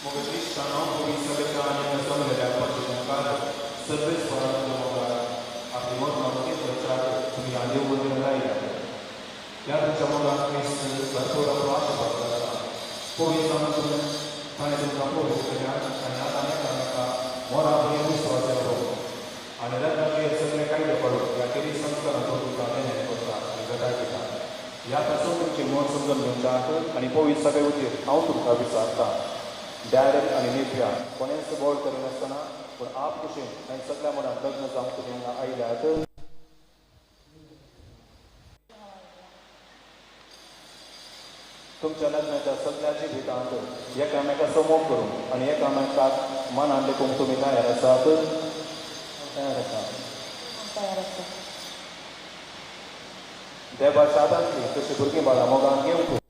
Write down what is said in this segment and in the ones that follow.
मोगाच्या इश्टांनो, पवित्र सभेच्या आनी जमलेल्या पंचकांकार सर्वेस्परान तुमच्या मोगार आपली मनां करच्याक तुमी ह्या देव मंदिरांत आयल्यात. ह्या तुमच्या मोगान क्रिस्त भरपूर आपलो आशिर्वाद करता. पवित्र जावन ताणें तुमकां पवित्र केल्यात आनी आतां एकामेका मोरा भंय विस्वास जालो आनी लग्नाचेर सगळे कायदे पडून ह्या केरी संस्कारांचो तुमकां देणें करता आनी गटाय दिता. ह्या पासून तुमचें मन समजून घेवच्याक आनी पवित्र सभे हुजीर हांव तुमकां विचारतां, डॅरल आनी नेपिया कोणेंच बोळ करिनासतना पूण आप कुशीन आनी सगळ्या मनान लग्न जावंक तुमी हांगा आयल्यात. तुमच्या लग्नाच्या सगळ्या जिवितांत एकामेकाचो मोग करूंक आनी एकामेकाक मनान लेखूंक तुमी तयार आसात? तयार आसा. तयार आसा. देवाच्या हातांतली तशी भुरगीं बाळां मोगान घेवंक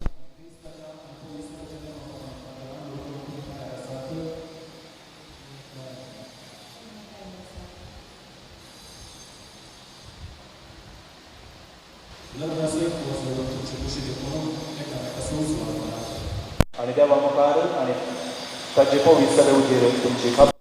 आनी देवा मुखार आनी ताचे पवित्र सभे हुजीर तुमची खबर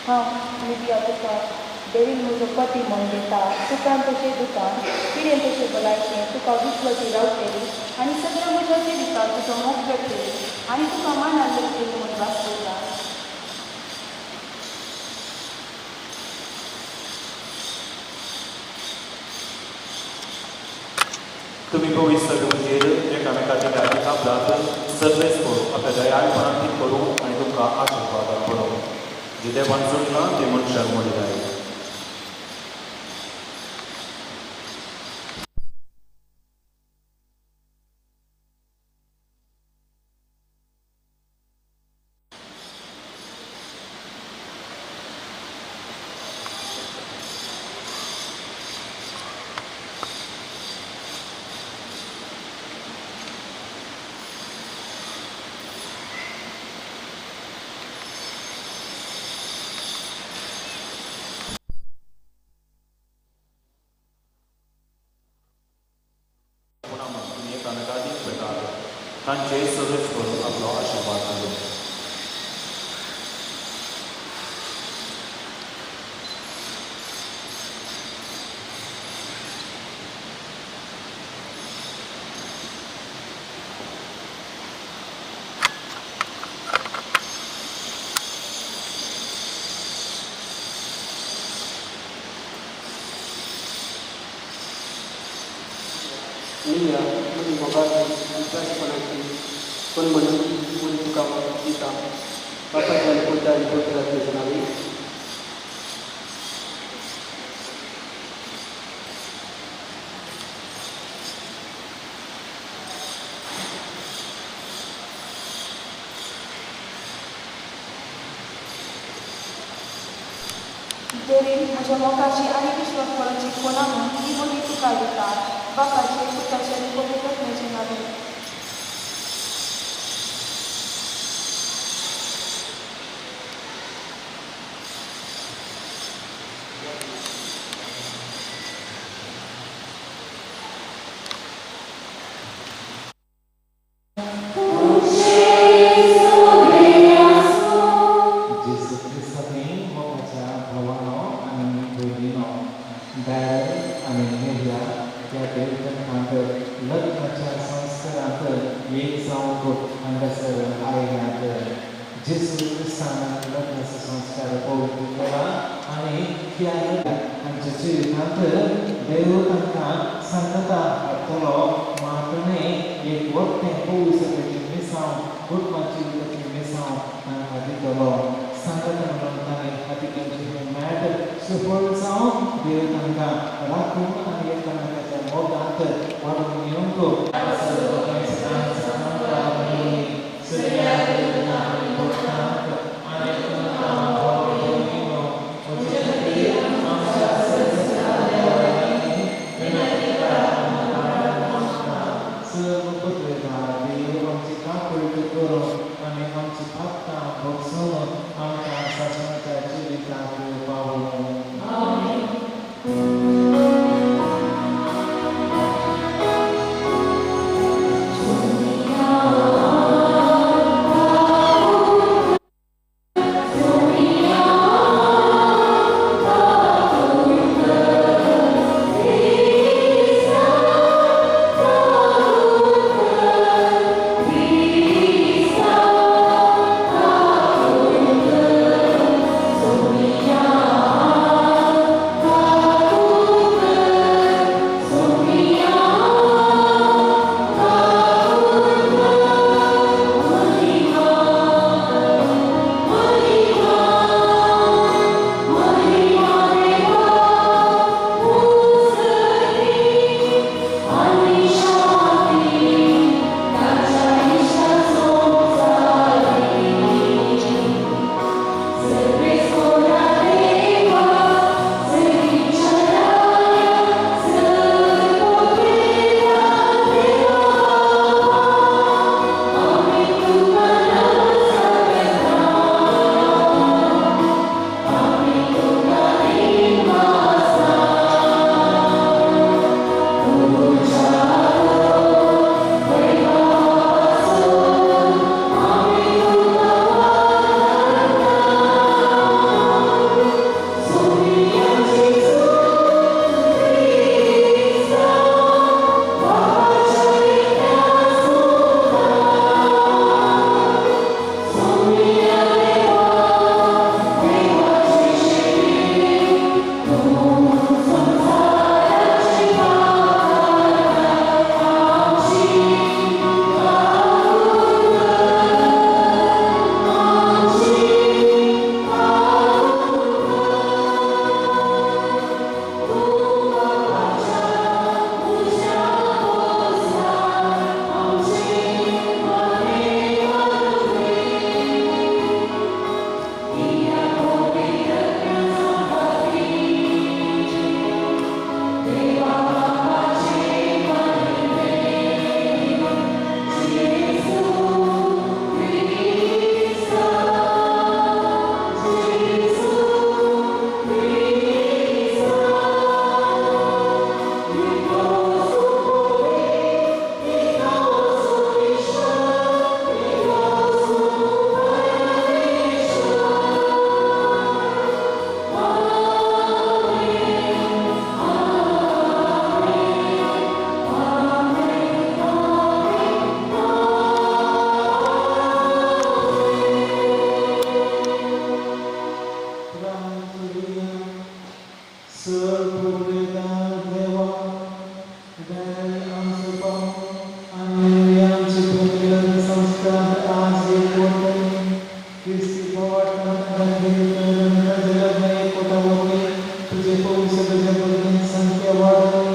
हांव लिबिया तुका डेरीन म्हजो पती म्हण घेता. सुखान तशें दुखान, पिडेन तशें भलायकेन तुका विश्वासी रावतली आनी सगळ्या म्हज्या जिवितांत तुजो मोग करतली आनी तुका मानान लेखतली म्हूण भास करता. तुमी पवित्र सभे हुजीर एकामेकाच्या आपणाक सर्वेस्पर आपल्या दयाळपणान ती करूं आनी तुमकां आशिर्वाद पडूं. जे देवान जोडलां तें मनशाक मोडिनाय. तांचे सर्वेस्पर आपलो आशिर्वाद करूं. लिया म्हजी मोगाची विश्वासपणाची कोण म्हणून म्हूण तुका दिता. बापाच्या आनी पुता आनी पवित्र आत्म्याच्या नांवान. डेरीन म्हज्या मोगाची आनी विश्वासपणाची कोणा म्हूण ही बोली तुका दिता. बापाचे, पुताचे आनी पवित्र आत्म्याचे नांवान. जेजू क्रिस्तांनी मोगाच्या भावानो आनी भयणीनो, डॅरल आनी नेरिया ह्या देवचरणांत लग्नाच्या संस्कारांत एक जावंक हांगासर आयल्यात. जेजू क्रिस्तान लग्नाचो संस्कार पवित्र केला आनी ह्या तांच्या जिवितांत देव तांकां सांगता हाडटलो. मात न्हय एक वट्टें पवित्र सभेचें मिसांव, कुटुंबा जिविताचें मिसांव तांकां दितलो. सांगता म्हणून ताणें हाती घेवचें हें मॅट सफळ जावं. देव तांकां राखून आनी एकामेकाच्या मोगांत वाडून येवंक. आनी तुमकां तुझे पवित्र भुरग्यांची संख्या वाडोवन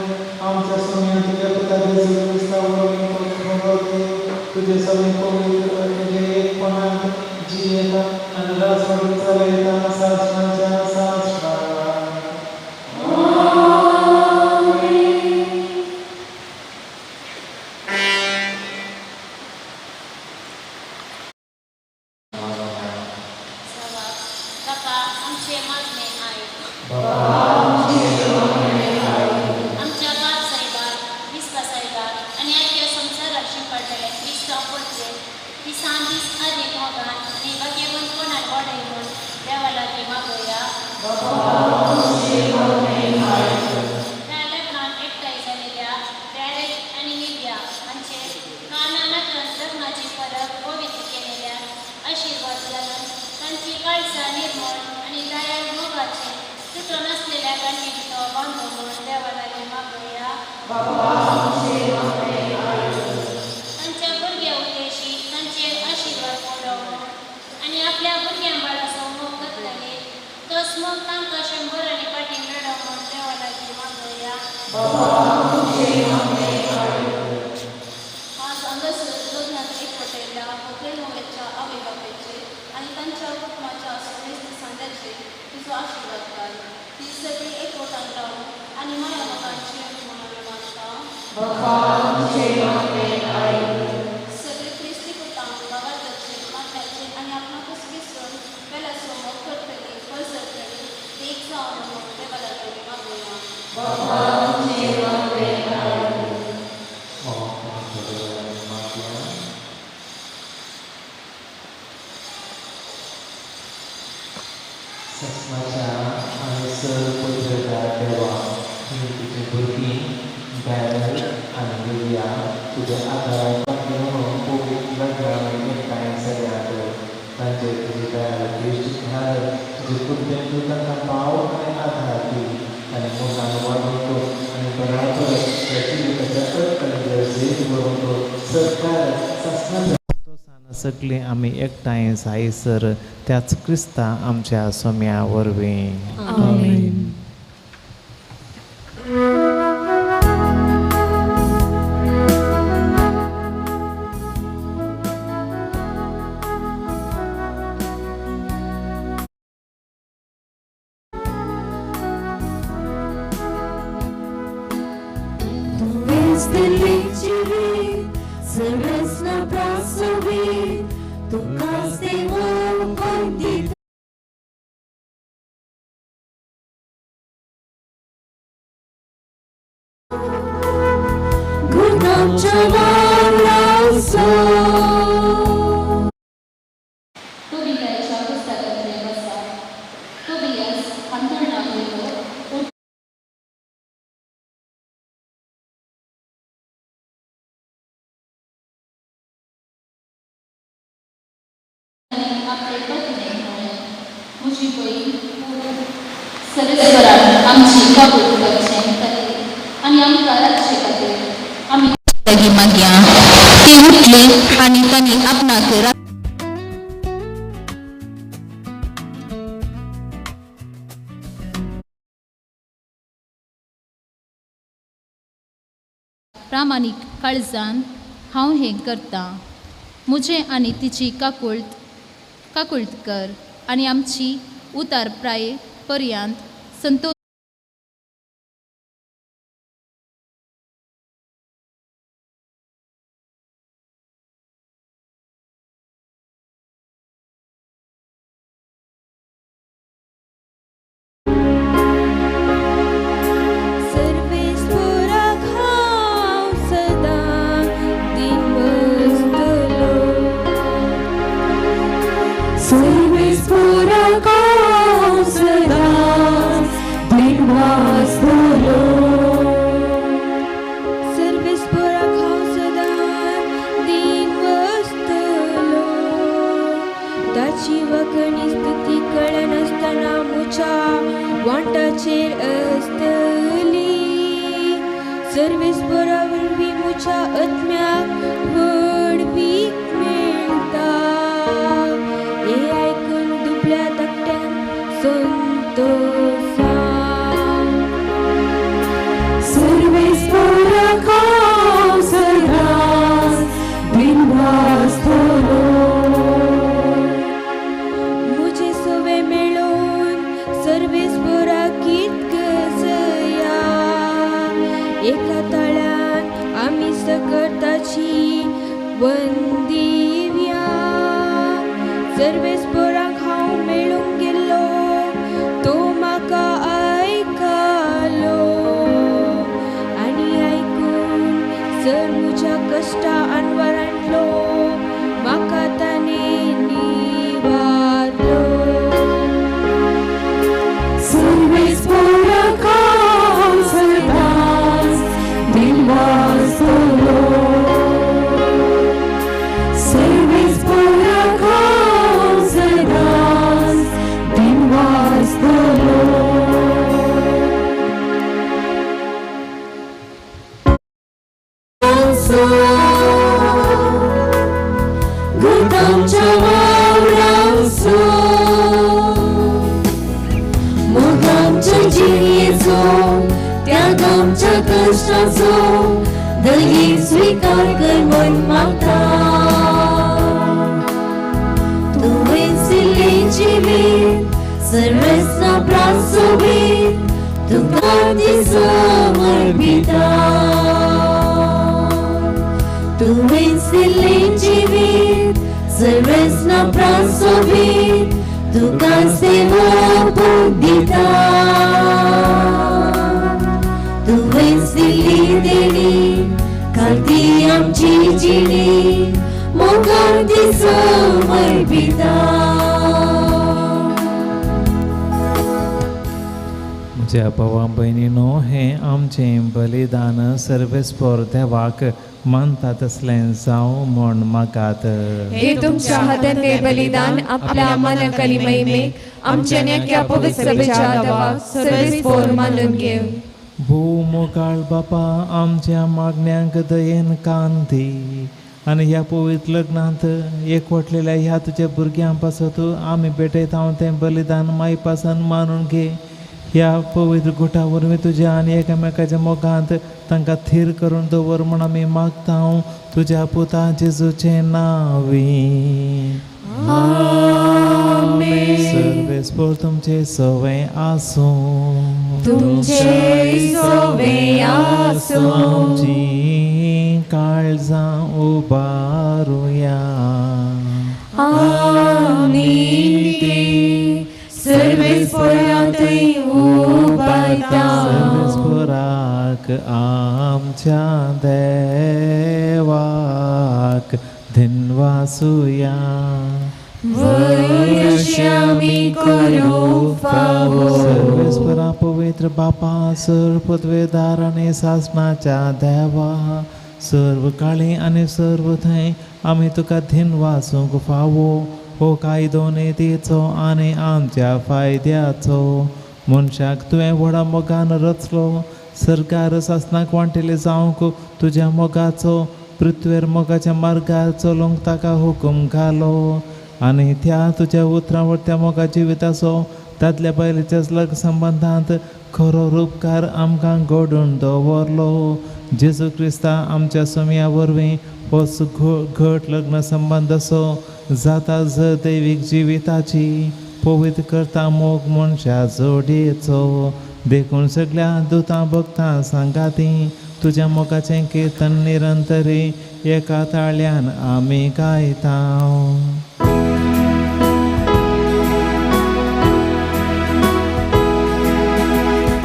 आमच्या सोम्या तुज्या पुता जेजू क्रिस्ता वरवीं तो खरो देव तुजे सगळे पवित्र तुजे एकपणांत जियेता आनी राजवट चलयता सासणाच्या सासणाक. आमच्या बाप साहेबाक विस्वा साहेबाक आनी आख्या संवसाराक शिंपडलेले क्रिस्तांव पोरचे दिसान दीस अदीक मोगान आनी भाग्यवंतपणान वाडय म्हूण देवा लागीं मागोया. ह्या लग्नान एकठांय जालेल्या डॅरेक आनी निव्या हांचे कानानातन लग्नाची परब पवित्र केलेल्या आशिर्वाद घालून तांची काळजां निर्मळ आनी दयाळ मोगाचे तुटो नासलेल्या गांठीक तो बांदो म्हूण देवा लागीं मागोया. तांच्या भुरग्या उद्देशी तांचेर आशिर्वाद पडो म्हूण आनी आपल्या भुरग्यां बाळाचो मोग करतले तोच मोग तांकां शंबरांनी फाटीं मेळो म्हूण देवा लागीं मागोया. आज हांगासर लग्नाक एकवटयल्ल्या होटल मोगाच्या आवय बापायचे आनी तांच्या कुटुंबाच्या समेस्त सांद्याचेर तुजो आशिर्वाद घाल. ती सगळीं एकवटान रावून आनी माया मोगान जियेवंक म्हूण आमी मागता. सगळे क्रिस्ती कुटां भावार्थाचेर माथ्याचेर आनी आपणाकूच विसरून वेल्याचो मोग करतली परजळटली ती एक जावन म्हूण देवा लागीं आमी मागोया. सस्माच्या आनी सर पवित्रता देवा ही तुजी भुरगीं डॅरल आनी लिविया तुज्या आदाराक घेवन पवित्र लग्नाक एकठांय जाल्यात. तांचेर तुजी दयाळ दृश्ट घाल. तुजे कृपेन तूं तांकां पाव आनी आदार दी आनी मोगान वाडोवंक आनी बराबर ह्या जिविताच्या अडकळीचेर जैत व्हरूंक सरकार सासणाच्या सगळीं आमी एकठांय जायसर त्याच क्रिस्ता आमच्या सोम्या वरवीं. आमेन. टोबियाच्या पुस्तकांतलें आसा. टोबियास हांतुळणा वयलो आपले पत्नीक म्हळें, म्हजी भयण सरस्वरान आमची काबूत करचें खातीर आनी आमकां राखचे खातीर आमी लागीं मागया. ती उठली आनी तांणी आपणाक प्रामाणीक काळजान हांव हें करतां. म्हजें आनी तिची काकुळट काकुळट कर आनी आमची उतार प्राय पर्यंत संतोष आत्म्याक व्हड वीक मेळटा. हे आयकून संतोषा. सर्वेस्पोराक हांव सदांच दिनवासतलो. मुझे सवे मेळोवन सर्वेस्पोराक गीत गजया, एका ताळ्यान आमी सकर्ताची वंदिव्या. सर्वेस्पोराक हांव मेळूंक गेल्लो, तो म्हाका आयकलो आनी आयकून सर म्हज्या कश्टा अनवरांतलो म्हाका ताणें निवारलो. सर्वेस्पोराक हांव सदांच दिनवासतलो. सर्वेस्पोराक हांव सदांच दिनवासतलो. गुतांच्या वावरांचो मोगांच्या जिणेचो त्यागांच्या कश्टाचो दयेन स्वीकार कर म्हण मागता. तुवें दिल्लें जिवीत सर्वेस्ना प्रासोबीत तुका ती समर्पिता. तुवें दिल्लें जिवीत सर्वेस्ना प्रासोबीत तुका सेवा दिता. तुवें दिल्ली देणी खाती आमची जिणी मोगान ती समर्पिता. म्हज्या भावा भयणीनो, हें आमचें बलिदान सर्वेस्पोर देवाक मानता तसलें जावं म्हूण मागात. हे तुमच्या हातांतले बलिदान आपल्या मानक आनी महिमेक आमच्या नेक्या पवित्र सभेच्या देवाक सर्वेस्पोर मानून घेवं. भोव मोगाळ बापा, आमच्या मागण्यांक दयेन कान दी आनी ह्या पवित्र लग्नांत एकवटलेल्या ह्या तुज्या भुरग्यां पासत आमी भेटयता तें बलिदान माई पासून मानून घे. ह्या पवित्र गुटा वरवीं तुज्या आनी एकामेकाच्या मोगांत तांकां थीर करून दवर म्हूण आमी मागता तुज्या पुता जेजूचें नांवी. सर्वेस्पोर तुमचें सवें आसूं. तुमचें सवें आसूं. आमचीं काळजां उबारुया. आमी ती सर्वेस्पोरांतय उबारता. सर्वेस्पोराक आमच्या देवाक धिनवासुया. वरशी आमी करूंक फावो. सर्वेस्परा पवित्र बापा, सर्व पदवेदार आनी सासणाच्या देवा, सर्व काळी आनी सर्व थंय आमी तुका धिनवासूंक फावो. हो कायदो नितीचो आनी आमच्या फायद्याचो. मनशाक तुवें व्हडा मोगान रचलो, सरकार सासणाक वांटिल्ले जावंक तुज्या मोगाचो पृथ्वेर मोगाच्या मार्गार चलूंक ताका हुकूम घालो. आनी त्या तुज्या उतरां वरत्या मोगा जिविताचो दादल्या बायलेच्या लग्न संबंदांत खरो रुपकार आमकां घडोवन दवरलो. जेजू क्रिस्ता आमच्या सोम्या वरवीं हो घट लग्न संबंद असो जाता जर दैवीक जिविताची पवित्र करता मोग मनशा जोडयेचो. देखून सगळ्या दुतां भक्तां सांगाती तुज्या मोगाचें किर्तन निरंतरी एका ताळ्यान आमी गायता.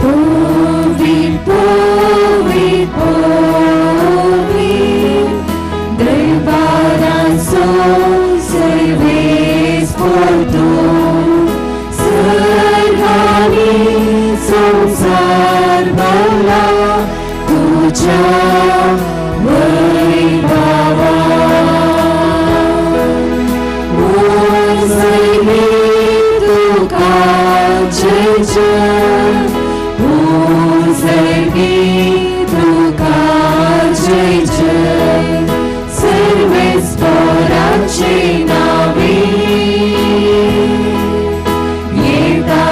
पवित्र पवित्र पवित्र दरबाराचो सर्वेस्पोर तूं, सर्वांनी संवसार भरला तुज्या वैभवान. मोजणी तुका जय जय, मोजणी तुका जय जय, सर्वेस्पोराचे नावे येता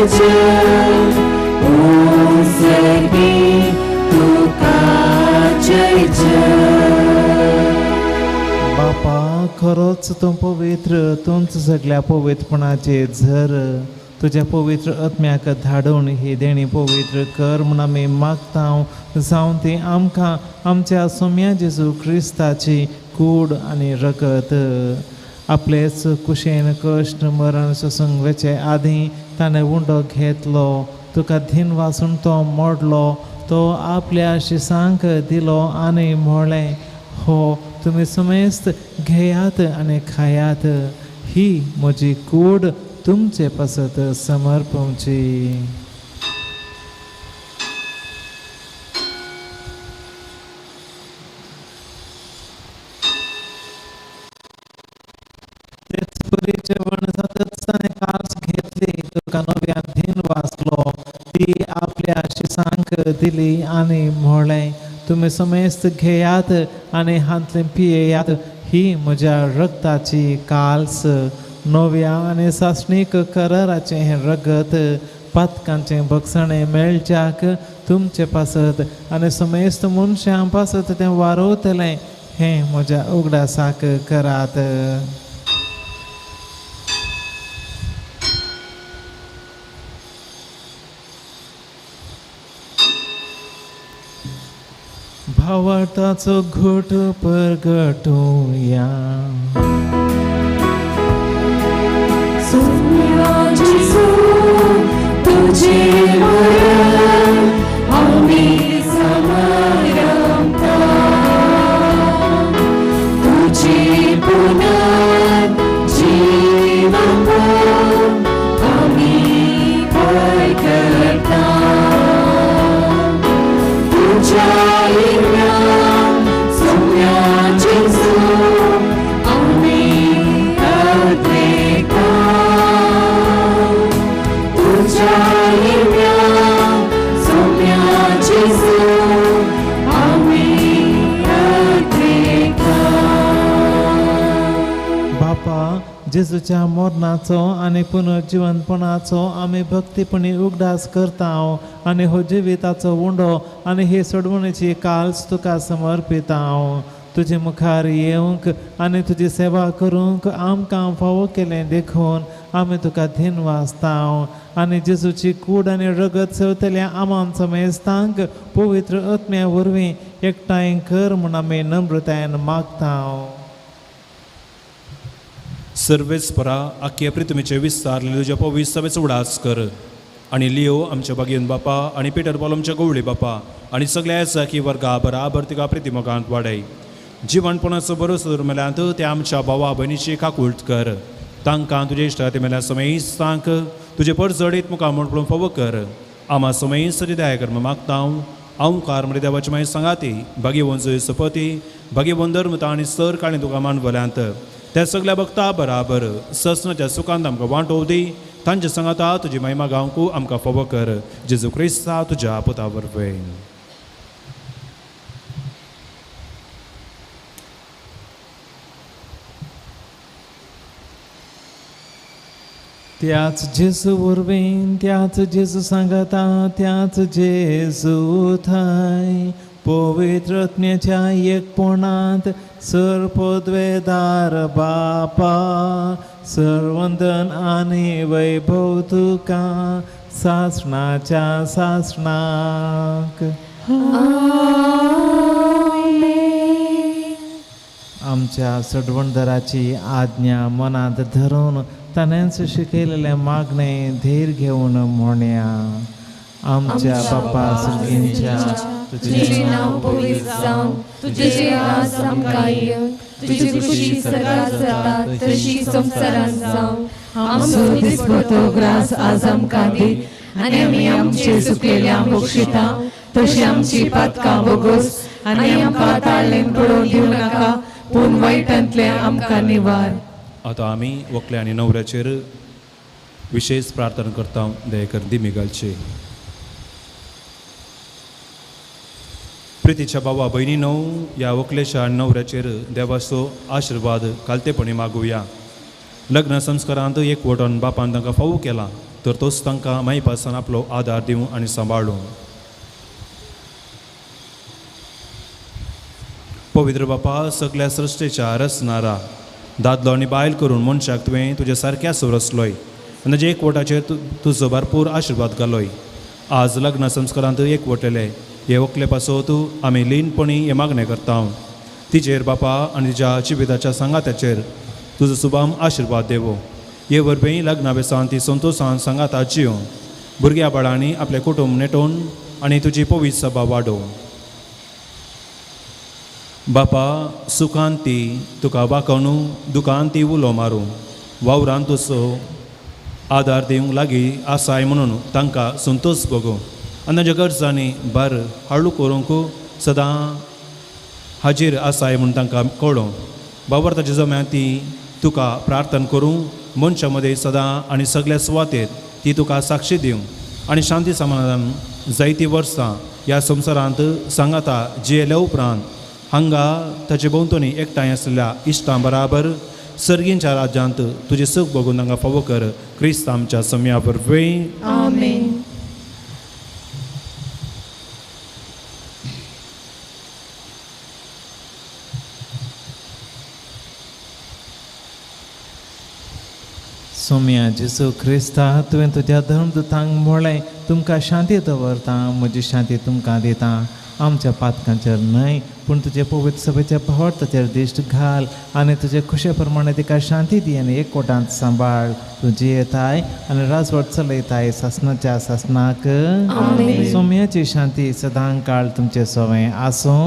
जय ओ सर्गी तुका जय जय. बापा खरोच तूं पवित्र, तूंच सगळ्या पवित्रपणाचे झर. तुज्या पवित्र आत्म्याक धाडून ही देणी पवित्र कर म्हूण आमी मागता, जावन ती आमकां आमच्या सोम्या जेजू क्रिस्ताची कूड आनी रगत आपलेच कुशेन कश्ट मरण सोसूंक वचचे आदीं ताणें उंडो घेतलो, तुका धीन वासून तो मोडलो, तो आपल्या शिसांक दिलो आनी म्हणलें, हो तुमी समेस्त घेयात आनी खायात, ही म्हजी कूड तुमचे पासत समर्पणची. तेच परी जेवण जातच ताणें कास घेतली, तुका नव्यान धीन वाचलो, ती आपल्या शिसांक दिली आनी म्हणलें, तुमी समेस्त घेयात आनी हांतलें पियेयात, ही म्हज्या रगताची काल्स, नव्या आनी सासणीक कराराचें हें रगत, पातकांचें बक्षणें मेळच्याक तुमचे पासत आनी समेस्त मनशां पासत तें वारवतलें, हें म्हज्या उगडासाक करात. भावार्थाचो घोट परगटुया. सोम्या जेजू तुझे मरण आमी समरंता, तुझे पुनर्जीवन आमी करता, तुझ्या सोम्या जेजू आमी अद्वेता, तुझ्या सोम्या जेजू आमी अद्वेता. बापा, जेजूच्या मरणाचो आनी पुनर्जिवनपणाचो आमी भक्तीपणी उगडास करता आनी हो जिविताचो उंडो आनी हे सोडवणेची काल्स तुका समर्पिता. तुजे मुखार येवंक आनी तुजी सेवा करूंक आमकां फावो केलें देखून आमी तुका धीन वाचता आनी जेजूची कूड आनी रगत सेवतल्या आमान समेस्तांक पवित्र आत्म्या वरवीं एकठांय कर म्हूण आमी नम्रतायेन मागता. सर्वेस्परा आख्या प्रितमीचे विस्तार तुज्या पवित्र सभेचो उडास कर आनी लियो आमच्या बागेन बापा आनी पिटर पॉल आमच्या गवळी बापा आनी सगळ्या साखी वर्गा बराबर तिका प्रितिमोगांत वाडय. जिवनपणाचो बरो मेल्यांत त्या आमच्या भावा भयणीची काकूळट कर, तांकां तुजे इश्टाती मेल्या समेस्तांक तुजे परजडीत मुखार म्हूण पळोवन फावो कर. आमा समेस्त दया कर मागता. हांव कार म्हळ्या देवाची मागीर सांगाती भागेवन जुय सपती भागेवन धर्मता आनी सर काणी तुका मानवल्यांत त्या सगल्या भक्ता बराबर ससनाच्या सुखांत आमकां वांटोव दी, तांच्या सांगाता तुजी महिमा गावंकू आमकां फावो कर. जेजू क्रिस्ता तुज्या पुता वरवीं. त्याच जेजू वरवीं, त्याच जेजू सांगाता, त्याच जेजू थंय पवित्र आत्म्याच्या एकपणांत सर पदवेदार बापा, सरवंदन आनी वैभव तुका सासणाच्या सासणाक. आमच्या सडवणदाराची आज्ञा मनांत धरून ताणेंच शिकयलेलें मागणें धीर घेवन म्हणया. आमच्या बापा सर्गींच्या, तुझे नाव पवित्र जावं, तुझे राज आमकां येवं, तुजी खुशी स्वर्गात जाता तशी संवसारांत जावं. आमचो दिसपटो ग्रास आज आमकां दी आनी आमी आमचे चुकलेल्यांक बक्षिता तशी आमची पातकां बोगोस आनी आमकां ताळ्ळेन पडोवन दिवं नाका, पूण वायटांतलें आमकां निवार. आतां आमी व्हंकले आनी न्हवऱ्याचेर विशेश प्रार्थना करता. दयेकर दिमी घालची. प्रितीच्या भावा भयणीनो, ह्या व्हंकलेच्या आनी न्हवऱ्याचेर देवाचो आशिर्वाद खालतेपणी मागुया. लग्न संस्कारांत एकवटून बापान तांकां फावो केला. तर तोच तांकां मायपासान आपलो आदार दिवं आनी सांबाळूं. पवित्र बापा, सगळ्या सृश्टेच्या रचणारा, दादलो आनी बायल करून मनशाक तुवें तुज्या सारक्या रचलोय आनी ताज्या एकवटाचेर तुजो भरपूर आशिर्वाद घालोय. आज लग्न संस्कारांत एकवटले हे व्हंकले पासत आमी लीनपणी हे मागणें करता. तिचेर बापा आनी तिच्या जिविताच्या सांगात्याचेर तुजो सुबाम आशिर्वाद देवो. हे वरवीं लग्ना बेसान ती संतोशान सांगाता जियों, भुरग्या बाळांनी आपलें कुटुंब नेटोवन आनी तुजी पवित्र सभा वाडोव. बापा, सुखान ती तुका वाकोवनू, दुखान ती उलो मारूं, वावरान तुजो आदार दिवंक लागीं आसाय म्हणून तांकां संतोश भोगूं आनी तांच्या गरजांनी भर हाडू करूंक सदां हाजीर आसाय म्हूण तांकां कळोवं. बाबर ताच्या जम्या ती तुका प्रार्थना करूं, मनशां मदें सदां आनी सगल्या सुवातेर ती तुका साक्षी दिवं आनी शांती समाधान जायतीं वर्सां ह्या संवसारांत सांगाता जियेल्या उपरांत हांगा ताचे भोंवतणी एकठांय आसलेल्या इश्टां बराबर सर्गींच्या राज्यांत तुजें सूख भोगून तांकां फावो कर. क्रिस्त आमच्या सम्या वरवीं. आमेन. सोम्या जेजू क्रिस्ता, तुवें तुज्या धर्मदूतांक म्हळें, तुमकां शांती दवरता, म्हजी शांती तुमकां दिता. आमच्या पातकांचेर न्हय पूण तुजे पवित्र सभेच्या भावार्थाचेर दिश्ट घाल आनी तुजे खुशे प्रमाणे तिका शांती दी आनी एकवटांत सांबाळ. तूं जियेताय आनी राजवट चलयताय सासणाच्या सासणाक. सोम्याची शांती सदां काळ तुमचे सवें आसूं.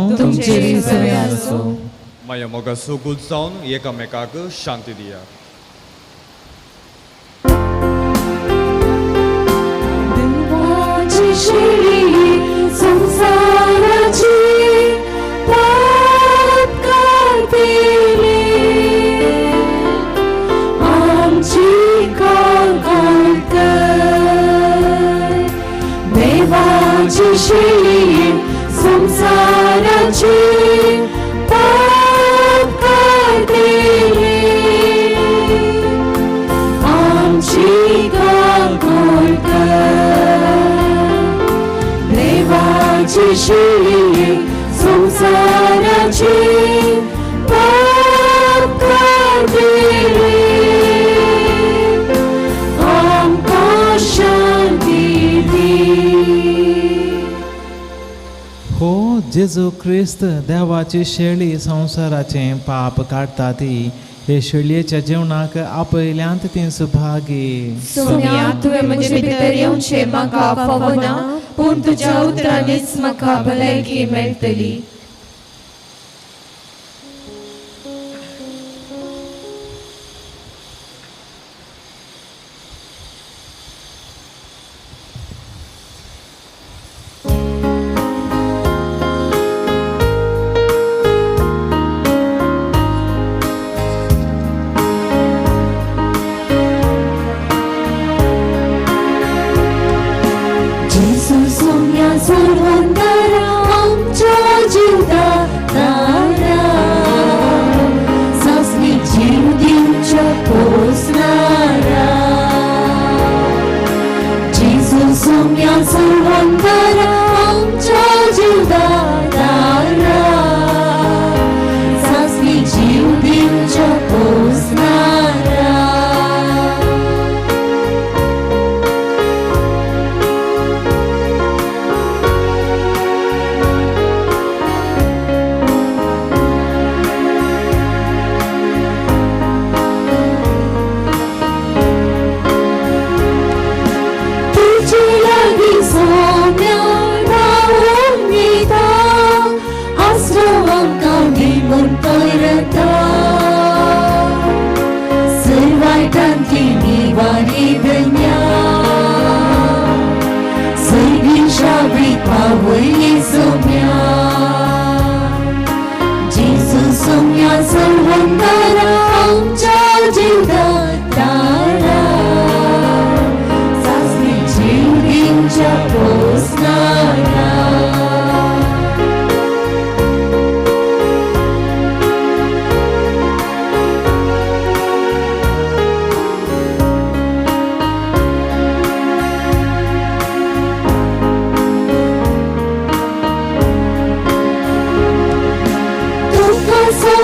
माया मोगा सुगूत जावन एकामेकाक शांती दिया. संसाराची पाप काडटली आमची कागाळ कर. देवाची शेळी संसाराची पाप काडटली आमची कागाळ कर. देवाची शेळी संसाराची पाप काडटली आमकां शांती दी. हो जेजू क्रिस्त, देवाची शेळी संवसाराचें पाप काडटा ती, हे शेळयेच्या जेवणाक आपयल्यांत ती सुभागी. सोम्या, तुवें म्हजे भितर येवचें म्हाका फावना, पूण तुज्या उतरांनीच म्हाका भलायकी मेळटली.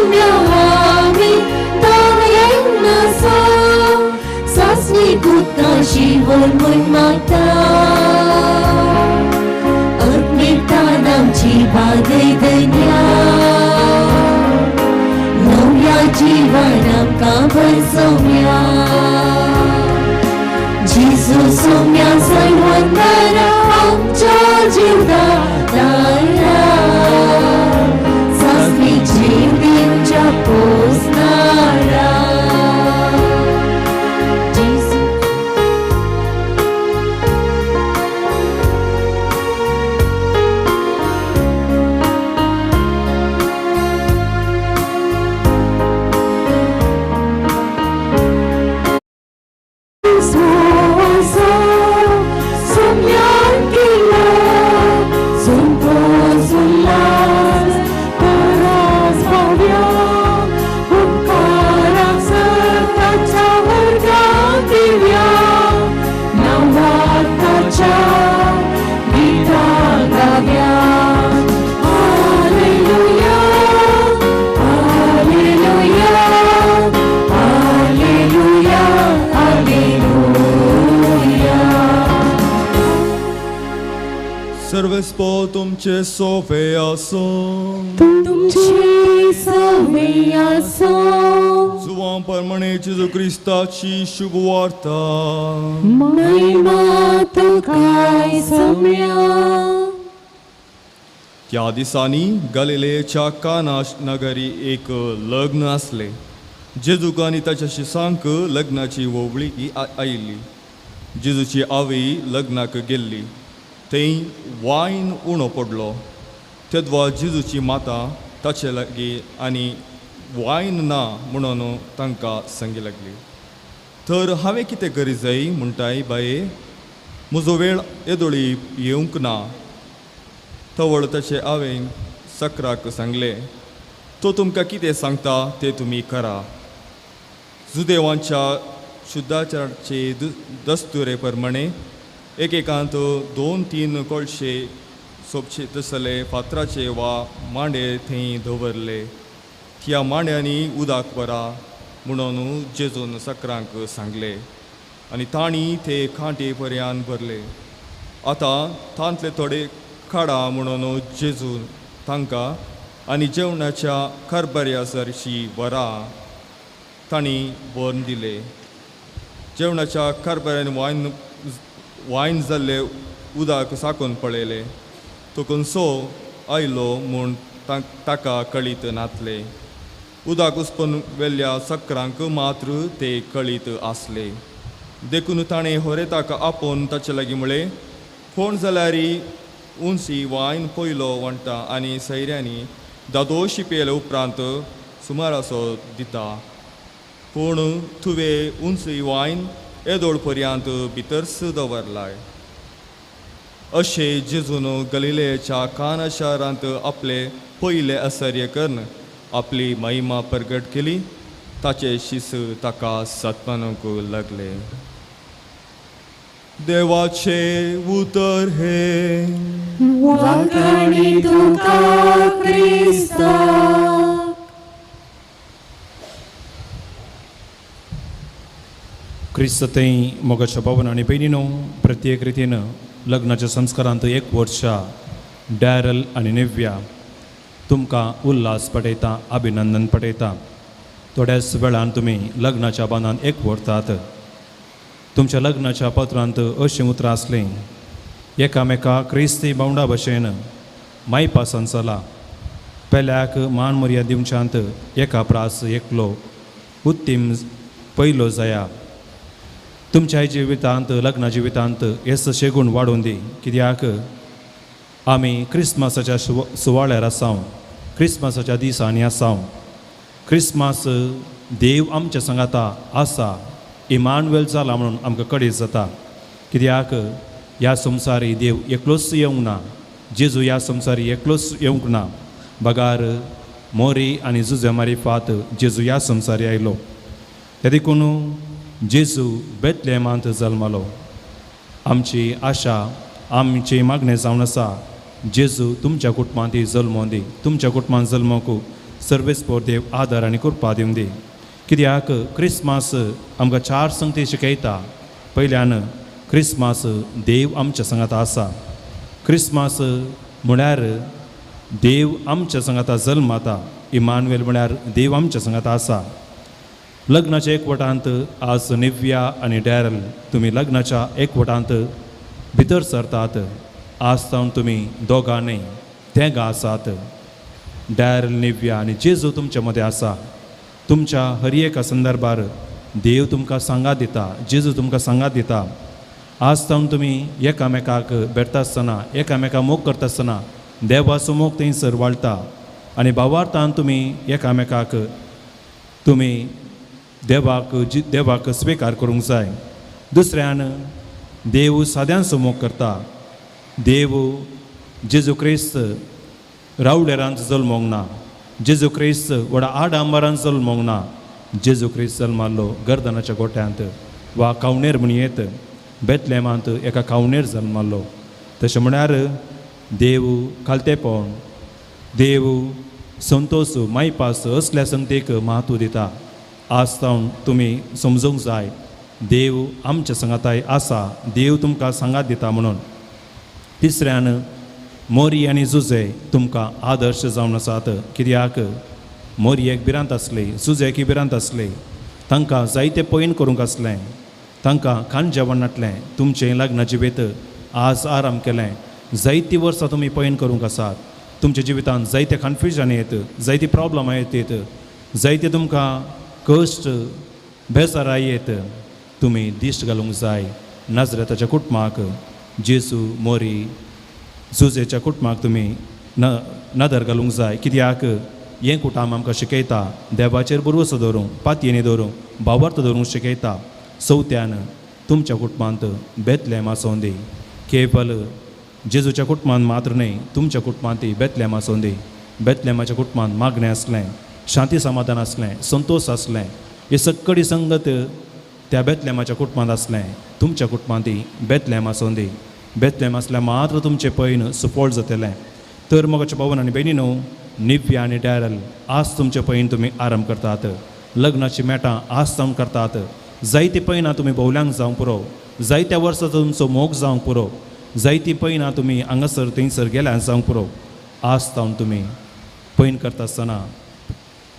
सोम्या आमी दावयन सा सासनी कुत्ता शिवर म्हण मागता आत्मिकतान आमची बागय धन्या नव्या जीवन आमकां भर सोम्या जेजू सोम्या सर्वंदरा आमच्या जिवदा दारा सासनी जीव दिवच्या पोसणारा जेजू सर्वेस्पो तुमचे सोवे आसो तुमचे सोवे आसो जुवां परमणे जेजू क्रिस्ताची शुभ वार्ता महिमा तुकाय सोम्या. त्या दिसांनी गलिलेच्या काना नगरी एक लग्न आसलें. जेजूक आनी ताच्या शिसांक लग्नाची व्होवळी आयिल्ली. जेजूची आवय लग्नाक गेल्ली. थंय वायन उणो पडलो. तेदवा जेजूची माता ताचे लागीं आनी वायन ना म्हणून तांकां सांगी लागली. तर हांवें कितें करी जाय म्हणटाय बाये, म्हजो वेळ येदोळी येवंक ना. तवळ ताचे हांवें सक्राक सांगलें, तो तुमकां कितें सांगता तें तुमी करा. जुदेवांच्या शुद्धाचाराचे दस्तुरे प्रमाणे एकेकांत 2-3 कोळशे सोपचे तसले फातराचे वा मांडे थंय दवरले. त्या मांड्यांनी उदक बरा म्हणून जेजून सक्रांक सांगले आनी तांणी ते खांटे पर्यान भरले. आतां तांतले थोडे काडा म्हणून जेजून तांकां आनी जेवणाच्या कारबाऱ्या सरशी वरां तांणी भरून दिले. जेवणाच्या कारबाऱ्यान वायन जाल्ले उदक साकून पळयलें. तो खंयचो आयलो म्हूण ताका कळीत नातले. उदक उसपून वेल्ल्या सक्रांक मात्र ते कळीत आसले. देखून ताणें होरेताक आपोवन ताचे लागीं म्हळें, कोण जाल्यार उंची वायन पयलो वणटा आनी सैऱ्यांनी दादोशी पियेले उपरांत सुमारासो दिता, पूण तुवें उंची वायन येदोळ पर्यांत भितरच दवरलाय. अशें जेजून गलिलेच्या काना शारांत आपले पयले आश्चर्य करून आपली महिमा प्रगट केली. ताचे शिस ताका सत्मानूंक लागले. देवाचे उतर हे वाखाणी तुका क्रिस्ता. क्रिस्त थंय मोगाच्या भावन आनी भयणीनो, प्रत्येक रितीन लग्नाच्या संस्कारांत एक वर्षा डॅरल आनी निव्या तुमकां उल्हास पडयता, अभिनंदन पडयता. थोड्याच वेळान तुमी लग्नाच्या बांदान एक व्हरतात. तुमच्या लग्नाच्या पत्रांत अशीं उतरां आसलीं, एकामेका क्रिस्ती भावंडा भशेन मायपासान चला, पेल्याक मान मर्याद दिवच्यांत एका प्रास एकलो उत्तीम पयलो जाया. तुमच्या जिवितांत लग्ना जिवितांत येस शेगूण वाडोवन दी, कित्याक आमी क्रिसमसाच्या सुवाळ्यार आसाव, क्रिसमसाच्या दिसांनी आसाव. क्रिसमस देव आमच्या सांगाता आसा, इमानुएल जाला म्हणून आमकां कळीत जाता. कित्याक ह्या संवसारी देव एकलोच येवंक ना, जेजू ह्या संवसारी एकलोच येवंक ना, बगार मोरी आनी जुजे मारिफात जेजू ह्या संवसारी आयलो. ते देखून जेजू बेतलेमांत जल्मलो. आमची आशा, आमची मागणें जावन आसा, जेजू तुमच्या कुटुंबांत जल्मोन दी, तुमच्या कुटुंबांत जल्मोंक सर्वेस्पोर देव आदार आनी कृपा दिवंक दी. कित्याक क्रिसमास आमकां चार संगती शिकयता. पयल्यान क्रिसमास देव आमच्या सांगाता आसा. क्रिसमास म्हळ्यार देव आमच्या सांगाता जल्माता. इमानुएल म्हळ्यार देव आमच्या सांगाता आसा. लग्नाच्या एकवटांत आज निव्या आनी डॅरल तुमी लग्नाच्या एकवटांत भितर सरतात. आज सावन तुमी दोगां न्हय तेगां आसात. डॅरल, निव्या आनी जेजू तुमच्या मदें आसा. तुमच्या हर एका संदर्भार देव तुमकां सांगात दिता, जेजू तुमकां सांगात दिता. आज सावन तुमी एकामेकाक भेटता आसतना, एकामेका मोग करता आसतना देवाचो मोग थंयसर वाळटा आनी भावार्थान तुमी एकामेकाक तुमी देवाक स्विकार करूंक जाय. दुसऱ्यान देव साद्यांचो मोग करता. देव जेजू क्रिस्त रावळेरांत जल्मोंक ना, जेजू क्रिस्त व्हडा आडांबरान जल्मोंक ना. जेजू क्रिस्त जल्माल्लो गर्दनाच्या गोट्यांत वा कावणेर म्हणयेत बेतलेमांत एका कावणेर जल्माल्लो. तशें म्हळ्यार देव खालतेपण, देव संतोष, मायपास असल्या संगतेक म्हत्व दिता. आज सावन तुमी समजूंक जाय देव आमच्या सांगाताय आसा, देव तुमकां सांगात दिता म्हणून. तिसऱ्यान मोरी आनी जुजे तुमकां आदर्श जावन आसात. कित्याक मोरयेक भिरांत आसली, जुजेक भिरांत आसली. तांकां जायते पयन करूंक आसलें, तांकां खाण जेवण नासलें. तुमचें लग्न जिवीत आज आराम केलें. जायतीं वर्सां तुमी पयन करूंक आसात. तुमच्या जिवितांत जायते कन्फ्युजन येत, जायती प्रॉब्लम येत, जायते तुमकां कश्ट बेजाराय येत. तुमी दिश्ट घालूंक जाय नाजरेताच्या कुटुंबाक, जेजू, मोरी, जुजेच्या कुटुंबाक तुमी नदर घालूंक जाय. कित्याक हें कुटुंब आमकां शिकयता देवाचेर भरवंसो दवरूंक, पातयेनी दवरूंक, भावार्थ दवरूंक शिकयता. चवथ्यान तुमच्या कुटुंबांत बेतलेम आसूं दी. केवल जेजूच्या कुटुंबांत मात्र न्हय, तुमच्या कुटुंबांतय बेतलेम आसूं दी. बेतलेमाच्या कुटुंबांत मागणें आसलें, शांती समाधान आसलें, संतोश आसलें. हे सगळी संगत त्या बेतलेमाच्या कुटुंबांत आसलें. तुमच्या कुटुंबांतय बेतलेम आसूं दी. बेतलेम आसल्यार मात्र तुमचें पयन सुफळ जातलें. तर मोगाच्या भावन आनी भयणीनो, निव्या आनी डॅरल आज तुमचें पयन तुमी आराम करतात. लग्नाची मेटां आज सावन करतात. जायतीं पयनां तुमी भोवल्यांक जावंक पुरो, जायत्या वर्सां तुमचो मोग जावंक पुरो, जायतीं पयनां तुमी हांगासर थंयसर गेल्यार जावंक पुरो. आज सावन तुमी पयन करता आसतना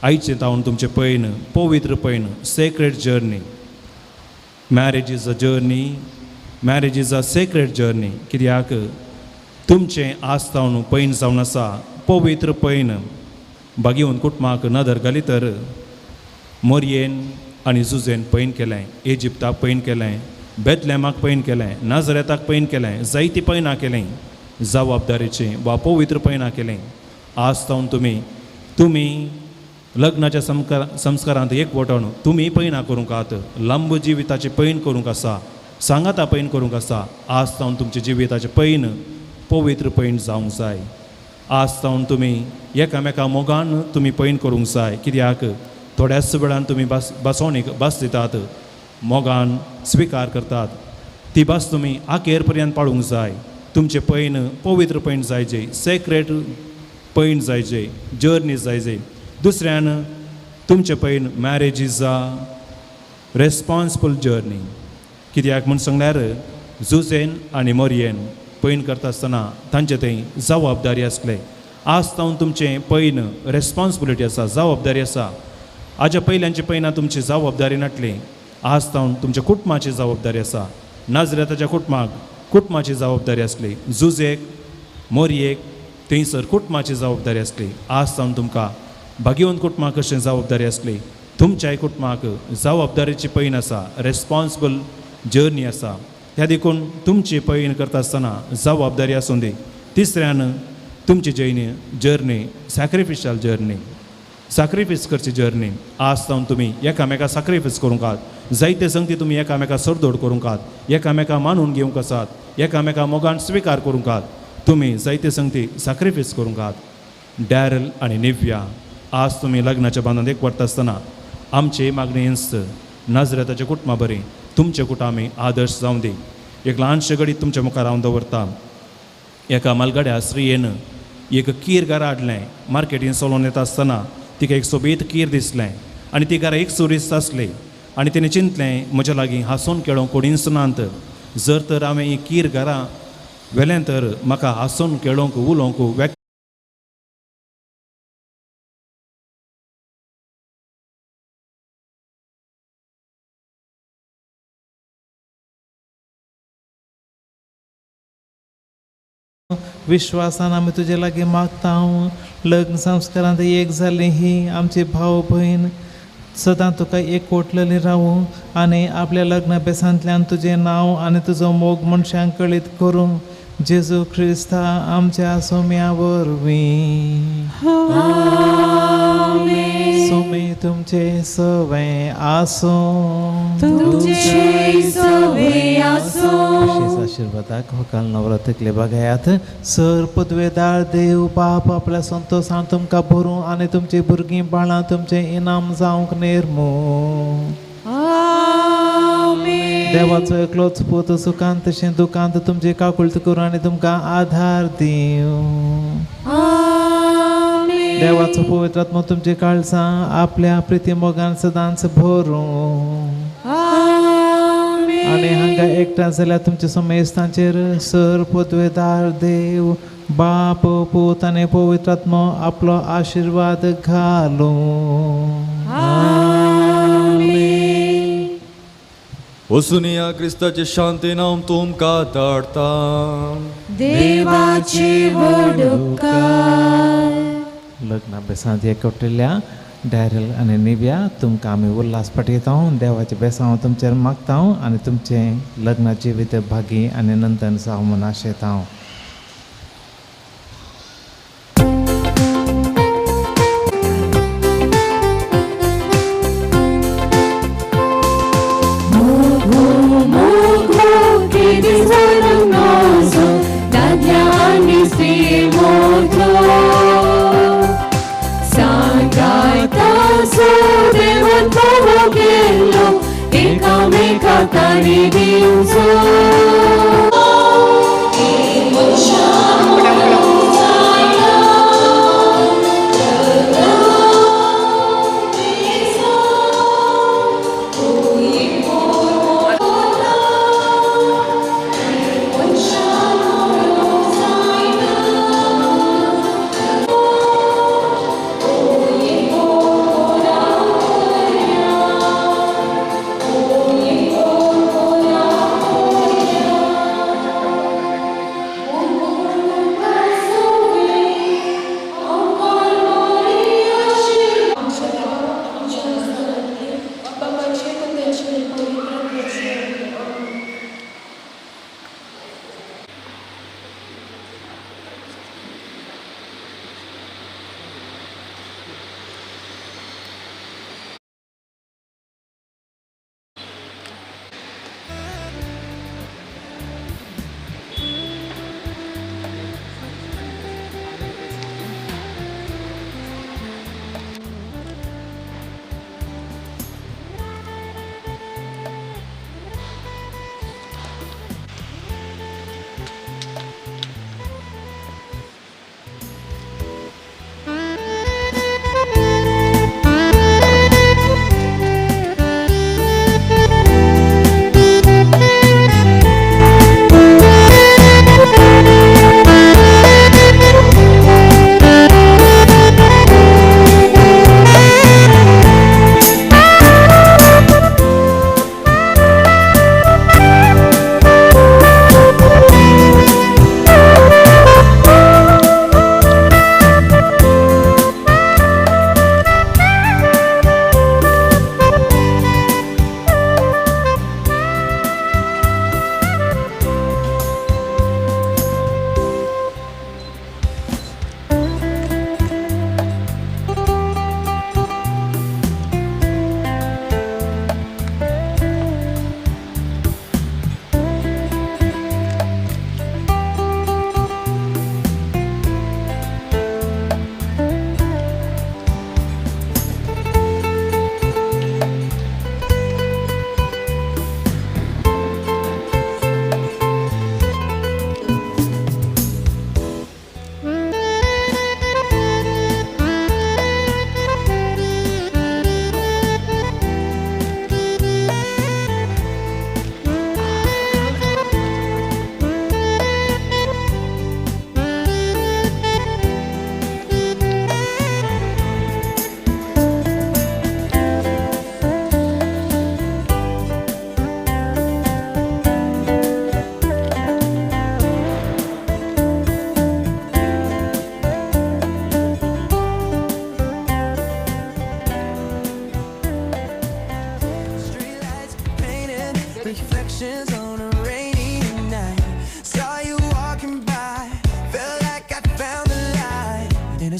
आयचें तावन तुमचें पयन पवित्र पयन, sacred journey. Marriage is a journey, marriage is a sacred journey. कित्याक तुमचें आज सावन पयन जावन आसा पवित्र पयन. बागेवन कुटुंबाक नदर घाली तर मोरयेन आनी जुजेन पयन केलें, इजिप्ताक पयन केलें, बेतलेमाक पयन केलें, नाजरेताक पयन केलें, जायतीं पयनां केलीं, जबाबदारीचीं वा पवित्र पयनां केलीं. आज सावन तुमी लग्नाच्या संस्कारांत एकवटून तुमी पयनां करूंक आहात. लांब जिविताचें पयन करूंक आसा, सांगाता पयन करूंक आसा. आज सावन तुमच्या जिविताचें पयन पवित्र पयन जावंक जाय. आज सावन तुमी एकामेका मोगान तुमी पयन करूंक जाय. कित्याक थोड्याच वेळान तुमी बसवणीक भास दितात, मोगान स्विकार करतात. ती भास तुमी आखेर पर्यंत पाळूंक जाय. तुमचें पयन पवित्र पयन जायजे, सेक्रेट पयन जायजे, जर्नी जायजे. दुसऱ्यान तुमचें पयन marriage is a responsible journey. कित्याक म्हूण सांगल्यार जुजेन आनी मोरयेन पयन करता आसतना तांचे थंय जबाबदारी आसले. आज सावन तुमचें पयन रेस्पॉन्सिबिलिटी आसा, जबाबदारी आसा. आज्या पयल्यांची पयनां तुमची जबाबदारी नासली. आज सावन तुमच्या कुटुंबाची जबाबदारी आसा. नाजरेताच्या कुटुंबाक कुटुंबाची जबाबदारी आसली, जुजेक, मोरयेक थंयसर कुटुंबाची जबाबदारी आसली. आज सावन तुमकां भाग्यवंत कुटुंबाक कशें जबाबदारी आसली, तुमच्याय कुटुंबाक जबाबदारीची पयन आसा, रेस्पॉन्सिबल जर्नी आसा. ह्या देखून तुमची पयन करता आसतना जबाबदारी आसूं दी. तिसऱ्यान तुमची जर्नी सॅक्रिफिशियल जर्नी, सॅक्रिफायस करची जर्नी. आज सावन तुमी एकामेका सॅक्रिफायस करूंक आहात. जायते संगती तुमी एकामेका सरदोड करूंक आहात, एकामेका मानून घेवंक आसात, एकामेका मोगान स्विकार करूंक आहात. तुमी जायते संगती सॅक्रिफायस करूंक आहात. डॅरल आनी निव्या आज तुमी लग्नाच्या बांदांत एक वता आसतना आमची मागणी हेंच, नाजरेताच्या कुटुंबा बरी तुमचे कुटुंब आदर्श जावं दी. एक ल्हानशें घडीत तुमच्या मुखार हांव दवरता. एका मालगाड्या स्त्रियेन एक कीर घरा हाडलें. मार्केटीन चलोवन येता आसतना तिका एक सोबीत कीर दिसलें आनी ती घरा एक सुरीस आसली आनी तिणें चिंतलें म्हज्या लागीं हांसून खेळोंक कोणीच नात, जर तर हांवें ही कीर घरा व्हेलें तर म्हाका हांसून खेळोंक उलोवंक व्यक्त विश्वासान आमी तुजे लागीं मागता. लग्न संस्कारांत एक जाल्ली ही आमची भाव भयण सदां तुका एकवटलेली रावूं आनी आपल्या लग्न बेसांतल्यान तुजें नांव आनी तुजो मोग मनशांक कळीत करूं. जेजू क्रिस्ता आमच्या सोम्या वरवीं. सोमे तुमचे सवें आसूं. तुमचे सवें आसूं. विशेष आशिर्वादाक होकाल नवरो तकले बघायात. सर पदवेदार देव बाप आपल्या संतोशान तुमकां भरूं आनी तुमची भुरगीं बाळां तुमचें इनाम जावंक निर्मूं. देवाचो एकलोच पूत सुखांत तशें दुखांत तुमची काकुळट करूं आनी तुमकां आधार दिवं. देवाचो पवित्र आत्मो तुमची काळजां आपल्या प्रिती मोगान सदांच भरूं आनी हांगा एकठांय जाल्यार तुमच्या समेस्तांचेर सर पदवेदार देव बाप पूत आनी पवित्र आत्मो आपलो आशिर्वाद घालूं. वसुनिया क्रिस्ताचे शांती नांव तुमकां धाडटा. देवाचे व्हड उपकार. लग्ना बेसांत एकवटिल्ल्या डॅरल आनी निव्या तुमकां आमी उल्हास पाठयता. देवाचें बेसांव तुमचेर मागता आनी तुमचें लग्न जिवीत भागी आनी नंदन जावं म्हूण आशेता. Oh,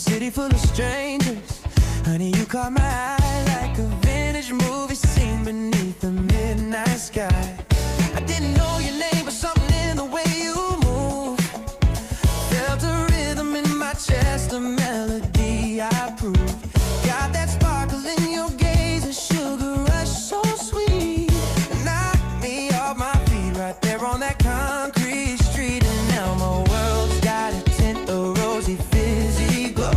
City full of strangers. Honey, you caught my eye like a vintage movie scene beneath the midnight sky. I didn't know your name, but something in the way you move felt a rhythm in my chest, a melody I proved. Got that sparkle in your gaze, a sugar rush so sweet. Knocked me off my feet right there on that concrete street. And now my world's got a tint of rosy fizzy glow.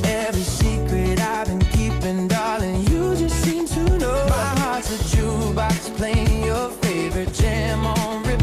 Every secret I've been keeping, darling, you just seem to know. My heart's a jukebox playing your favorite jam on repeat.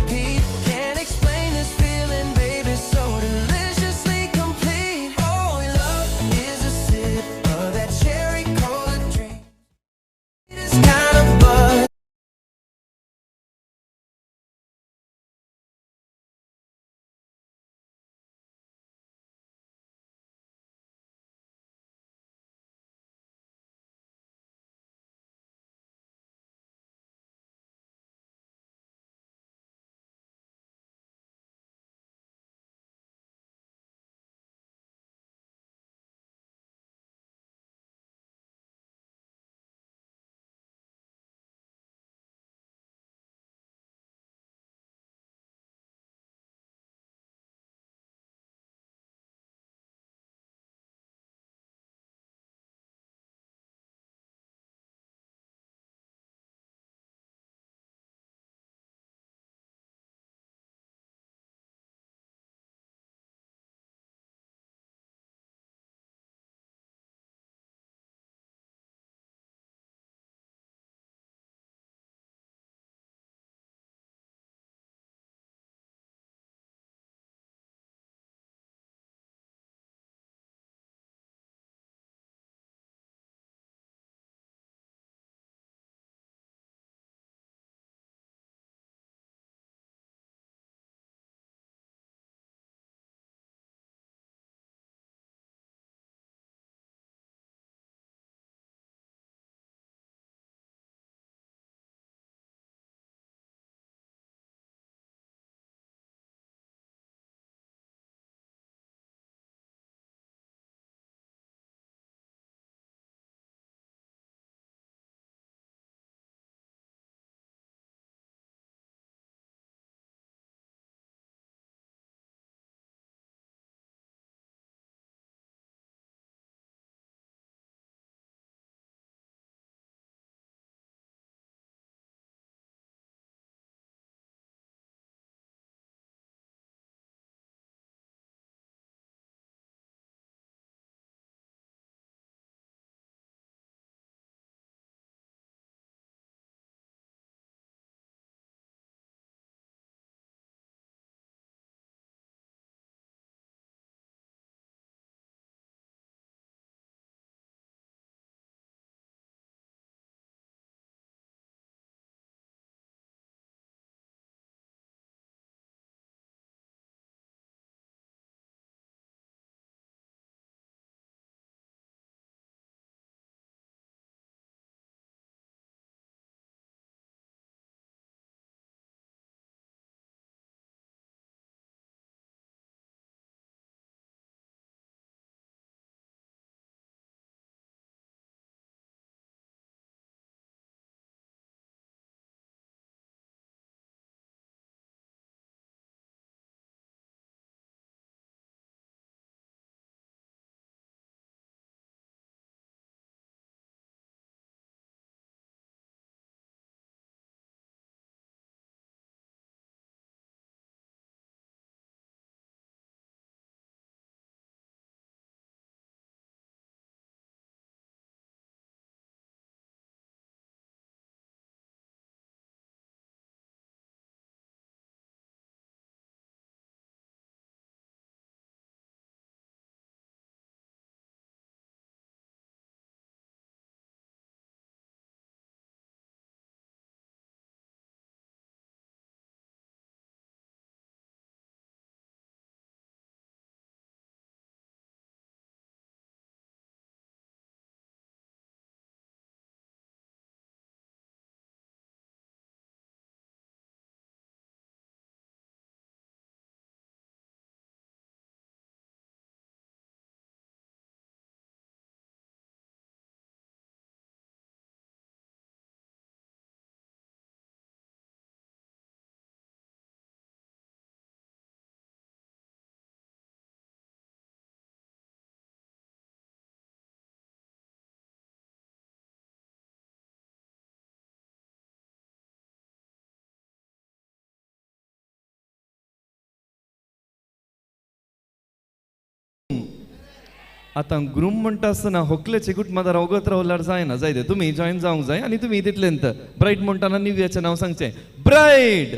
आतां groom म्हणटा आसतना होकलेचे कुटुंबादार वगत रावल्यार जायना, जायते तुमी join जावंक जाय आनी तुमी तितलेंत ब्रायड म्हणटाना निव्याचें नांव सांगचें. Bride,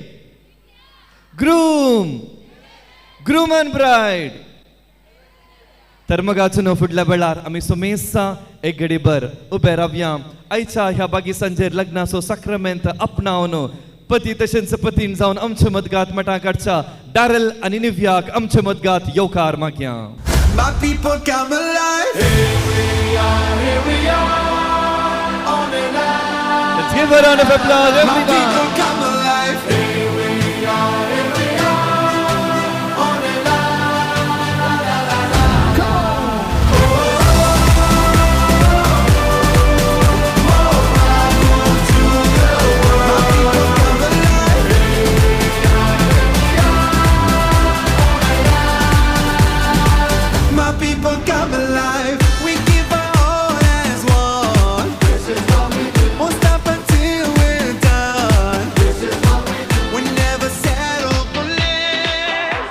groom, groom and bride. तर मगाचो फुडल्या वेळार आमी सुमेस्ता एक घडीभर उबे रावया. आयच्या ह्या बागिसांचेर लग्नाचो साक्रमेंत आपणावन पती तशेंच पतीन जावन आमचे मदगात मठां काडच्या डारल आनी निव्याक आमचे मदगात येवकार मागया. My people come alive. Here we are, here we are, on the line. Let's give a round of applause, everyone. My people come alive. Here we are, here we are, on the line. La, la, la, la. Come on. Oh, oh, oh, to the world. My people come alive. Here we are, here we are, on the line. My people come alive. We give our all as one. This is what we do. Won't stop until we're done. This is what we do. We never settle for less.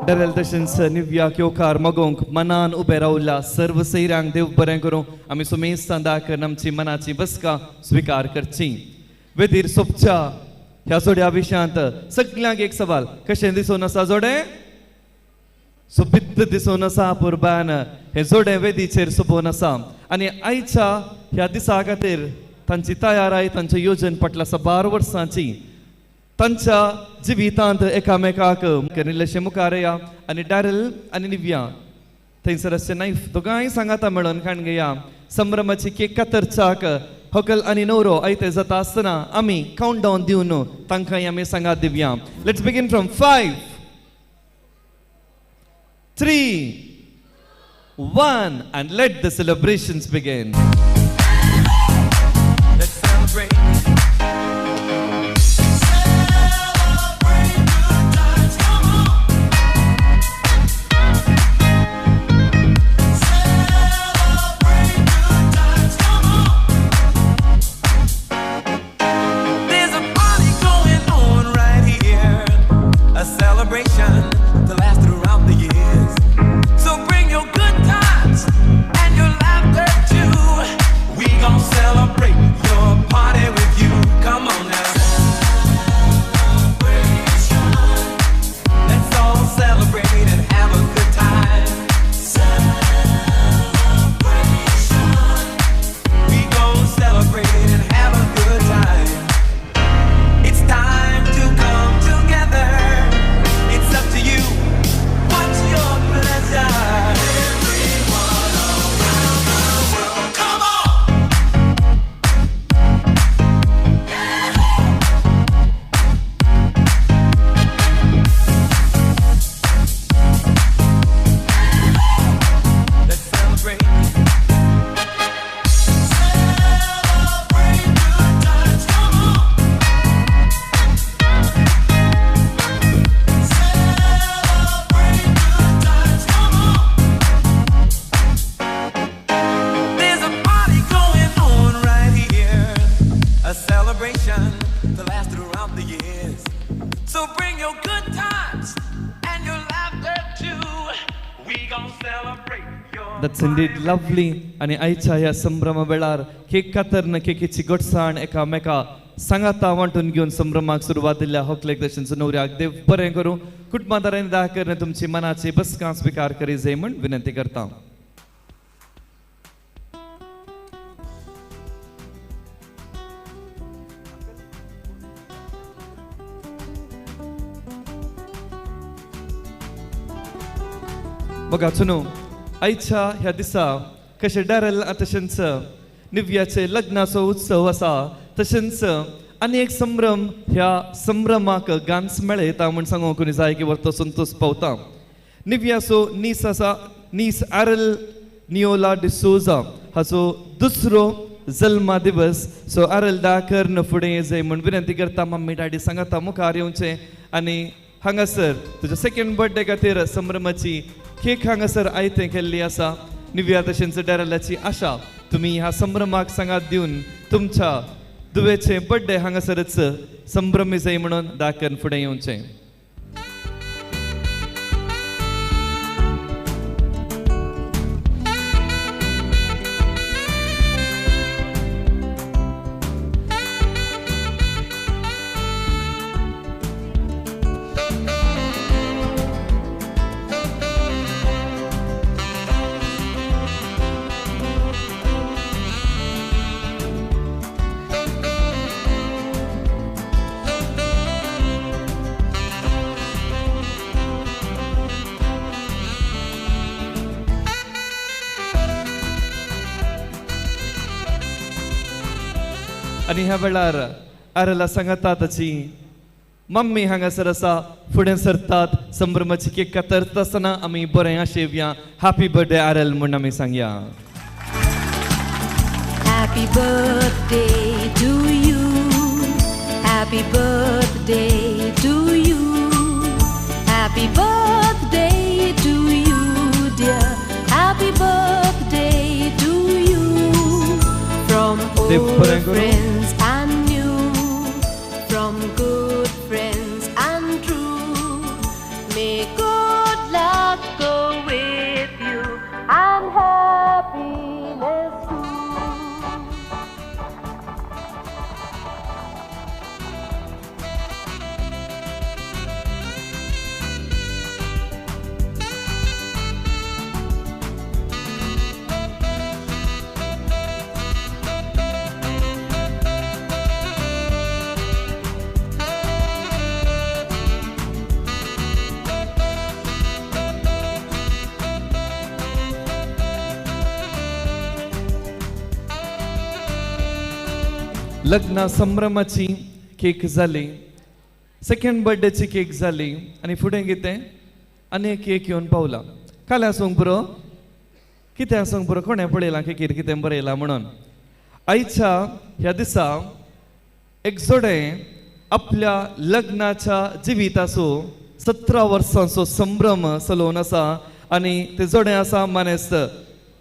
Daryl तशेंच निव्याक येवकार मागोवंक मनान उबे रावल्या सर्व सैरांक देव बरें करूं. आमी सुमेस्तां दाखन आमची मनाची बसका स्विकार करची. वेदीर सोपच्या ह्या जोड्या विशयांत सगल्यांक एक सवाल, कशें दिसून आसा जोडें? सोबीत दिसून आसा पुरबान हें जोडें वेदीचेर सोबोवन आसा आनी आयच्या ह्या दिसा खातीर तांची तयाराय, तांचें योजन फाटल्या साबार वर्सांची तांच्या जिवितांत एकामेकाक इल्लेशें मुखार या आनी डॅरल आनी निव्या थंयसर आसचें नायफ दोगांय सांगाता मेळोन काण घेया. संभ्रमाची केक कातरचाक होकल आनी नवरो आयते जाता आसतना आमी कावंट डावन दिवन तांकांय आमी सांगात दिवया. Let's begin from 5, 3, 1 and let the celebrations begin. Let's celebrate. Celebrate good times, come on. Celebrate good times, come on. There's a party going on right here, a celebration to last throughout the years. So bring your good times and your laughter too. We gon' celebrate your party with you. Come on now. Celebration. Let's all celebrate and have a good time. Celebration. We gon' celebrate and have a good time. It's time to come together. It's up to you. What's your pleasure? Everyone around the world, come on! Let's celebrate. Celebrate good times, come on. Celebrate good times, come on. There's a party going on right here, a celebration to last throughout the years. So bring your good times and your laughter too. We gon' celebrate your That's indeed lovely. आनी आयच्या ह्या संभ्रमा वेळार cake कातरन केकीची गोडसाण एकामेका सांगाता वांटून घेवन संभ्रमाक सुरवात दिल्या. होकलेक तशेंच नवऱ्याक देव बरें करूं. कुटुंबादारांनी दा करून तुमची मनाची बसका स्विकार करी जाय म्हूण विनंती करता. बघा चुनो आयच्या ह्या दिसा कशें डॅरल तशेंच निव्याचे लग्नाचो उत्सव आसा तशेंच आनी एक संभ्रम ह्या संभ्रमाक गांच मेळयता म्हूण सांगूंक कोणी जाय की व्हरतो संतोष पावता. निव्याचो नीस आसा, नीस आरल नियोला डिसोजा हाचो दुसरो जल्मा दिवस. सो आरल दा कर्ण फुडें जाय म्हूण विनंती करता. मम्मी डॅडी सांगाता मुखार येवचें आनी हांगासर तुज्या सेकंड बर्थडे खातीर संभ्रमाची केक हांगासर आयतें केल्ली आसा. निव्या तशेंच डॅरलाची आशा तुमी ह्या संभ्रमाक सांगात दिवन तुमच्या दुवेचे बर्थडे हांगासरच संभ्रमी जाय म्हणून दाखन फुडें येवचें. आनी ह्या वेळार आरला सांगता ताची मम्मी हांगासर आसा, फुडें सरतात, संभ्रमाची केक कातरता आसतना आमी बरें आशेवया, हॅपी बर्थडे आरल म्हूण आमी सांगया. Happy birthday to you. Happy birthday to you. Happy birthday to you, dear. Happy birthday to you. From old friends and new, from good friends and true. May good luck go with you and happiness too. लग्न संभ्रमाची cake जाली, second बर्थडेची cake जाली आनी फुडें कितें आनी एक cake येवन पावला. काल आसूंक पुरो, कितें आसूंक पुरो, कोणें पळयलां केकीर कितें बरयलां म्हणून. आयच्या ह्या दिसा एक जोडें आपल्या लग्नाच्या जिविताचो 17 वर्सांचो संभ्रम चलोवन आसा आनी ते जोडें आसा मानेस्त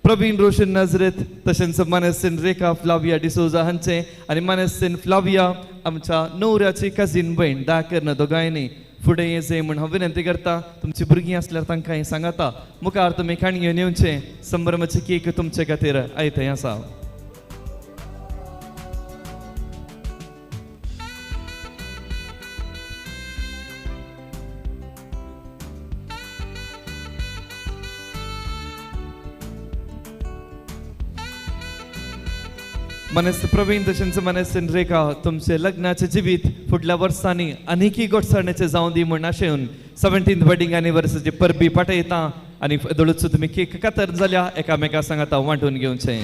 प्रवीण रोशन नजरेत, तशेंच मानेस्तीन रेखा फ्लाविया डिसोजा हांचे आनी मानेस्तीन फ्लाविया आमच्या न्हवऱ्याची कजीन भयण दाकर्न दोगांयनी फुडें येचें म्हूण हांव विनंती करता. तुमची भुरगीं आसल्यार तांकां सांगाता मुखार तुमी काणी घेवन येवचें, संभ्रमाची केक तुमचे खातीर आयतें आसा. मानेस्त प्रवीण तशेंच मानेस्त रेखा तुमचे लग्नाचे जिवीत फुडल्या वर्सांनी आनीकय गोडसाणेचें जावं दी म्हूण आशेवन 17th wedding एनिवर्सरीची परबी पाठयता आनी दोळूच तुमी केक कातर जाल्या एकामेका सांगाता वांटून घेवचें.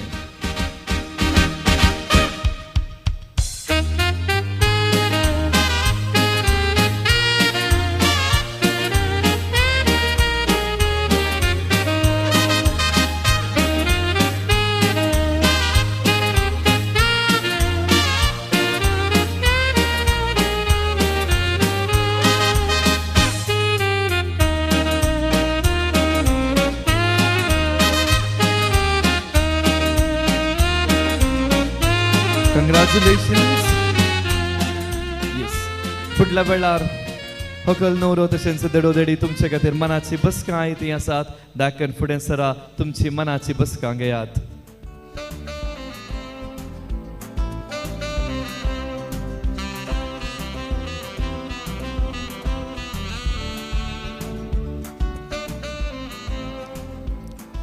Congratulations. Yes. फुडल्या वेळार होकल न्हवरो तशेंच देडोदेडी तुमचे खातीर मनाची बसकां आयती आसात, दाखन फुडें सरा, तुमची मनाची बसकां घेयात.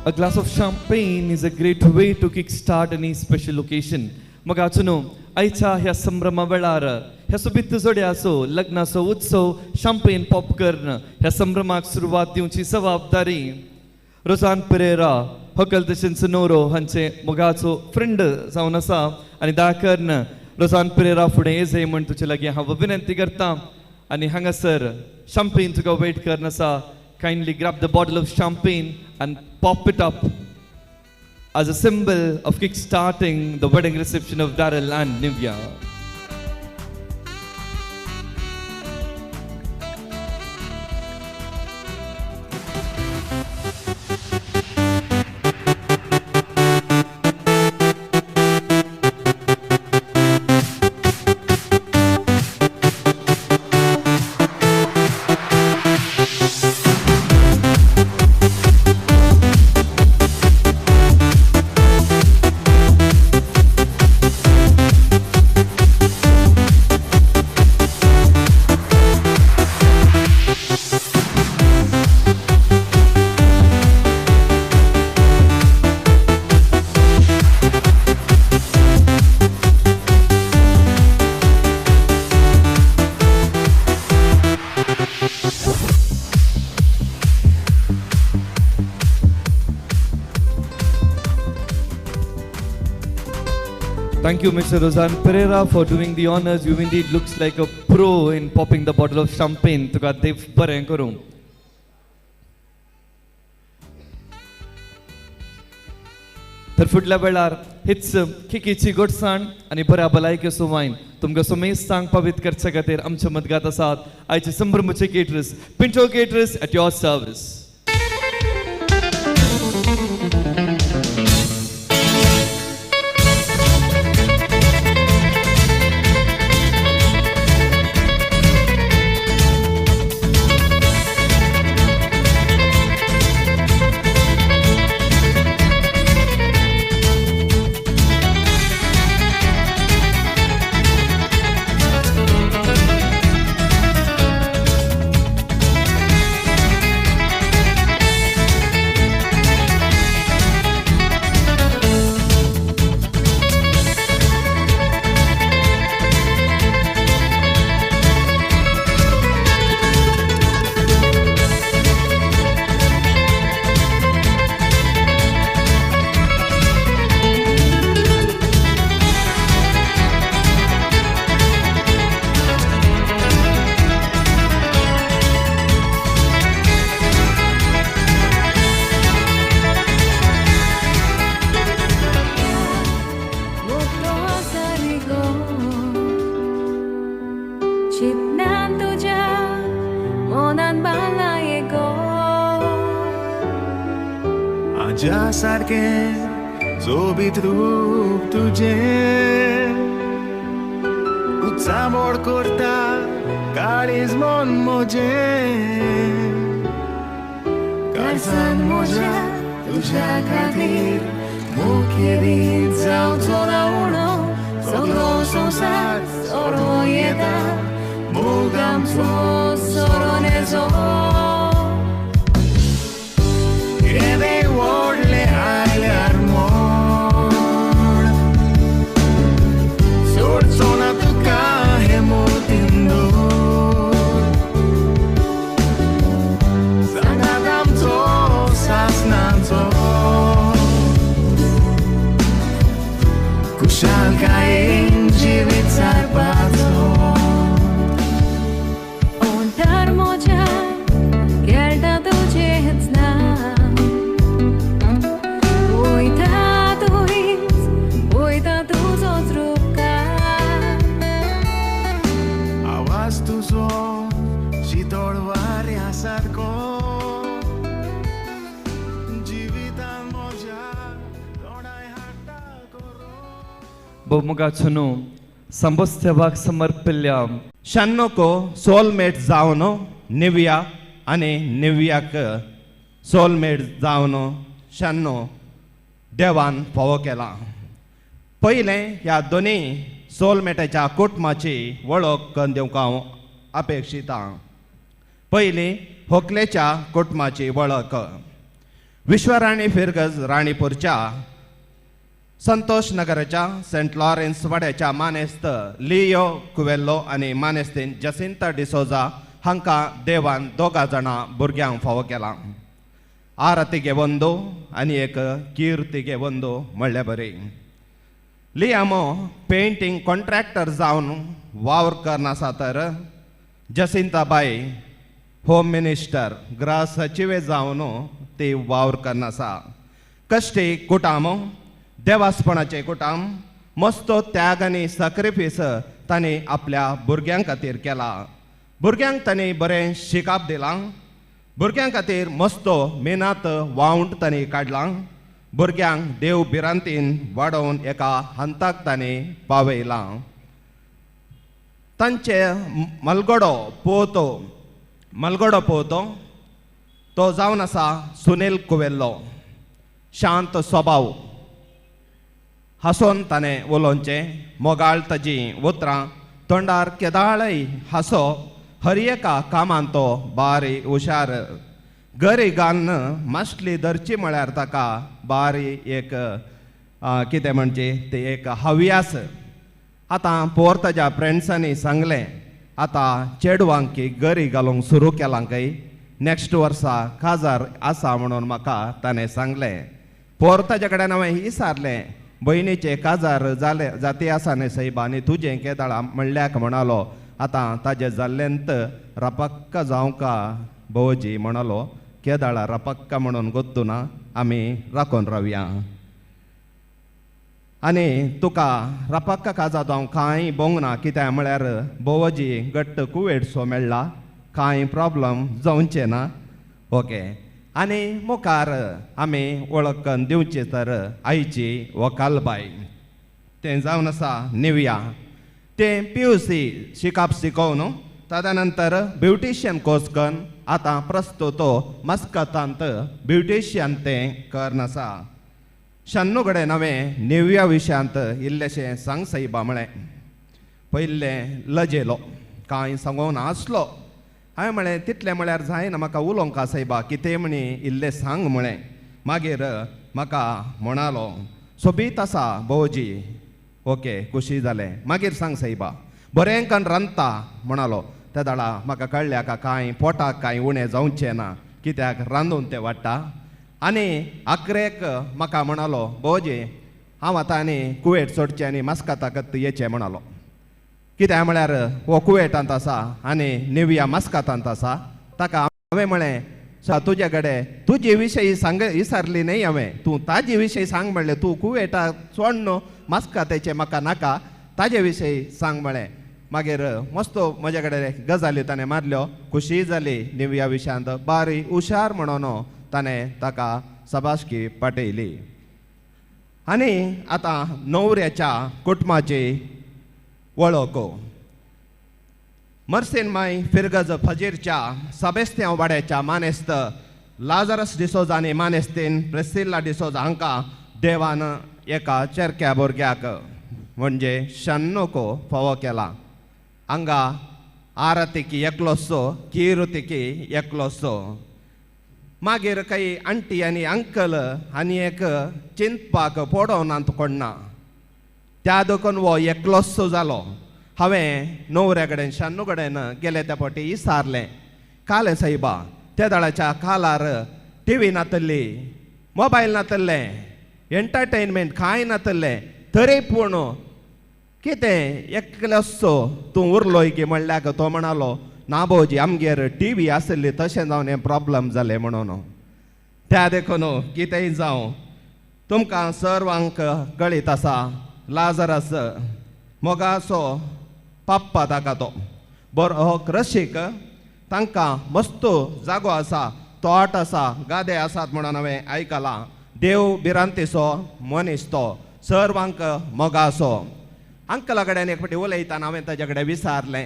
A glass of champagne is a great way to kickstart any special occasion. मगाचो न्हू आयच्या ह्या संभ्रमा वेळार ह्या सोबीत जोड्याचो लग्नाचो उत्सव शाम्पेन पॉप करून ह्या संभ्रमाक सुरवात दिवची जबाबदारी रोजान परेरा होकल तशेंच न्हवरो हांचे मोगाचो फ्रेंड जावन आसा आनी दाकर्न रोजान परेरा फुडें येजय म्हूण तुजे लागीं हांव विनंती करता आनी हांगासर शाम्पेन तुका वेट करून आसा. Kindly grab the bottle of champagne and pop it up as a symbol of kick-starting the wedding reception of Daryl and Nivya. Thank you, Mr. Rosan Pereira, for doing the honors. You indeed looks like a pro in popping the bottle of champagne. तुका देव बरें करूं. तर फुडल्या वेळार हीच खिकीची गोडसाण आनी बऱ्या भलायकेचो वायन तुमकां सुमेस्तांक पवित्र करचे खातीर आमच्या मदगात आसात आयचे संभ्रमाचे caterers, Pinto caterers at your service. सारकें सोबीत रूप तुजें उचामोड करता काळीज मन म्हजें काळजान म्हज्या तुज्या खातीर मुखेली जावचो ना उणो सगळो संवसार सोडूं येता मोग आमचो सोडून येचो. येदें व्हडलें आयल्यार म्हण सोडचो ना तुका हें मोतीन दवर सांगात आमचो सासणाचो खुशालकायेन जिवीत सारपाचो. ओंठार म्हज्या खेळटा तुजेंच नांव वयता तुंयच वयता तुजोच रुपकार आवाज तुजो शितळ वाऱ्या सारको जिवितान म्हज्या तोंडाय हाडटा करो. भोवमुखाचो न्हू संबस्तेवाक समर्पिल्ल्या शान्नोको सोलमेट जावन निव्या आनी निव्याक सोलमेट जावन शान्नो देवान फावो केला. पयलें ह्या दोनी सोलमेटाच्या कुटुंबाची वळख करून दिवंक हांव अपेक्षितां. पयलीं होकलेच्या कुटुंबाची वळख. विश्वराणी फिरगज राणीपूरच्या संतोष नगराच्या सेंट लॉरेन्स वाड्याच्या मानेस्त लियो कुवेल्लो आनी मानेस्तीन जसिंता डिसोजा हांकां देवान दोगा जाणां भुरग्यांक फावो केला. आरती घेवंदो आनी एक किर्ती घेवंदो म्हणल्या बरी. लियामो पेंटींग कॉन्ट्रॅक्टर जावन वावर करनासा तर जसिंताबाई होम मिनिस्टर गृह सचिव जावन ती वावर करनासा. कश्टी कुटाम देवासपणाचें कुटाम मस्तो त्याग आनी सॅक्रिफीस तांणी आपल्या भुरग्यां खातीर केला. भुरग्यांक तांणी बरें शिकाप दिलां. भुरग्यां खातीर मस्तो मेनात वावंट तांणी काडलां. भुरग्यांक देव भिरांतीन वाडोवन एका हंताक तांणी पावयलां. तांचे मलगडो पोवतो तो जावन आसा सुनील कुवेल्लो. शांत स्वभाव हांसोन ताणें उलोवचें मोगाळ ताजी उतरां तोंडार केदाळय हांसो हर एका कामान तो बारी हुशार. गरी घालून मासली धरची म्हळ्यार ताका बारी एक कितें म्हणचे ते एक हव्यास. आतां पोर ताज्या फ्रेंड्सांनी सांगलें आतां चेडवांक गरी घालूंक सुरू केलां काय नॅक्स्ट वर्सा काजार आसा म्हणून म्हाका ताणें सांगलें. पोर ताज्या कडेन हांवें विचारलें भयणीचे काजार जाले जाती आसा न्ही सायबा आनी तुजें केदाळा म्हणल्याक म्हणालो आतां ताजें जाल्लेंत रपक्का जावंका भोवजी म्हणालो केदाळा रपक्का म्हणून गोत्तू ना आमी राखून रावया आनी तुका रपक्का काजा हांव कांय बोंगना कित्याक म्हळ्यार भोवजी घट्ट कुवेटसो मेळ्ळा कांय प्रॉब्लम जावचें ना ओके. आनी मुखार आमी वळखन दिवची तर आयची वकालबाय तें जावन आसा निव्या तें PUC शिकप शिकोवन तदनंतर ब्युटिशियन कोर्स करून आतां प्रस्तुत मस्कतांत ब्युटिशियन तें करून आसा. शन्नू कडेन हांवें निव्या विशयांत इल्लेशें सांग सायबा म्हळें पयलें लजेलो कांय सांगूंक नासलो. हांवें म्हळें तितलें म्हळ्यार जायना म्हाका उलोवंक सायबा कितें म्हणी इल्लें सांग म्हळें. मागीर म्हाका म्हणालो सोबीत आसा भोवजी ओके खुशी जालें. मागीर सांग सायबा बरें कन रांदता म्हणालो. त्या दाडा म्हाका कळ्ळ्या का कांय पोटाक कांय उणें जावचें ना कित्याक रांदून तें वाडटा. आनी आखरेक म्हाका म्हणालो भोवजी हांव आतां आनी कुवेट सोडचें आनी मस्कताकत येचें म्हणालो. कित्याक म्हळ्यार हो कुवेटांत आसा आनी निव्या मस्कतांत आसा. ताका हांवें म्हळें तुजे कडेन तुजे विशयी सांग विसरली न्ही हांवें तूं ताजे विशयी सांग म्हणलें तूं कुवेटाक सोड न्हू मस्कताचें म्हाका नाका ताजे विशयी सांग म्हळें. मागीर मस्त म्हजे कडेन गजाली ताणें मारल्यो खुशी जाली निव्या विशयांत बारी हुशार म्हणून ताणें ताका सबाशकी पाटयली. आनी आतां न्हवऱ्याच्या कुटुंबाची वळख मर्सीन माय फिरगज फजीरच्या सबेस्त्यांव वाड्याच्या मानेस्त लाजरस डिसोजा आनी मानेस्तीन प्रेसिल्ला डिसोजा हांकां देवान एका चेरक्या भुरग्याक म्हणजे शन्नुको फावो केला. हांगा आरतीकी एकलोसो किरुतिकी एकलोसो. मागीर काही आंटी आनी अंकल आनी एक चिंतपाक पडोवनात कोण्णा त्या देखून हो एकलोसो जालो. हांवें न्हवऱ्या कडेन शन्नू कडेन गेले त्या फावटी विचारलें कालें सायबा त्या दळाच्या कालार टीव्ही नातल्ली मोबायल नातल्लें एंटरटेनमेंट कांय नातल्लें तरी पूण कितें एकलोसो तूं उरलोय की म्हणल्यार तो म्हणालो ना भोवजी आमगेर टीव्ही आशिल्ली तशें जावन हें प्रॉब्लम जालें म्हणून. त्या देखून कितेंय जावं तुमकां सर्वांक कळीत आसा लाजरस मोगाचो पप्पा ताका तो बरो हो रशीक तांकां मस्त जागो आसा तोट आसा गादे आसात म्हणून हांवें आयकलां. देव भिरांतीचो मनीस तो सर्वांक मोगाचो. अंकला कडेन एक फावटी उलयतना हांवें ताजे कडेन विचारलें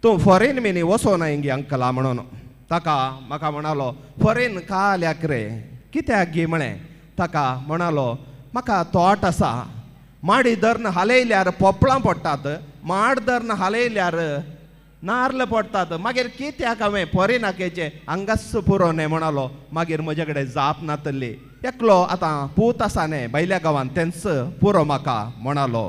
तूं फॉरेन मिनी वचो नाय गे अंकला म्हणून. ताका म्हाका म्हणालो फॉरेन काल्याक रे कित्याक गी म्हळें. ताका म्हणालो म्हाका तोट आसा माडी धरून हालयल्यार पोपळां पडटात माड धरून हालयल्यार नार्ल पडटात मागीर कित्याक हांवें फॉरेनाक येचें हांगाच पुरो न्ही म्हणालो. मागीर म्हजे कडेन जाप नातली एकलो आतां पूत आसा न्ही भायल्या गांवांत तेंच पुरो म्हाका म्हणालो.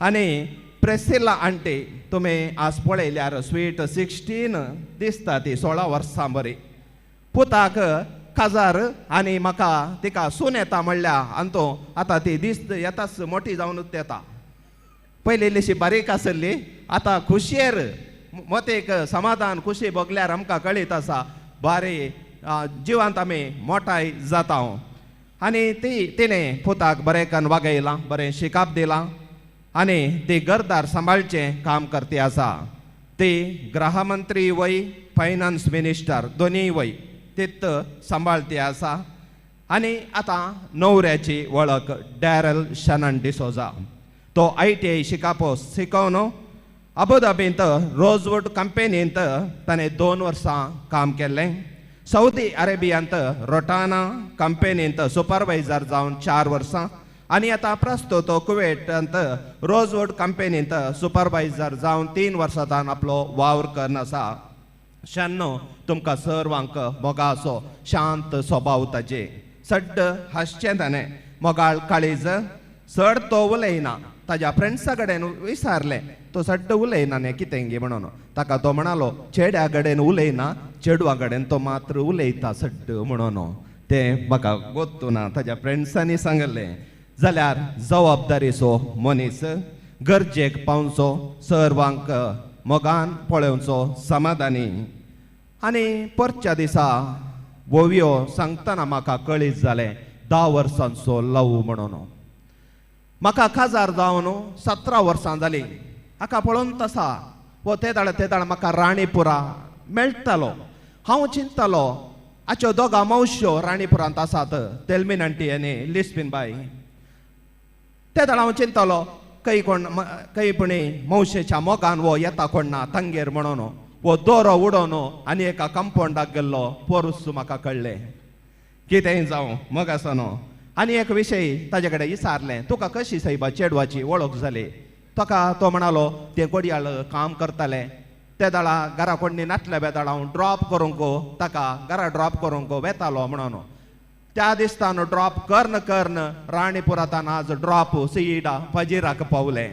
आनी प्रेसिल्ला आंटी तुमी आज पळयल्यार स्वीट 16 दिसता ती 16 वर्सां बरी पुताक काजार आनी म्हाका तिका सून येता म्हणल्या आनी तो आतां ती दिस्त येताच मोठी जावनूच येता. पयलीं इल्लीशी बारीक आसली आतां खुशयेर मतेक समाधान खुशी भोगल्यार आमकां कळीत आसा बारी जिवांत आमी मोठाय जाता. आनी ती तिणें पुताक बरें कन्न वागयलां बरें शिकाप दिलां आनी ती घरदार सांबाळचें काम करती आसा. ती गृहमंत्री वय फायनान्स मिनिस्टर दोनूय वय तीत सांबाळती आसा. आनी आतां न्हवऱ्याची वळख डॅरल शनन डिसोजा तो ITI शिकापो शिकोवन अबुधाबींत रोजवूड कंपनींत ताणें 2 वर्सां काम केल्लें. सौदी अरेबियांत रोटाना कंपनींत सुपरवायझर जावन 4 वर्सां आनी आतां प्रस्तुत कुवेटांत रोजवूड कंपनींत सुपरवायझर जावन 3 वर्सां ताण आपलो वावर करून आसा. शन्नो तुमकां सर्वांक मोगाचो शांत स्वभाव ताजे सड्ड हांसचें ताणें मोगाळ काळीज चड तो उलयना. ताज्या फ्रेंड्सा कडेन विचारलें तो सड्ड उलयना न्ही कितें गे म्हणून. ताका तो म्हणालो चेड्या कडेन उलयना चेडवा कडेन तो मात्र उलयता सड्ड म्हणून. तें म्हाका गोत्तू ना ताज्या फ्रेंड्सांनी सांगलें. जाल्यार जबाबदारीचो मनीस, गरजेक पावचो, सर्वांक मोगान पळोवचो, समाधानी. आनी परच्या दिसा वोवयो सांगतना म्हाका कळीत जालें 10 वर्सांचो लव म्हणून. म्हाका काजार जावन 17 वर्सां जालीं. हाका पळोवन तसा वो तेदाळ तेदाळ म्हाका राणीपुरा मेळटालो. हांव चिंततालो आच्यो दोगां मावश्यो राणीपुरांत आसात, तेलमीन आंटी आनी लिस्पिन बाई. तेदाळ हांव चिंततालो खंय कोण खंय पुणी मावशेच्या मोगान वो येता कोण ना तांगेर म्हणून. वो दोरो उडोवन आनी एका कंपाउंडाक गेल्लो पोरूस म्हाका कळ्ळें. कितेंय जावं मोग आसा न्हू. आनी एक विशय ताजे कडेन विचारलें, तुका कशी सायबा चेडवाची वळख जाली? ताका तो म्हणालो तें कोडयाळ काम करतालें, ते दाळा घरा कोडणी नातल्या बेदाळ हांव ड्रॉप करूंक ताका घरा ड्रॉप करूंक वेतालो म्हणून. त्या दिसतान ड्रॉप कर्न कर्न राणीपुरांतान आज ड्रॉप सीडा पजीराक पावलें.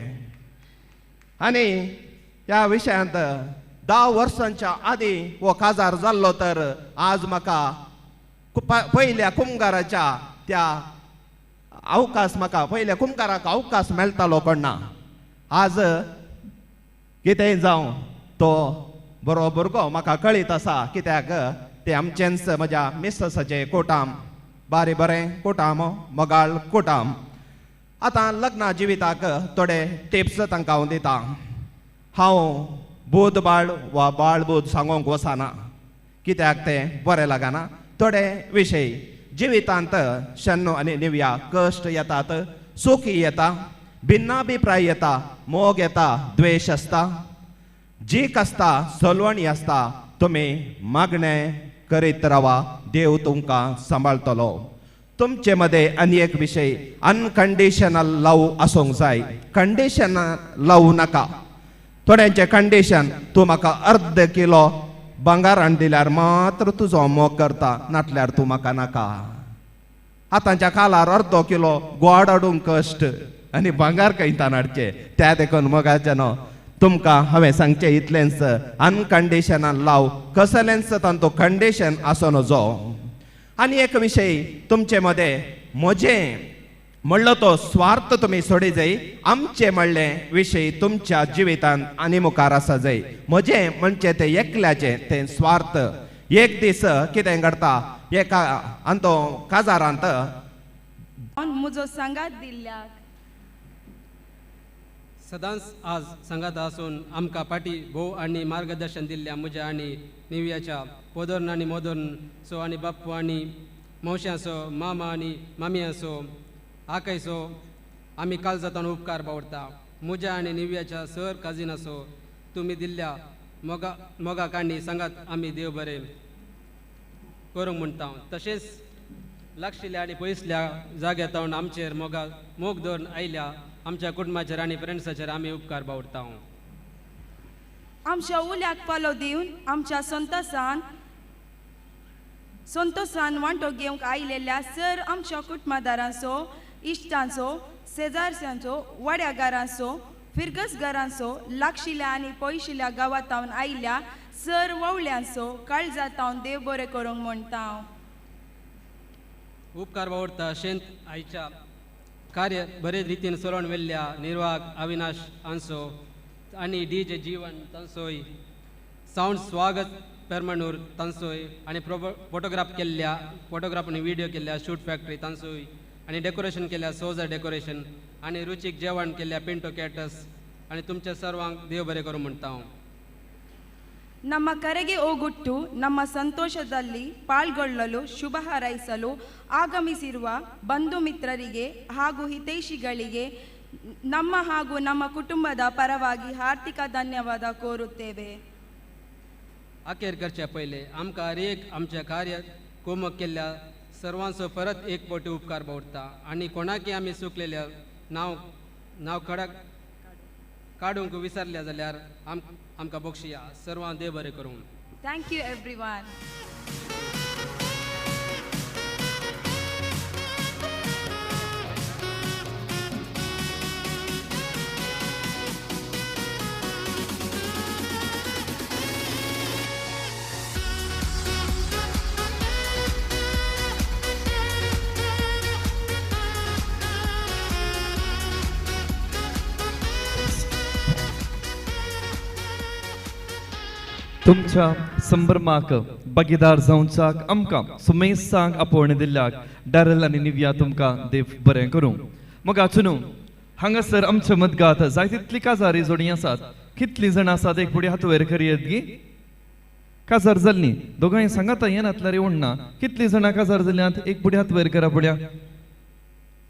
आनी ह्या विशयांत 10 वर्सांच्या आदीं हो काजार जाल्लो तर आज म्हाका पयल्या कुमगाराच्या त्या अवकाश म्हाका पयल्या कुमगाराक अवकाश मेळटालो कोण ना. आज कितेंय जावं तो बरो भुरगो म्हाका कळीत आसा, कित्याक ते आमचेंच म्हज्या मिसेसाचें कोटाम, बारी बरें कोटाम, मोगाळ कोटाम. आतां लग्ना जिविताक थोडे टिप्स तांकां हांव दितां. हांव बोध बाळ वा बाळ बोध सांगूंक वचना, कित्याक तें बरें लागना. थोडे विशय जिवितांत शन्नो आनी निव्या कश्ट येतात, सुखी येता, भिन्नाभिप्राय येता, मोग येता, द्वेश आसता, जीक आसता, सलवणी आसता. तुमी मागणें करीत रावा, देव तुमकां सांबाळटलो. तुमचे मदें आनी एक विशय अनकंडिशनल लव आसूंक जाय, कंडिशनल लव नाका. थोड्यांचें कंडिशन, तूं म्हाका अर्द किलो भांगार हाडून दिल्यार मात्र तुजो मोग करता, नाटल्यार तूं म्हाका नाका. आतांच्या कालार अर्दो किलो गोड हाडूंक कश्ट आनी भांगार खंयतान हाडचें. त्या देखून मोगाचें न्हू तुमकां हांवें सांगचें इतलेंच, अनकंडिशनल लव कसलेंच तांचो कंडिशन आसूं नजो. आनी एक विशय तुमचे मदें म्हजें म्हणलो तो स्वार्थ तुमी सोडी जाय, आमचें म्हणलें विशय तुमच्या जिवितांत आनी मुखार आसा जाय. म्हजें म्हणचें तें एकल्याचें तें स्वार्थ. एक दीस कितें घडटा, एका आनी तो काजारांत म्हजो सांगात दिल्ल्याक सदांच आज सांगात आसून आमकां पाटी भोव आनी मार्गदर्शन दिल्ल्या म्हज्या आनी निव्याच्या पोदोर्न आनी मोदोर्न सो आनी बाप्पू आनी मावश्यांचो मामा आनी मामयांचो आकायचो आमी कालजातान उपकार बावडटा. म्हज्या आनी निव्याच्या सर काजिनाचो तुमी दिल्ल्या मोगा मोगाक आनी सांगात आमी देव बरें करूंक म्हणटा. तशेंच लागशिल्ल्या आनी पयसल्या जाग्यार तावन आमचेर मोगा मोग दवरून आयल्या आमच्या कुटुंबाचेर आनी फ्रेंड्साचेर आमी उपकार बावडटा. आमच्या उल्याक पालो दिवन आमच्या संतोसान संतोसान वांटो घेवंक आयिल्ल्या सर आमच्या कुटुंबादारांचो, इश्टांचो, शेजारच्यांचो, वाड्यागारांचो, फिरगसगारांचो, लागशिल्ल्या आनी पयशिल्ल्या गांवांतावन आयिल्ल्या सर ववल्यांचो काळजातावन देव बरें करूंक म्हणटा. उपकार बावडटा शेंत आयच्या कार्य बरे रितीन चलोवन व्हेल्ल्या निर्वाक अविनाश आंसो आनी डी जे जीवन तांचोय, सावंड स्वागत पेरमणूर तांचोय आनी फोटोग्राफ केल्ल्या फोटोग्राफ आनी व्हिडियो केल्ल्या शूट फॅक्टरी तांचोय आनी डेकोरेशन केल्या सोजा डेकोरेशन आनी रुचीक जेवण केल्ल्या पिंटो कॅटस आनी तुमच्या सर्वांक देव बरें करूं म्हणटा हांव. ನಮ್ಮ ಕರೆಗೆ ಓಗೊಟ್ಟು ನಮ್ಮ ಸಂತೋಷದಲ್ಲಿ ಪಾಲ್ಗೊಳ್ಳಲು ಶುಭ ಹಾರೈಸಲು ಆಗಮಿಸಿರುವ ಬಂಧು ಮಿತ್ರರಿಗೆ ಹಾಗೂ ಹಿತೈಷಿಗಳಿಗೆ ನಮ್ಮ ಹಾಗೂ ನಮ್ಮ ಕುಟುಂಬದ ಪರವಾಗಿ ಹಾರ್ದಿಕ ಧನ್ಯವಾದ ಕೋರುತ್ತೇವೆ. अखेर करचे पयले आमकां हर एक आमचें कार्य कोमक केल्ल्या सर्वांचो परत एक फावटी उपकार बावडटा आनी कोणाकय आमी चुकलेल्या नांव नांव खडक काडूंक विसरल्या जाल्यार आमकां बक्षिया. सर्वांक देव बरें करूं. Thank you everyone. तुमच्या संभ्रमाक भागीदार जावच्याक आमकां सुमेसांक आपोवणें दिल्ल्याक डॅरल आनी निव्या तुमकां देव बरें करूं. मग आचून हांगासर आमच्या मदगात जाय तितली काजारी जोडी आसात. कितलीं जाणां आसात एक फुडें हात वयर करयत गी? काजार जाल्लीं दोगांय सांगाता येनातल्यार येवना. कितलीं जाणां काजार जाल्यांत एक फुडें हात वयर करा पळया.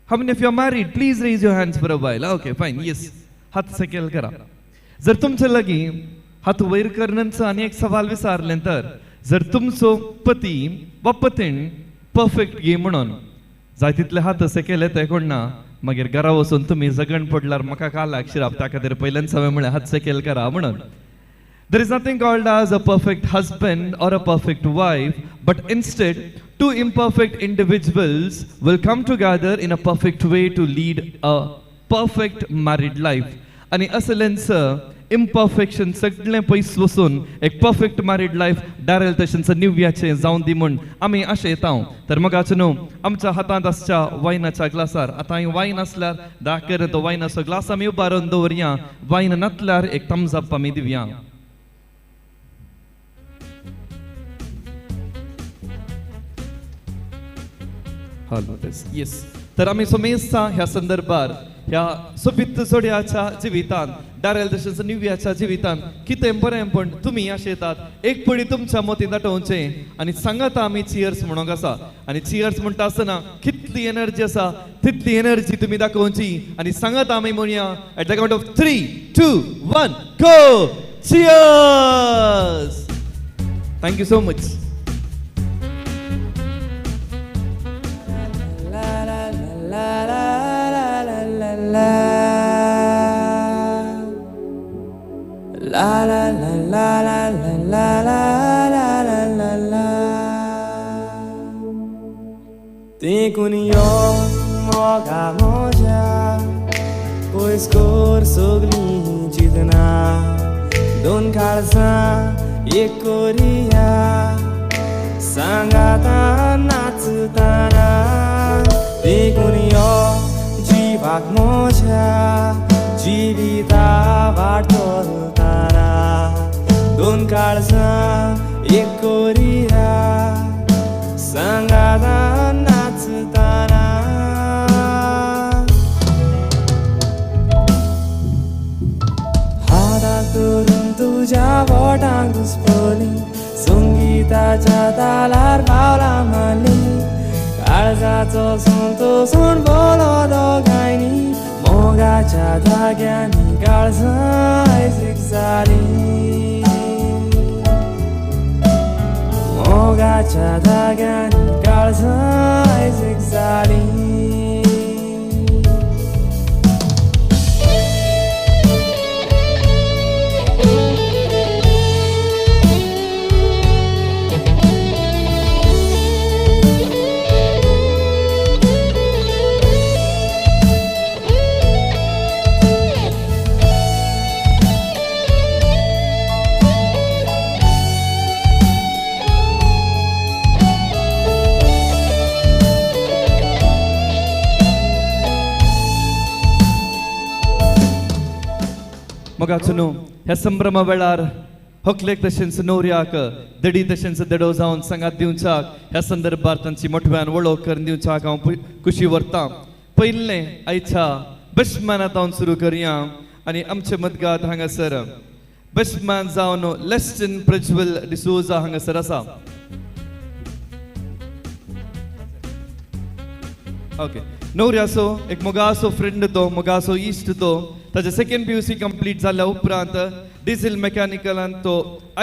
How many of you are married? Please raise your hands for a while. Okay, fine. Yes. हात सकयल करा. जर तुमचे लागीं हात वयर करण्याचो आनी एक सवाल विचारलें तर जर तुमचो पती वा पतीण परफेक्ट गे म्हणून जाय तितले हात सकयल ते कोण ना, मागीर घरा वचून तुमी जगण पडल्यार म्हाका कालाक शिराप, त्या खातीर पयल्यान हांवें म्हळें हात सकयल करा म्हणून. There is nothing called as a perfect husband or a perfect wife, but instead, two imperfect individuals will come together in a perfect way to lead a perfect married life. आनी असलेंच imperfection सगळें पयस वचून एक perfect married life Daryl तशेंच निव्याचें जावन दी म्हूण आमी आशें येता. तर मगाचो न्हू आमच्या हातांत आसच्या वायनाच्या ग्लासार आतां वायन आसल्यार दाखर तो वायनाचो ग्लास आमी उबारून दवरया, वायन नातल्यार एक थम्स अप आमी दिवया. येस, तर आमी सोमेस्ता ह्या संदर्भार ह्या सोबीत जोड्याच्या जिवितान डॅरल तशेंच निव्याच्या जिवितान कितें बरें पण तुमी अशें येतात एक पडी तुमच्या मतीन दाटोवचें आनी सांगाता आमी चियर्स म्हणूंक आसा. आनी चियर्स म्हणटा आसतना कितली एनर्जी आसा तितली एनर्जी तुमी दाखोवची आनी सांगाता आमी म्हणया at the count of 3, 2, 1 go cheers. Thank you so much. La la la la la la la la la la. देखून यो मोगा मोजा पयस कर सगळीं चिंतना दोन काळजां एक कोरिया सांगाता नाचताना. देखून यो जिवाक मोजा जिविता वाट चलताना दोन काळजां एक कोरिया सांगाता नाचताना. हाताक धरून तुज्या बोटांक घुसपली संगीताच्या तालार पावलां मारली काळजाचो संतोसून बोलो दोगांयनी मोगाच्या धाग्यांनी काळजां आयजीक जालीं मोगाच्या धाग्यांनी काळजां आयजीक जालीं. मगाचो न्हू ह्या संभ्रमा वेळार होकलेक तशेंच न्हवऱ्याक दडी तशेंच दडो जावन सांगात दिवच्याक ह्या संदर्भार तांची मोठव्यान वळख करून दिवच्याक हांव खुशी व्हरतां. पयलें आयच्या बेस्टमॅनात हांव सुरू करया आनी आमचे मदगात हांगासर बेस्टमॅन जावन लेस्टन प्रज्वल डिसोजा हांगासर आसा. ओके, न्हवऱ्याचो एक मोगाचो फ्रेंड तो, मोगाचो इश्ट तो. ताजे सेकंड PUC complete जाल्या उपरांत डिझल मेकॅनिकलान तो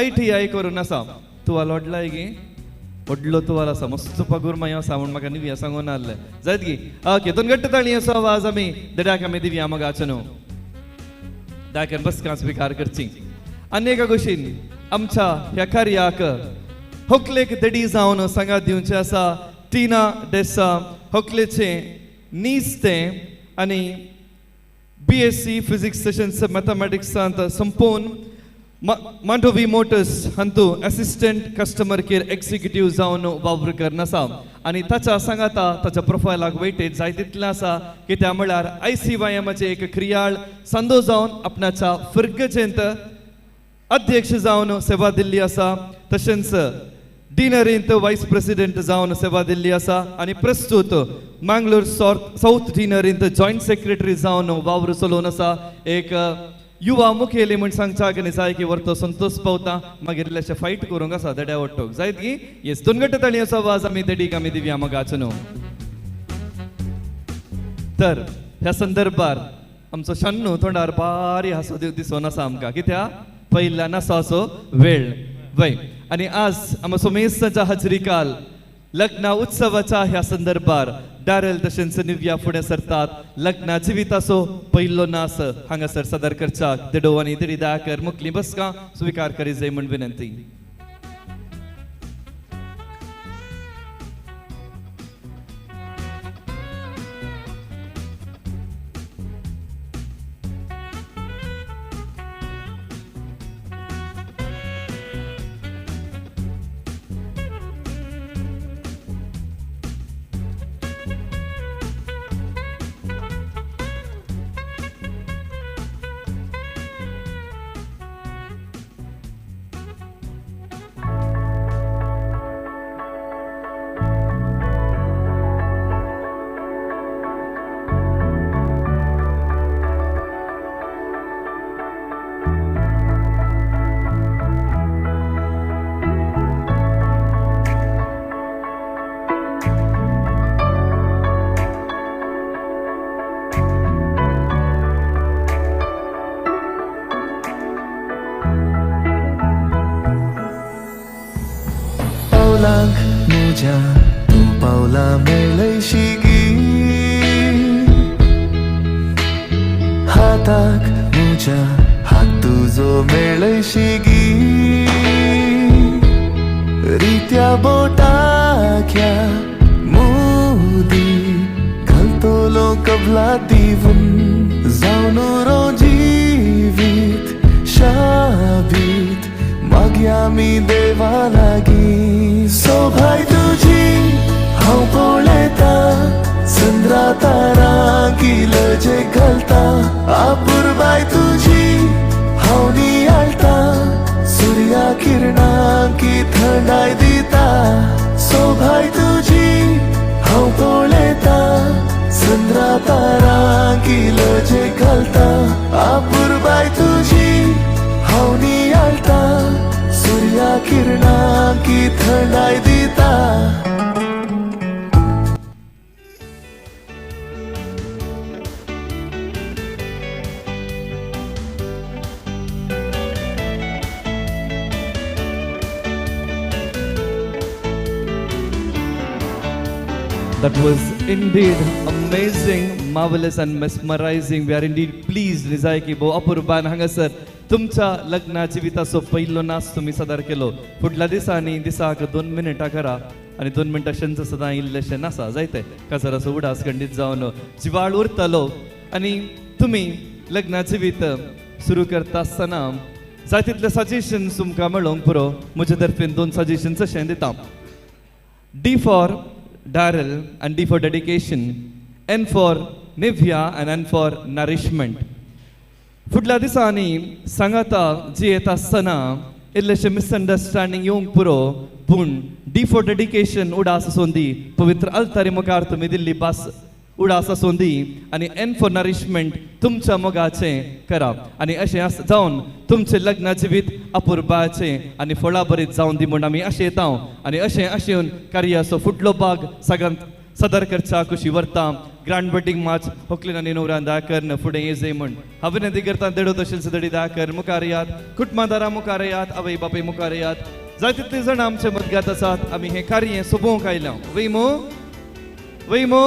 ITI करून आसा. तुवाल व्हडलाय गे, व्हडलो तुवाल आसा, मस्त पगूर मागीर आसा म्हूण म्हाका निव्या सांगून आहलें जायत गी. ओके, दोन घट्ट ताळयांचो आवाज आमी दड्याक आमी दिवया मोगाचो न्हू दाखय बसकां स्विकार करची. आनी एका गोशीन आमच्या ह्या कार्याक होकलेक दडी जावन सांगात दिवचें आसा टिना डेसा, होकलेचें नीस तें आनी BSc फिजिक्स तशेंच मॅथमॅटिक्सांत संपोवन मांडोवी मोटर्स हांतू असिस्टंट कस्टमर केअर एक्झिक्युटीव जावन वावर करून आसा. आनी ताच्या सांगाता ताच्या प्रोफायलाक वेटेज जाय तितलें आसा कित्याक म्हळ्यार ICYMाचें एक क्रियाळ संदो जावन आपणाच्या फिर्गजेंत अध्यक्ष जावन सेवा दिल्ली आसा, तशेंच डिनरींत वायस प्रेसिडेंट जावन सेवा दिल्ली आसा आनी प्रस्तुत मांगलोर सावथ डिनरींत जॉयंट सेक्रेटरी जावन वावर चलोवन आसा. एक युवा मुखेली म्हण सांगच्याक न्ही जाय की वर्तो संतोष पावता, मागीर इल्लेशें फायट करूंक आसा देड्या वट्टोक जायत की. येस, दोन गट्ट ताळयांचो आवाज आमी देडीक आमी दिवया मोगाचो न्हू. तर ह्या संदर्भार आमचो शन्नू तोंडार भारी हांसो दिसून आसा आमकां, कित्याक पयल्या नासाचो वेळ वय. आनी आज आमचो सोमेस्ताच्या हाजरीकाल लग्न उत्सवाच्या ह्या संदर्भार डॅरल तशेंच निव्या फुडें सरतात. लग्न जिविताचो पयलो नास हांगासर सादर करच्याक देडो आनी देडी दयाकर मुखली बसका स्विकार करी जाय म्हूण विनंती. तूं पावला मेळयशी गी, हाताक म्हज्या हात तुजो मेळयशी गी, रित्या बोटाख्या मुदी घालतलो कबला दिवन जावन रो जिवीत शाबीत मागीर आमी देवा लागीं. सोभाय तुजी हांव पळयतां, चंद्रा तारां किलजे घालता, आपुरबाय तुजी हांव नियाळटा, सुर्या किरणां की थंडाय दिता. सोभाय तुजी हांव पळयतां, चंद्रा तारां किलजे घालता, आपुरबाय तुजी हांव नियाळटा, सुर्या किरणां की थंडाय दिता. That was indeed amazing, marvelous and mesmerizing. We are indeed pleased, निजाय की भोव अपुरबान हांगासर तुमच्या लग्ना जिविताचो पयलो नाच तुमी सादर केलो. फुडल्या दिसांनी दिसाक 2 मिनटां करा आनी 2 मिनटां शेंच सदां इल्लेशें नासा जायते काजाराचो उडास खंडीत जावन जिवाळ उरतलो. आनी तुमी लग्ना जिवीत सुरू करता आसतना जाय तितले सजेशन्स तुमकां मेळोंक पुरो. म्हजे तर्फेन 2 सजेशन्स अशें दिता. D for Daryl and D for dedication, N for Nivea and N for nourishment. फुडल्या दिसांनी सांगाता जी येता आसतना इल्लेशें मिसअंडरस्टँडींग येवंक पुरो, पूण डी फॉर डेडिकेशन उडास आसूं दी, पवित्र अल्तारी मुखार तुमी दिल्ली भास उडास आसूं दी, आनी एन फॉर नरिशमेंट तुमच्या मोगाचें करा. आनी अशें जावन तुमचें लग्न जिवीत अपुरबाचें आनी फळाभरीत जावन दी म्हूण आमी अशें येता. आनी अशें आशेवन कार्याचो फुडलो भाग सगळ्यांत सादर करच्या कुशी व्हरता. ग्रांड वेडिंग मार्च होकलीन आनी नवऱ्यान दया फुडें येजय म्हूण हांव विनंती करता. देडो तशेंच दडी दया मुखार येयात, कुटुंबादारां मुखार येयात, आवय बापूय मुखार येयात. जाय तितली जाणां आमचे मदगात आसात. आमी हें कार्य सोबोवंक आयल्या वय मू, वय मू,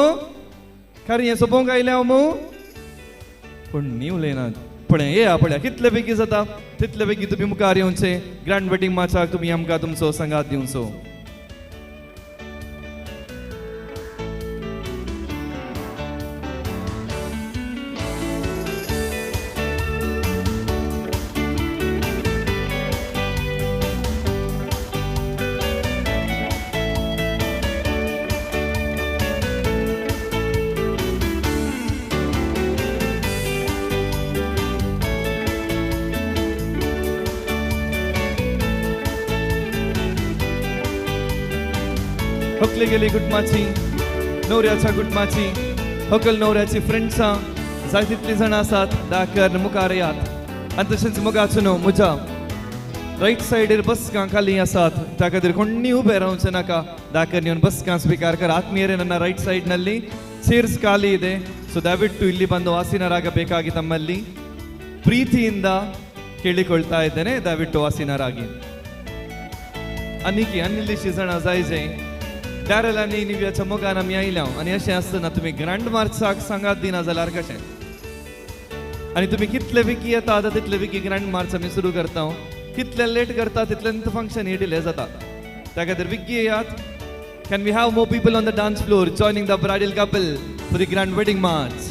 कार्य सोबोवंक आयल्या मू, पूण न्ही उलयनात. पळय येया पळया कितले बेगीन जाता तितले बेगीन तुमी मुखार येवचें. ग्रांड वेडिंग मार्चाक तुमी आमकां तुमचो सांगात दिवचो. होकले गेली कुटुंबाची, नवऱ्याच्या कुटुंबाची, होकल नवऱ्याची फ्रेंड्सां जाय तितलीं जाणां आसात दाकर मुखार यात. आनी तशेंच मोगाचो न्हू म्हज्या रायट सायडीर बसकां खाली आसात, त्या खातीर कोणी उबें रावचें नाका. दाकर येवन बसकां स्विकार कर. ಆತ್ಮೀಯರೇ, ನನ್ನ ರೈಟ್ ಸೈಡ್ನಲ್ಲಿ ಚೇರ್ಸ್ ಖಾಲಿ ಇದೆ. ಸೊ ದಯವಿಟ್ಟು ಇಲ್ಲಿ ಬಂದು ಆಸೀನರಾಗಬೇಕಾಗಿ ತಮ್ಮಲ್ಲಿ ಪ್ರೀತಿಯಿಂದ ಕೇಳಿಕೊಳ್ತಾ ಇದ್ದೇನೆ. ದಯವಿಟ್ಟು ಆಸೀನರಾಗಿ. आनी आनी जाणां जाय जे डॅरल आनी निव्याच्या मोगान आमी आयल्या आनी अशें आसतना तुमी ग्रँड मार्चाक सांगात दिना जाल्यार कशें? आनी तुमी कितले विकी येता आतां तितले विकी ग्रँड मार्च आमी सुरू करता. कितले लेट करता तितलें फंक्शन हे डिले जाता. त्या खातीर विकी येयात. Can we have more people on the dance floor joining the bridal couple for the grand wedding march?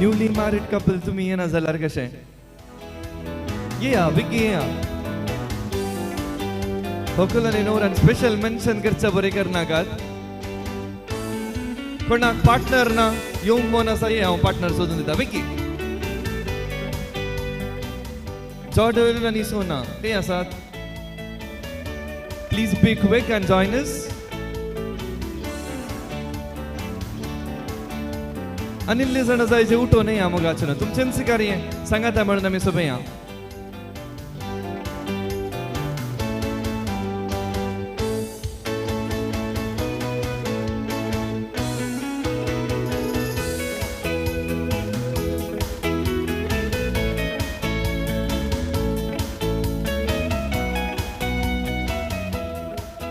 Newly married couple तुम्ही येना जाल्यार कशें? येया बेगीन येया. होकल आनी नवऱ्यान स्पेशल मेन्शन करच्या बरें करनाकात. कोणाक पार्टनर ना येवंक मन आसा, ये हांव पार्टनर सोदून दिता बेगीन. जॉर्डन आनी सोना ते आसात. Please be quick and join us. आनी इल्ले जाणां जाय जे उठोवन या मोगाचें न्हू तुमचेंच कार्य सांगाता म्हणून आमी सोबया.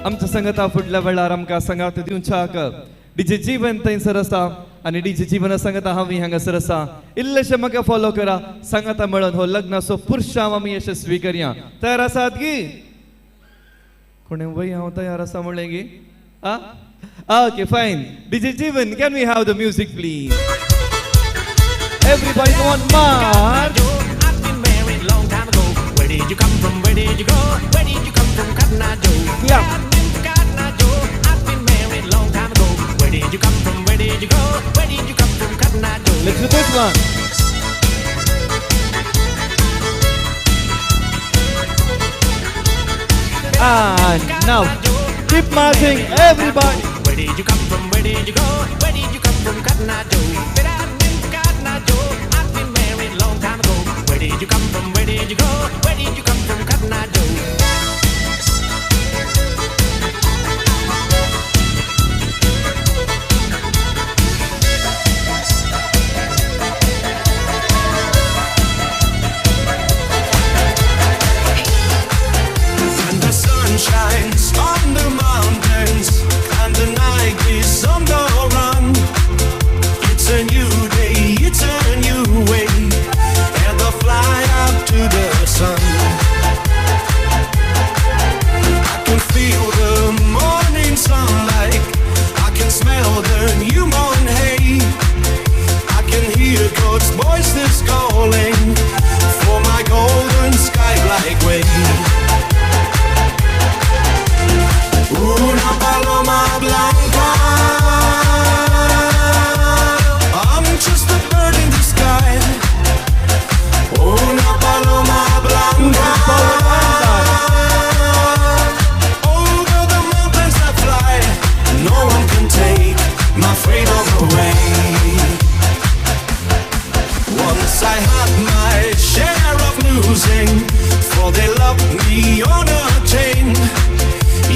आमच्या संगता फुडल्या वेळार आमकां संगात दिवच्याक डीजे जीवन थंयसर आसा आनी डीजे जीवन संगता हांव हांगासर आसा. इल्लेशें म्हाका फॉलो करा. सांगाता मेळोन हो लग्नाचो पुरशांव आमी यशस्वी करया. तयार आसात गी? कोणें वय हांव तयार आसा म्हणलें गी? आ okay fine. DJ Jeevan, can we have the music please? Everybody on march. Where did you come from? Where did you go? Where did you come from, Cotton Eye Joe? Yeah. Cotton Eye Joe, I've been married long time ago. Where did you come from? Where did you go? Where did you come from, Cotton Eye Joe? Let's do this one. And now, keep marching, everybody. Where did you come from? Where did you go? Where did you come from, Cotton Eye Joe? Cotton Eye Joe, I've been married long time ago. Where did you come from? Where did you go? Where did you come from, Cotton Eye Joe? And the sun shines on the mountains, and the night is on the run. It's a new day, it's a new way, and I fly up to the sun. I can feel the morning sunlight, I can smell the new mown hay. I can hear God's voices calling for my golden sky-like way. Una paloma blanca, I'm just a bird in the sky. Una paloma blanca, over the mountains I fly. No one can take my freedom away. Once I had my share of losing, for they loved me on a chain.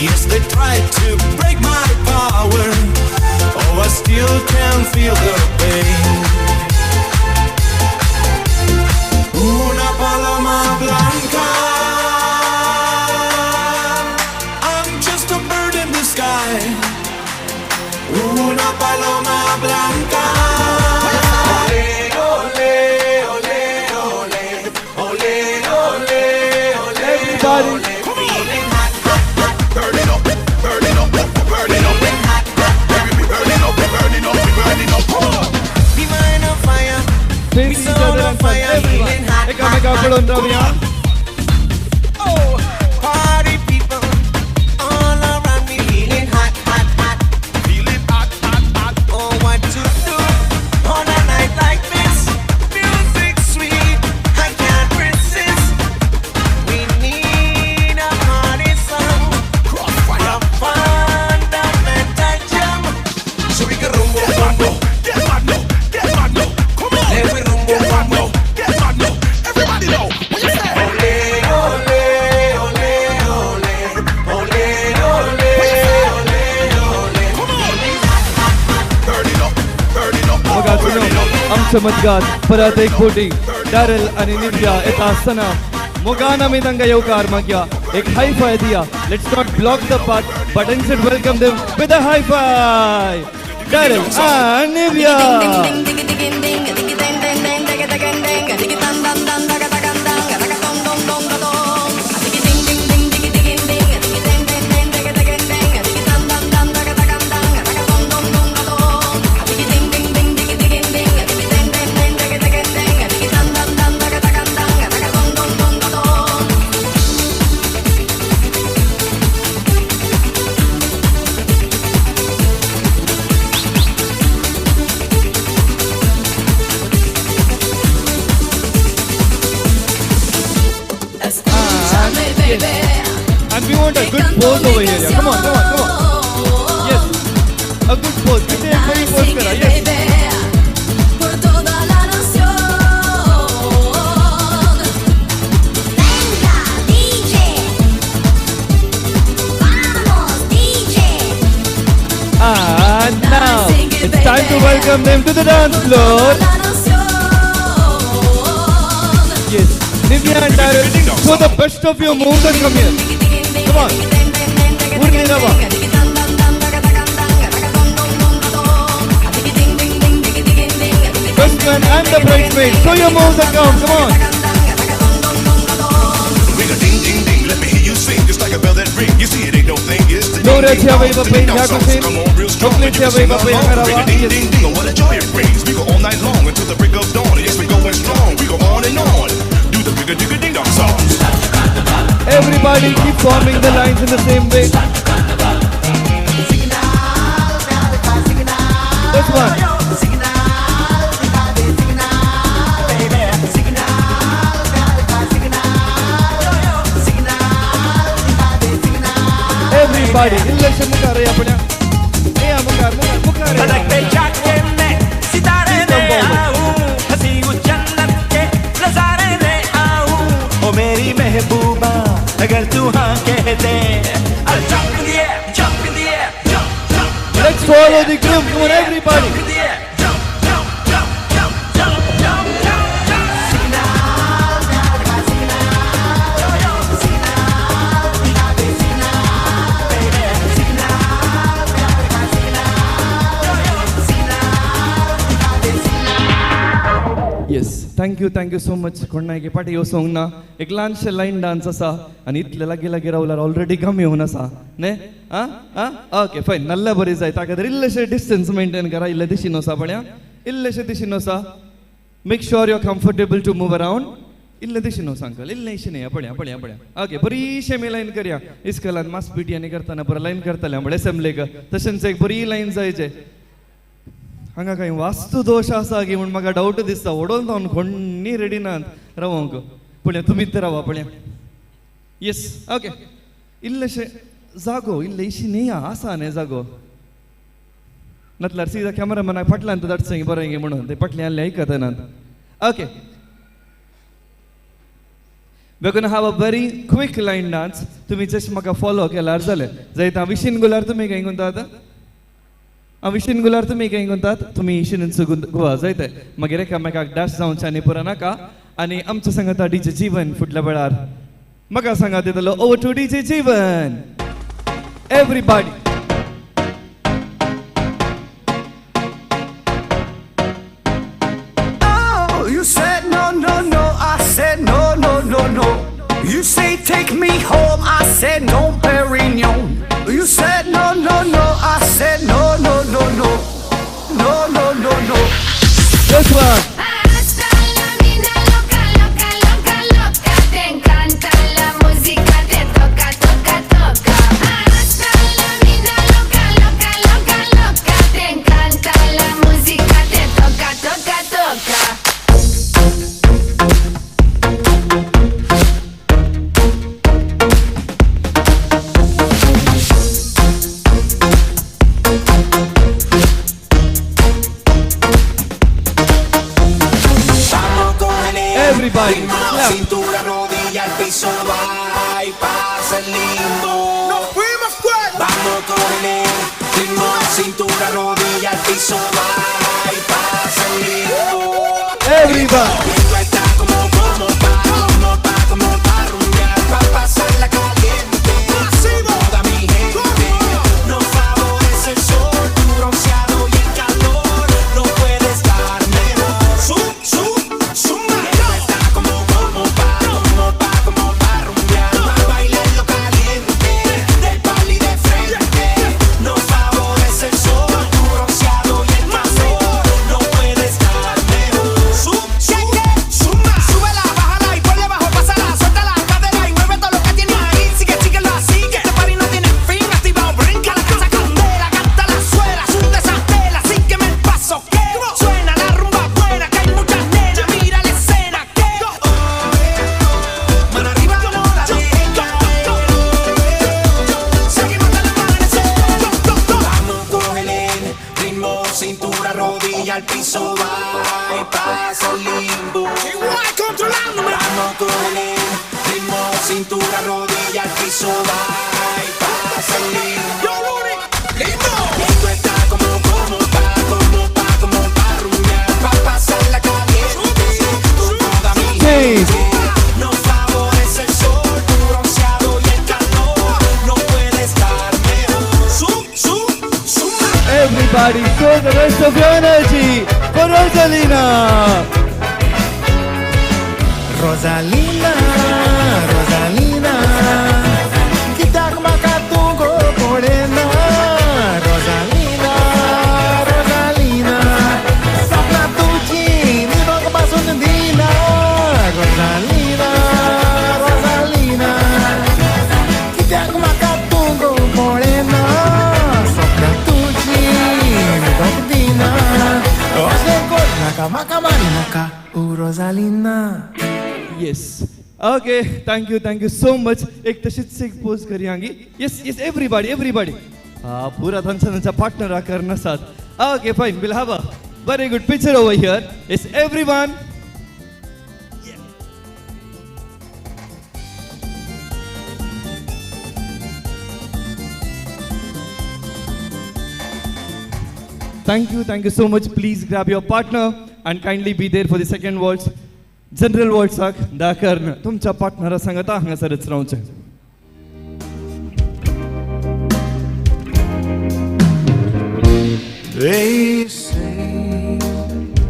Yes, they tried to break my power. Oh, I still can feel the pain. Una paloma blanca, I'm just a bird in the sky. Una paloma blanca. Ole, ole, ole, ole, ole, ole, Everybody. Burning up, burning up, burning up, burning up, burning up, burning up. Be mine on fire, Face be each so other on and fire, everyone. feeling hot, एकामेका पळोवन रावया. Oh, party people all around me, feeling hot, hot. आमच्या मदगात परत एक बोटी Daryl आनी Nivea येता आसतना मोगान आमी तांकां येवकार मागया. एक हाय फाय दिया. Let's not block the path but instead welcome them with a high five. Daryl and Nivya. And we want a good pose over here. Yeah. Come on, come on, come on. Yes. A good pose. Kitne ek bari pose kara. Yes. Por toda la nación. Venga, DJ. Vamos, DJ. And now it's time to welcome them to the dance floor. Yes. Nivya and Daryl, show the best of your moves and come here. Come on. Urli Rava. Best man and the bridesmaid, show your moves and come. Come on. Ring a ding ding ding, let me hear you sing. Just like a bell that ring. You see it ain't no thing. It's the ding ding dong, the ding dong song. So come on real strong. You can sing along. Ring a ding ding ding, oh what a joy it brings. We go all night long until the break of dawn. Yes, we going strong. We go on and on. Do the ring a ding ding dong song. Everybody keep forming the lines in the same way. This one. Everybody, इल्लेशे मुखार या पड्या. या मुखार मुखार मुखार. सड़क pay जाके मैं सितारे ले आऊं, हंसी उस जन्नत के नजारे ले आऊं. ओ मेरी महबूबा अगर तू हाँ कह दे. I'll jump in the air, jump in the air, jump, jump, jump. Let's follow the groom. Come on, everybody. Jump in the air, jump, jump, jump, jump, jump, jump, jump, jump. Yes, thank you so much. कोणाक पाटी वचोंक ना एक ल्हानशें line dance आसा आनी इतले लागीं लागीं रावल्यार ऑलरेडी कमी येवन आसा न्ही. आं आं ओके फायन. नाल्ला बरी जाय ताका खातीर इल्लेशें डिस्टन्स मेंटेन करा. इल्लें दिशीन वसा पळया, इल्लेशें दिशीन वसा. Make sure you are comfortable to move around. इल्लें दिशीन वसा अंकल, इल्लें इशें न्ही. पळया पळया पळया. ओके बरीशी आमी लायन करया. इस्कलान मास पिटी आनी करतना बरो लायन करताले म्हळ्यार एसेंब्लेक, तशेंच एक बरी लायन जायचे. हांगा कांय वास्तू दोश आसा की म्हूण म्हाका डावट दिसता. व्हडोन जावन कोण्णी रेडी नात रावोंक. पळया तुमी तर रावा पळया. येस ओके. इल्लेशें जागो इल्ले इशी न्ही आसा न्ही जागो. नातल्यार सीधा कॅमेरामॅनाक फाटल्यान तर धाडचें बरें गे म्हणून ते फाटल्यान आहले आयकत नात. Okay, we gonna have a very quick line dance. तुमी जस्ट म्हाका फॉलो केल्यार जालें. जायत हांव विशीन गुलार तुमी खंय गुंतात, हांव विशीन गुलार तुमी खंय गुंतात, तुमी इशीन गुवा जायते. मागीर एकामेकाक डॅश जावचें आनी पुरो नाका. आनी आमच्या सांगाता डीजे जीवन फुडल्या वेळार म्हाका सांगात दितलो. Over to DJ Jeevan. Everybody. Oh, you said no, no, no. I said no, no, no, no. You say take me home. I said no, Perignon. You said no, no, no. I said no, no, no, no. No, no, no, no. This one. Hasta la mina loca, loca, loca, loca. Te encanta la música, te toca, toca, toca. Hasta la mina loca, loca, loca, loca. Te encanta la música, te toca, toca, toca. Everybody, clap. Cintura, rodilla, al piso, va y pasa el lindo. Nos fuimos fuera. Vamos con el ritmo, cintura, rodilla, al piso, va y pasa el lindo. Arriba. Everybody, show the rest of your energy for Rosalina. Rosalina, Rosalina, कित्याक म्हाका तूं गो पळयना? Rosalina, Rosalina, सपनां तुजीं न्हिदोंक पासून दिना. Rosalina, Rosalina, कित्याक म्हाका तूं गो पळयना? सपनां तुजीं न्हिदोंक दिना. अशें कर नाका, म्हाका मारी नाका, ओ Rosalina. Yes. Okay, thank you so much. एक तशीच एक पोज करी हांगी. Yes, yes, everybody, everybody. पुरा तांचा तांचा पार्टनर करना साथ. Okay, fine. We'll have a very good picture over here. Yes, everyone. Thank you so much. Please grab your partner and kindly be there for the second waltz. General वॉल्ट्साक दाखर तुमच्या पार्टनरा सांगता हांगासरच रावचें.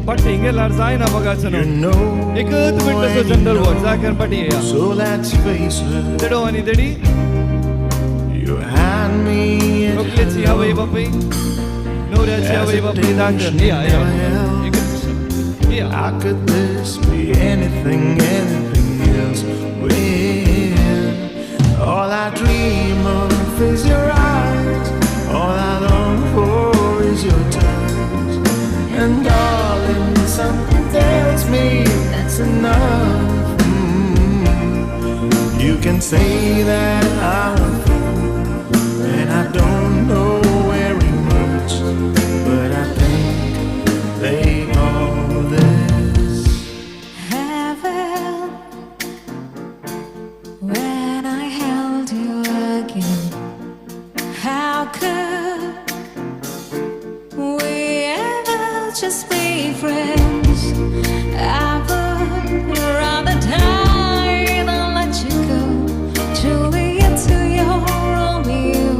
पाटी हिंगेल्यार जायना बघाचो न्हू. एकच मिनट असो जनरल वॉल्ट्स दाखर पाटी येया. देडो आनी देडी. व्हंकलेची आवय बापूय, नवऱ्याची आवय बापूय दाखर येया येया. How could this be anything, anything else? When all I dream of is your eyes, all I long for is your touch. And darling, something tells me that's enough. You can say that I'm a fool, and I don't know very much, but I think they call this heaven. When I held you again, how could we ever just be friends? I would rather die than let you go. Juliet to your Romeo,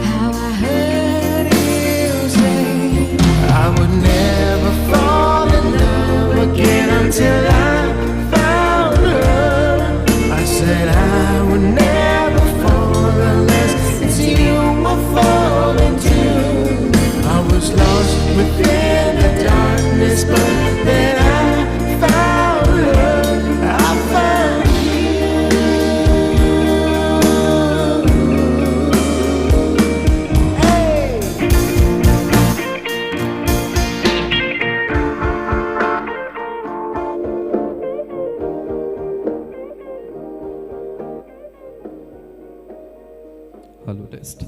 how I heard you say I would never fall in love again until I found her. I said I would never fall unless it's you I fall into. I was lost within the darkness, but then I found her. I found you. Hey! Hello, test.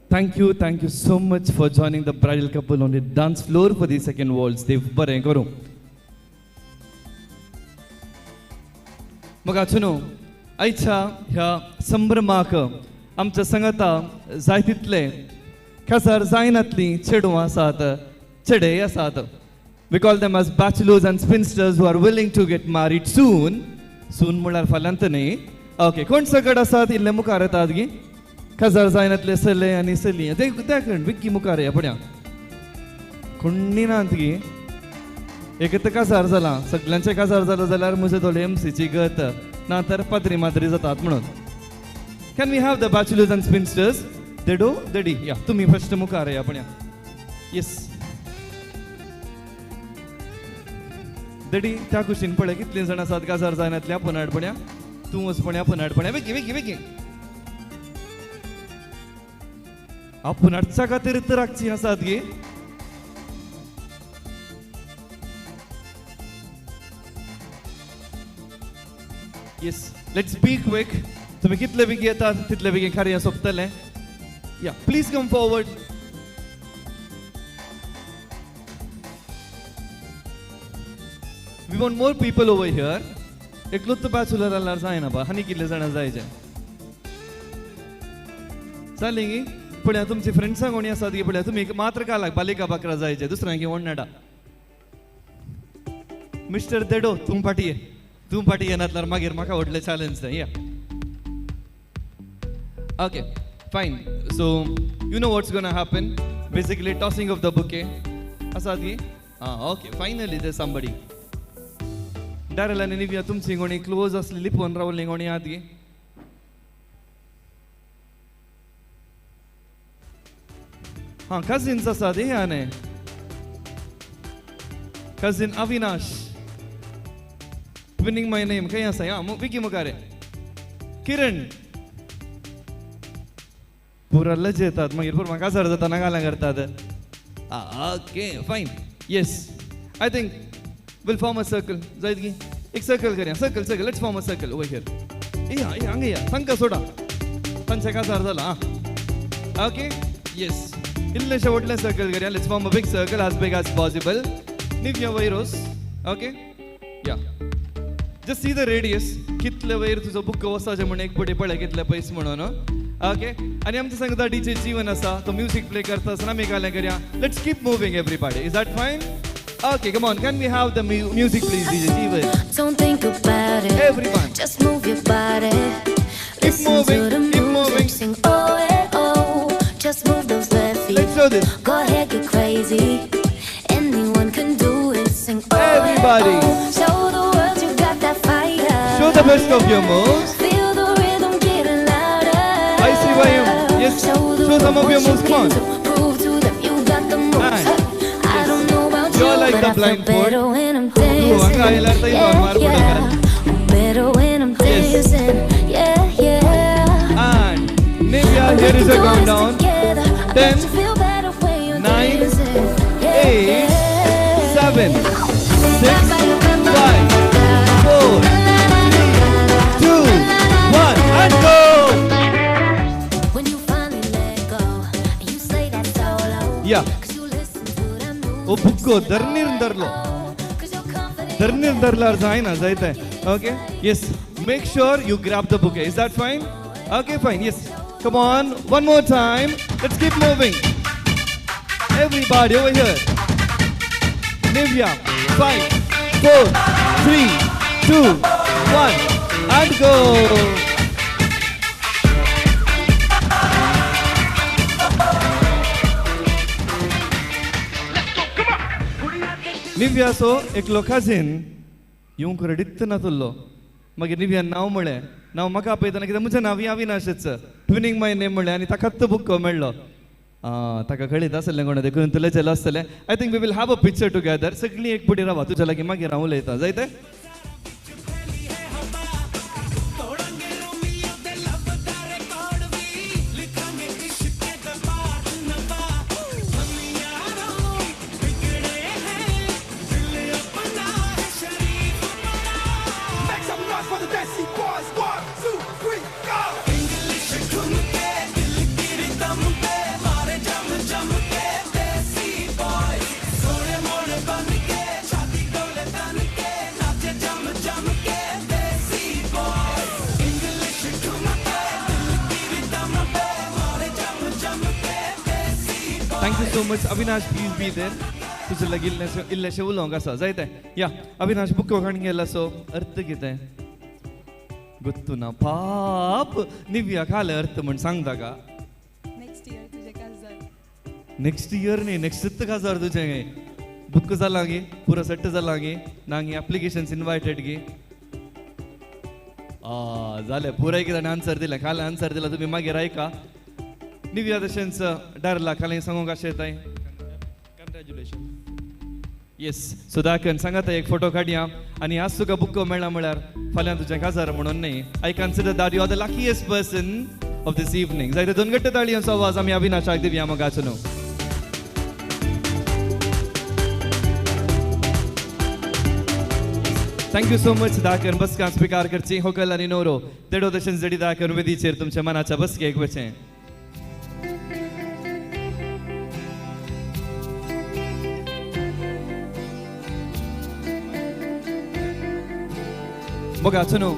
Thank you so much for joining the bridal couple on the dance floor for the second waltz. Dev बरें करूं. मग आचो न्हू आयच्या ह्या संभ्रमाक आमच्या संगता जाय तितले खासार जायनातलीं चेडवां आसात, चेडे आसात. We call them as bachelors and spinsters who are willing to get married soon. Soon म्हळ्यार फाल्यांत न्ही. ओके, कोण सगळ आसात इल्ले मुखार येतात गी? काजार जायनातले चले आनी चली ते त्या कडेन विक्की मुखार या पळया. कोण्णी नात गी? एक तर काजार जाला, सगळ्यांचे काजार जाला जाल्यार म्हजे दोळे एमसीची गत ना तर पाद्री माद्री जातात म्हणून. Can we have the bachelors and spinsters? देडो देडी या तुम्ही फर्स्ट मुखार या पळया. येस देडी त्या कुशीन पळय कितलीं जाणां आसात काजार जायनातल्या पुनाड पळया. तूं वच पळया पुनाड पळया. बेगी बेगी बेगी आपूण हाडच्या खातीर तर राखची आसात गे. Yes, let's be quick. तुम्ही कितले बेगी येतात तितले बेगीन कार्य सोंपतलें. Yeah, please come forward. We want more people over here. एकलोच बॅचलर जाल्यार जायना बा, आनी कितले जाणां जायचे जालें गी? पळया तुमची फ्रेंड्सां कोणी आसात गी पळया. तुमी मात्र कालाक बालिका बाकरा जायचे, दुसऱ्यांक ओडनाडा. मिस्टर देडो तूं फाटी ये, तूं फाटी येनातल्यार मागीर म्हाका व्हडलें चॅलेंज तें. या okay fine. So you know what's gonna happen. Basically tossing of the bouquet आसात गी? आं okay, finally they somebody. Daryl आनी निव्या तुमची कोणी क्लोज आसली लिपोवन रावली कोणी आहात गी? हां कझिन्स आसात हे आने. Cousin Avinash twinning my name खंय आसा? या विकी मुखार. किरण पुरा लज येतात मागीर पुरा काजार जाता गालां करतात. Okay fine. Yes, I think we'll form a circle. जायत गी? एक सर्कल करया. Circle circle, let's form a circle over here. या या हांगा या, तांकां सोडा, तांचे काजार जाला. आं ओके येस, इल्लेशें व्हडलें सर्कल करया. Let's form a big circle as big as possible. Nivya वैरोस okay yeah, just see the radius कितले वयर तुजो बुक वचपाचें म्हण एक पटी पळय कितले पयस म्हणून. ओके, आनी आमच्या सांगता डीजे जीवन आसा, तो म्युजीक प्ले करता आसतना आमी गालें करया. Let's keep moving everybody. Is that fine? Okay, come on. Can we have the music, please, DJ Jeevan? Don't think about it. Everyone. Just move your body. Listen to the music. Sing oh eh oh. Just move those left feet. Let's do this. Go ahead, get crazy. Anyone can do it. Sing oh everybody. Eh, oh. Show the world you got that fire. Show the best of your moves. Feel the rhythm getting louder. I see why you. Yes. Show some of your moves. Come on. Prove to them you got the moves. Nine. I don't know about You're you, like but the I feel blind board. better when I'm dancing. Yeah, yeah. I'm better when I'm dancing. Yeah, yeah. And Nivya, here is a countdown. 10, 9, 8, 7, 6, 5, 4, 3, 2, 1, and go! When you finally let go, and you say that solo. Yeah. O बुक्को धरणीर धरलो, धरणीर धरल्यार जायना जायते. Okay yes, make sure you grab the bouquet. Is that fine? Okay fine. Yes, come on, one more time. Let's keep moving everybody over here. Nivya, 5, 4, 3, 2, 1 and go. निव्याचो एकलो काजीन येवंक रडीत नातुल्लो. मागीर निव्यान नांव म्हळें, नांव म्हाका आपयतना कित्याक म्हजें नांव अविनाशच, ट्विनींग my name म्हळें आनी ताकाच बुक मेळ्ळो. ताका कळीत आसलें कोणा देखून तुलें चेलो आसतलें. I think we will have a picture together. सगळीं एक पटी रावा, तुज्या लागीं मागीर हांव उलयतां. जायते Thank you so much. Avinash, please be there. तुजें लागीं इल्लेशें इल्लेशें उलोवंक आसा जायतें. या अविनाश बुको काडून गेला सो अर्थ कितें गोत्तू ना पाप निव्या खालें अर्थ म्हण सांगता का? नेक्स्ट इयर तुजें काजार. नेक्स्ट इयर न्ही, नेक्स्ट काजार तुजें. बुक जाला गे, पुरो सेट जाला गे, ना गे एप्लिकेशन्स इनवायटेड गे. जालें पुराय कितें आन्सर दिलें, खालें आन्सर दिला तुमी मागीर आयका. निव्या तशेंच डरला खालें सांगूंक अशें येताय. कंग्रेच्युलेशन. येस सुधाकन सांगात एक फोटो काडया आनी आज तुका बुक मेळ्ळा म्हळ्यार फाल्यां तुजें काजार म्हणून न्ही. I consider that you are the luckiest person of this evening. जायते दोन गट्टे ताळयांचो आवाज आमी अविनाशाक दिवया मोगाचो न्हू. Thank you so much दाखन बसका स्वीकार करची होकल आनी नोरो देडो तशेंच जडी दाखन वेदीचेर तुमच्या मनाच्या बसकेक वचें. मोगाचो न्हू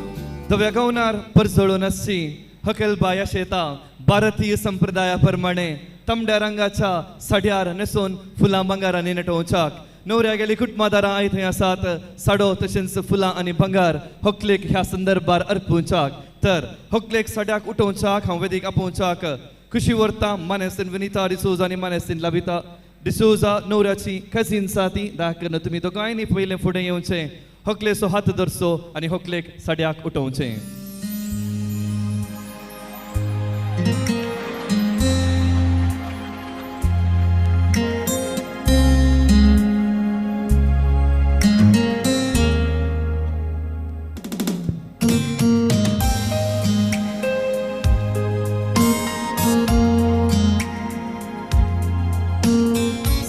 धव्या गावनार परजळून आसची हकल बाय शेता भारतीय संप्रदाया प्रमाणे तांबड्या रंगाच्या साड्यार न्हेसून फुलां भांगारांनी नटोवच्याक नवऱ्या गेली कुटुंबादारां I थंय आसात साडो तशेंच फुलां आनी भांगार होकलेक ह्या संदर्भार अर्पुवच्याक. तर होकलेक साड्याक उठोवच्याक हांव वेदीक आपोवच्याक खुशी व्हरता मानेस्तीन विनिता डिसोजा आनी मानेस्तीन लविता डिसोजा नवऱ्याची कजीन्स आसा ती. दाखय तुमी दोगांयनी पयलें फुडें येवचें, होकलेचो हात धरचो आनी होकलेक साड्याक उठोवचें.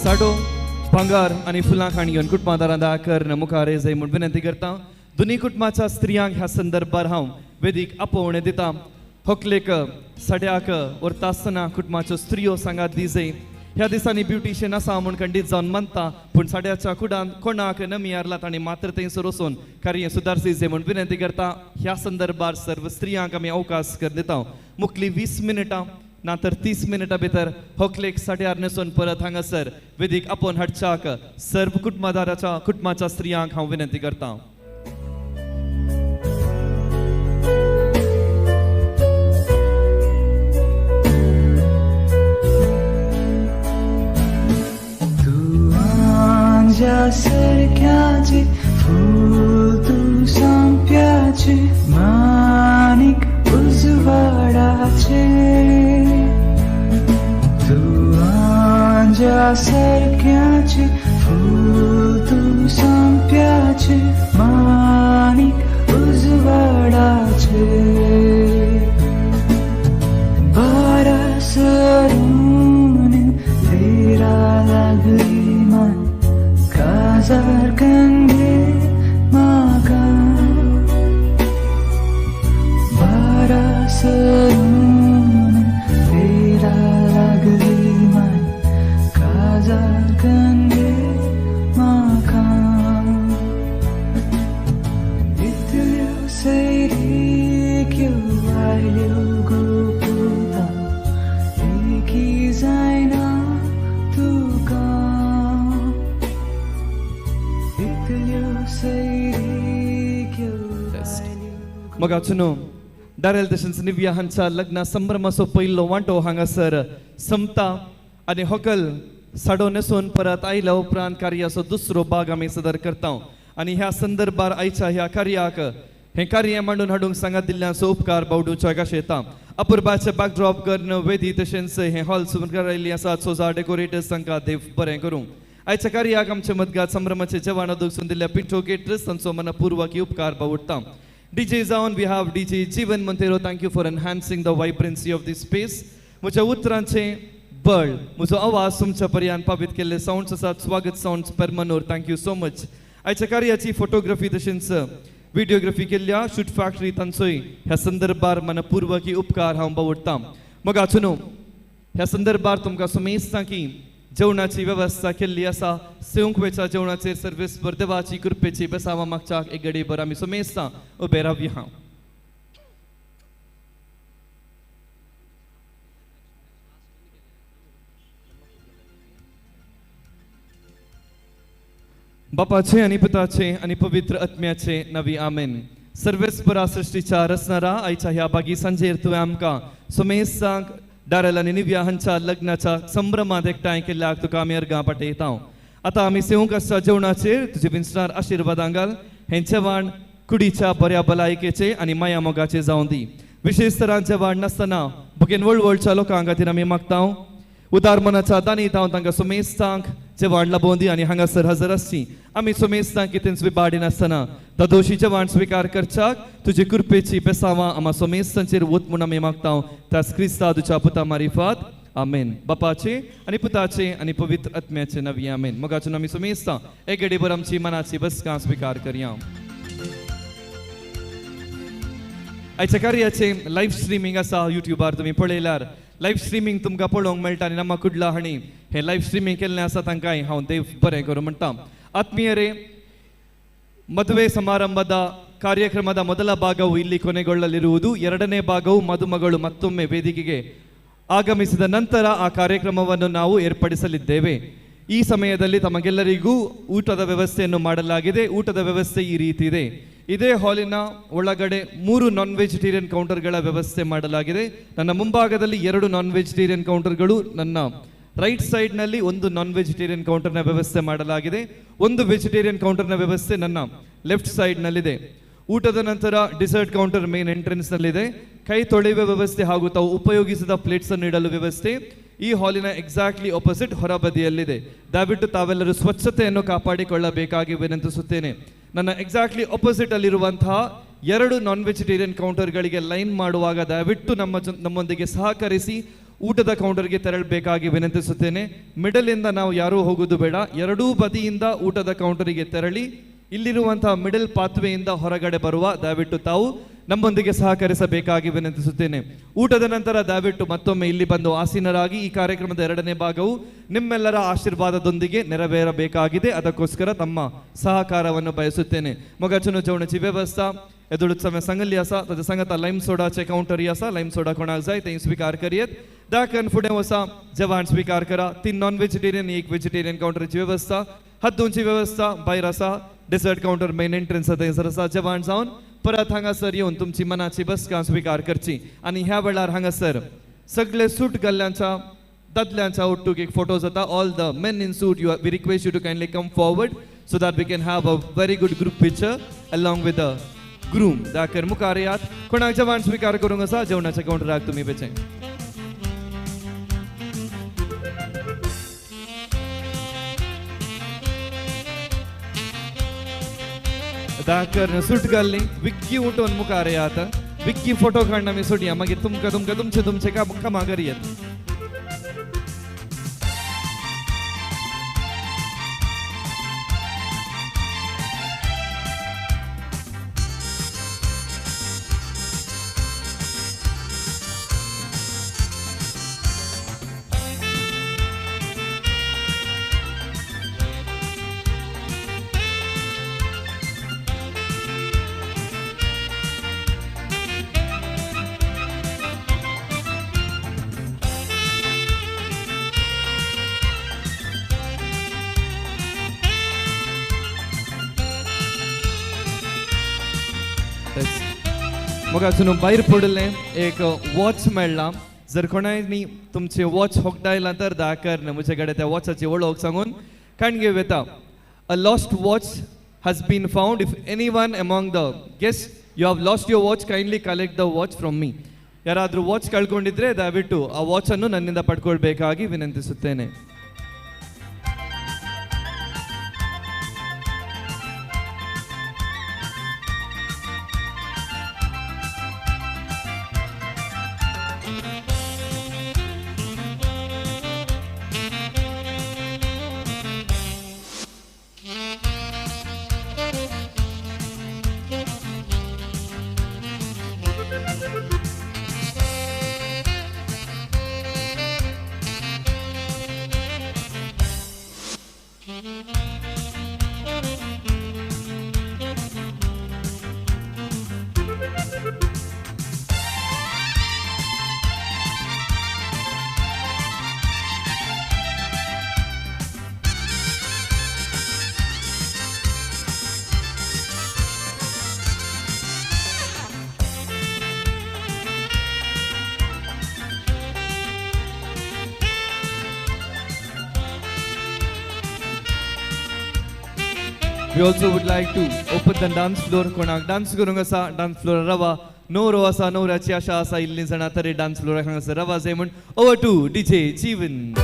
साडो भांगार आनी फुलां खाण घेवन कुटुंबादारां दाखर मुखार येय म्हूण विनंती करता. दोनी कुटुंबाच्या स्त्रियांक ह्या संदर्भार हांव वेदीक आपोवणें दिता. होकलेक साड्याक व्हरता आसतना कुटुंबाच्यो स्त्रियो सांगात दी जाय. ह्या दिसांनी ब्युटिशियन आसा म्हूण खंडीत जावन मानता पूण साड्याच्या कुडान कोणाक नमी हारला तांणी मात्र थंयसर वचून कार्य सुदारची जाय म्हूण विनंती करता. ह्या संदर्भार सर्व स्त्रियांक आमी अवकाश कर दिता. मुखली 20 मिनटां ना तर 30 मिनटां भितर होकलेक साड्यार न्हेसून परत हांगासर वेदीक आपोवन हाडच्याक सर्व कुटुंबादाराच्या कुटुंबाच्या स्त्रियांक हांव विनंती करता. सारख्याची फूल तू संप्याची माणिक उजवाडाचे तू आंजा सारख्याची फूल तू संप्याची माणिक उजवाडाचे बारा सरून तेरा लागली मन काजार कंगे माका बारा सरून तेरा लागली मन काजार कंगे माका इतल्यो सैरिक्यो आयल्यो गोपुता एकी जायना तुका मगाचो डॅरेल तशेंच निव्या हांच्या लग्न संभ्रमाचो पयलो वांटो हांगासर समता आनी होकल साडो न्हेसून परत आयल्या उपरांत कार्याचो दुसरो भाग आमी सदर करता. आनी ह्या संदर्भार आयच्या ह्या कार्याक हें कार्य मांडून हाडूंक सांगात दिल्ल्यांचो उपकार बावडूच्या गाशेता. अपुरबाचे बॅकड्रॉप करून वेदी तशेंच हें हॉल सुमकार आयिल्ली आसा सोजा डेकोरेटर्स तांकां देव बरें करूं. आयच्या कार्याक आमचे मदगात संभ्रमाचे जेवण अदूक दिल्ल्या पिंटो केटर्स तांचो मनपूर्वक उपकार बावडटा. DJ जावन we have DJ Jeevan Monteiro. Thank you for enhancing the vibrancy of this space. म्हज्या उतरांचें बळ म्हजो आवाज तुमच्या पर्यान पावीत केल्ले सावंड्स आसात. स्वागत सावंड्स परमनोर, thank you so much. आयच्या कार्याची फोटोग्राफी तशेंच व्हिडिओग्राफी केल्ल्या शूट फॅक्टरी तांचोय ह्या संदर्भार मनपूर्वकी उपकार हांव बावडटा. मगाचो न्हू ह्या संदर्भार तुमकां सुमेजता की जेवणाची वेवस्था केल्ली आसा. सेवंकवेच्या जेवणाचेर सर्वीस भर देवाची कृपेची बेसावा मागच्याक एक घडी भर आमी सुमेजता उबे रावया. बापाचे आनी पुताचे आनी पवित्र आत्म्याचे नवी आमेन. सर्वेस्परा सृश्टीच्या रचणारा आयच्या ह्या बागी सांजेर तुवें आमकां सुमेसांक डारल आनी निव्या हांच्या लग्नाच्या संभ्रमांत एकठांय केल्ल्याक तुका आमी अर्गां पाठयता. आतां आमी सेवंक आसच्या जेवणाचेर तुजे विंचणार आशिर्वादां घाल. हें जेवण कुडीच्या बऱ्या भलायकेचे आनी माया मोगाचे जावं दी. विशेष तरान जेवण नासतना भुकेन वळवळच्या लोकां खातीर आमी मागता. उदार मनाच्या दानी तावन तांकां सुमेस्तांक जेवण लाबोवन दी आनी हांगासर हजर आसची. आमी सुमेस्तांक कितेंच विबाडी नासतना ददोशी जेवण स्विकार करच्याक तुजे कृपेची बेसावां आमा सुमेस्तांचेर वत म्हूण आमी मागता. त्याच क्रिस्ता तुज्या पुता मारिफात आमेन. बापाचे आनी पुताचे आनी पवित्र आत्म्याचे नवी आमेन. मोगाचून आमी सुमेस्तां एक घडीभर आमची मनाची बसका स्विकार करया. आयच्या कार्याचें लायव्ह स्ट्रिमींग आसा युट्यूबार तुमी पळयल्यार लायव्ह स्ट्रिमींग तुमकां पळोवंक मेळटा आनी नमा कुडला हांणी हें लायव्ह स्ट्रिमींग केल्लें आसा तांकांय हांव देव बरें करूं म्हणटा. ಆತ್ಮೀಯರೇ, ಮದುವೆ ಸಮಾರಂಭದ ಕಾರ್ಯಕ್ರಮದ ಮೊದಲ ಭಾಗವು ಇಲ್ಲಿ ಕೊನೆಗೊಳ್ಳಲಿರುವುದು. ಎರಡನೇ ಭಾಗವು ಮದುಮಗಳು ಮತ್ತೊಮ್ಮೆ ವೇದಿಕೆಗೆ ಆಗಮಿಸಿದ ನಂತರ ಆ ಕಾರ್ಯಕ್ರಮವನ್ನು ನಾವು ಏರ್ಪಡಿಸಲಿದ್ದೇವೆ. ಈ ಸಮಯದಲ್ಲಿ ತಮಗೆಲ್ಲರಿಗೂ ಊಟದ ವ್ಯವಸ್ಥೆಯನ್ನು ಮಾಡಲಾಗಿದೆ. ಊಟದ ವ್ಯವಸ್ಥೆ ಈ ರೀತಿ ಇದೆ. ಇದೇ ಹಾಲಿನ ಒಳಗಡೆ 3 ನಾನ್ ವೆಜಿಟೇರಿಯನ್ ಕೌಂಟರ್ಗಳ ವ್ಯವಸ್ಥೆ ಮಾಡಲಾಗಿದೆ. ನನ್ನ ಮುಂಭಾಗದಲ್ಲಿ 2 ನಾನ್ ವೆಜಿಟೇರಿಯನ್ ಕೌಂಟರ್ಗಳು, ನನ್ನ ರೈಟ್ ಸೈಡ್ನಲ್ಲಿ 1 ನಾನ್ ವೆಜಿಟೇರಿಯನ್ ಕೌಂಟರ್ನ ವ್ಯವಸ್ಥೆ ಮಾಡಲಾಗಿದೆ. 1 ವೆಜಿಟೇರಿಯನ್ ಕೌಂಟರ್ನ ವ್ಯವಸ್ಥೆ ನನ್ನ ಲೆಫ್ಟ್ ಸೈಡ್ನಲ್ಲಿದೆ. ಊಟದ ನಂತರ ಡಿಸರ್ಟ್ ಕೌಂಟರ್ ಮೇನ್ ಎಂಟ್ರೆನ್ಸ್ನಲ್ಲಿದೆ. ಕೈ ತೊಳೆಯುವ ವ್ಯವಸ್ಥೆ ಹಾಗೂ ತಾವು ಉಪಯೋಗಿಸಿದ ಪ್ಲೇಟ್ಸನ್ನು ಇಡಲು ವ್ಯವಸ್ಥೆ ಈ ಹಾಲಿನ ಎಕ್ಸಾಕ್ಟ್ಲಿ ಆಪೋಸಿಟ್ ಹೊರಬದಿಯಲ್ಲಿದೆ. ದಯವಿಟ್ಟು ತಾವೆಲ್ಲರೂ ಸ್ವಚ್ಛತೆಯನ್ನು ಕಾಪಾಡಿಕೊಳ್ಳಬೇಕಾಗಿ ವಿನಂತಿಸುತ್ತೇನೆ. ನನ್ನ ಎಕ್ಸಾಕ್ಟ್ಲಿ ಆಪೋಸಿಟ್ ಅಲ್ಲಿರುವಂತಹ 2 ನಾನ್ ವೆಜಿಟೇರಿಯನ್ ಕೌಂಟರ್ಗಳಿಗೆ ಲೈನ್ ಮಾಡುವಾಗ ದಯವಿಟ್ಟು ನಮ್ಮೊಂದಿಗೆ ಸಹಕರಿಸಿ ಊಟದ ಕೌಂಟರ್ಗೆ ತೆರಳಬೇಕಾಗಿ ವಿನಂತಿಸುತ್ತೇನೆ. ಮಿಡಲಿಂದ ನಾವು ಯಾರೂ ಹೋಗುವುದು ಬೇಡ. ಎರಡೂ ಬದಿಯಿಂದ ಊಟದ ಕೌಂಟರಿಗೆ ತೆರಳಿ ಇಲ್ಲಿರುವಂತಹ ಮಿಡಲ್ ಪಾತ್ವೆಯಿಂದ ಹೊರಗಡೆ ಬರುವ ದಯವಿಟ್ಟು ತಾವು ನಮ್ಮೊಂದಿಗೆ ಸಹಕರಿಸಬೇಕಾಗಿ ವಿನಂತಿಸುತ್ತೇನೆ. ಊಟದ ನಂತರ ದಯವಿಟ್ಟು ಮತ್ತೊಮ್ಮೆ ಇಲ್ಲಿ ಬಂದು ಆಸೀನರಾಗಿ ಈ ಕಾರ್ಯಕ್ರಮದ ಎರಡನೇ ಭಾಗವು ನಿಮ್ಮೆಲ್ಲರ ಆಶೀರ್ವಾದದೊಂದಿಗೆ ನೆರವೇರಬೇಕಾಗಿದೆ. ಅದಕ್ಕೋಸ್ಕರ ತಮ್ಮ ಸಹಕಾರವನ್ನು ಬಯಸುತ್ತೇನೆ. ಮೊಗಚನು ಜವಣಚಿ ವ್ಯವಸ್ಥಾ ಎದುಳು समय सांगल्ली आसा. ताजे सांगता लायम सोडाचे कावंटरी आसा. लायम सोडा कोणाक जाय तें स्विकार करयेत. दाखन फुडें वसा जेवण स्विकार करा. 3 नॉन वेजिटेरियन 1 वेजिटेरियन कावंटरीची व्यवस्था, हात धुवची व्यवस्था भायर आसा. डिसर्ट कावंटर मेन एंट्रन्स थंयसर आसा. जेवण जावन परत हांगासर येवन तुमची मनाची बसका स्विकार करची. आनी ह्या वेळार हांगासर सगळे सूट घाल्ल्यांच्या दादल्यांच्या ओट्टूक एक फोटो जाता. All the men in suit you we request you to kindly come forward so that we can have a very good group picture along with the groom. दाकर मुखार यात. कोणाक जेवण स्विकार करूंक आसा जेवणाच्या कावंटराक तुमी बेचे. दाकर सूट घाल्ली विक्की उठोवन मुखार यात. विक्की फोटो काडून आमी सोडया. मागीर तुमकां तुमकां तुमचे तुमचे कामां करयात. मोगाचून भायर पडलें एक वॉच मेळ्ळां. जर कोणाय तुमचें वॉच होगडायलां तर दाकर म्हजे कडेन त्या वॉचाची वळख सांगून काणगे वेता. A lost watch has been found. If anyone among the guest you have lost your watch, kindly collect the watch from me. ಯಾರಾದರೂ ವಾಚ್ ಕಳ್ಕೊಂಡಿದ್ರೆ ದಯವಿಟ್ಟು ಆ ವಾಚನ್ನು ನನ್ನಿಂದ ಪಡ್ಕೊಳ್ಬೇಕಾಗಿ ವಿನಂತಿಸುತ್ತೇನೆ. We also would like to open the dance floor. कोणाक dance करूंक आसा dance floor रवा, नवरो आसा नवऱ्याची आशा आसा इल्ली जाणां तरी डान्स फ्लोर हांगासर रवा जाय म्हूण. Over to DJ Jeevan.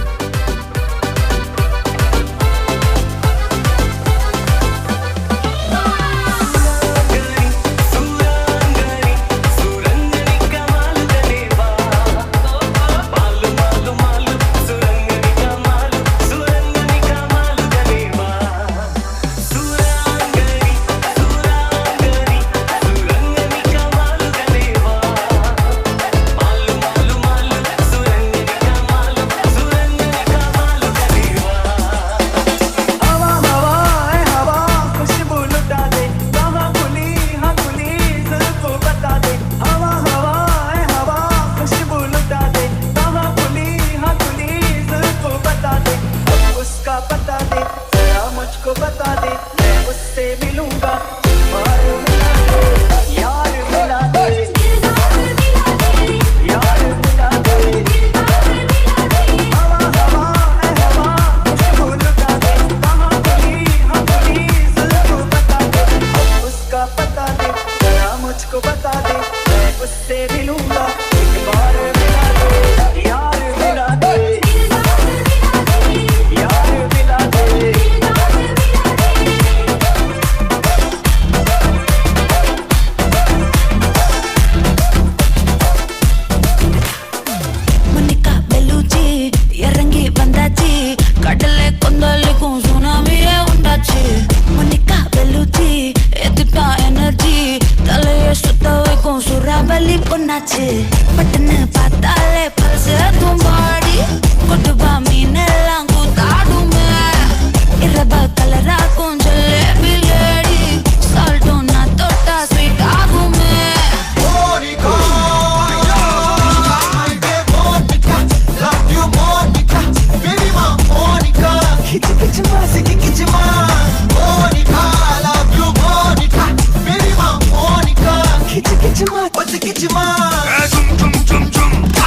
Chum chum chum.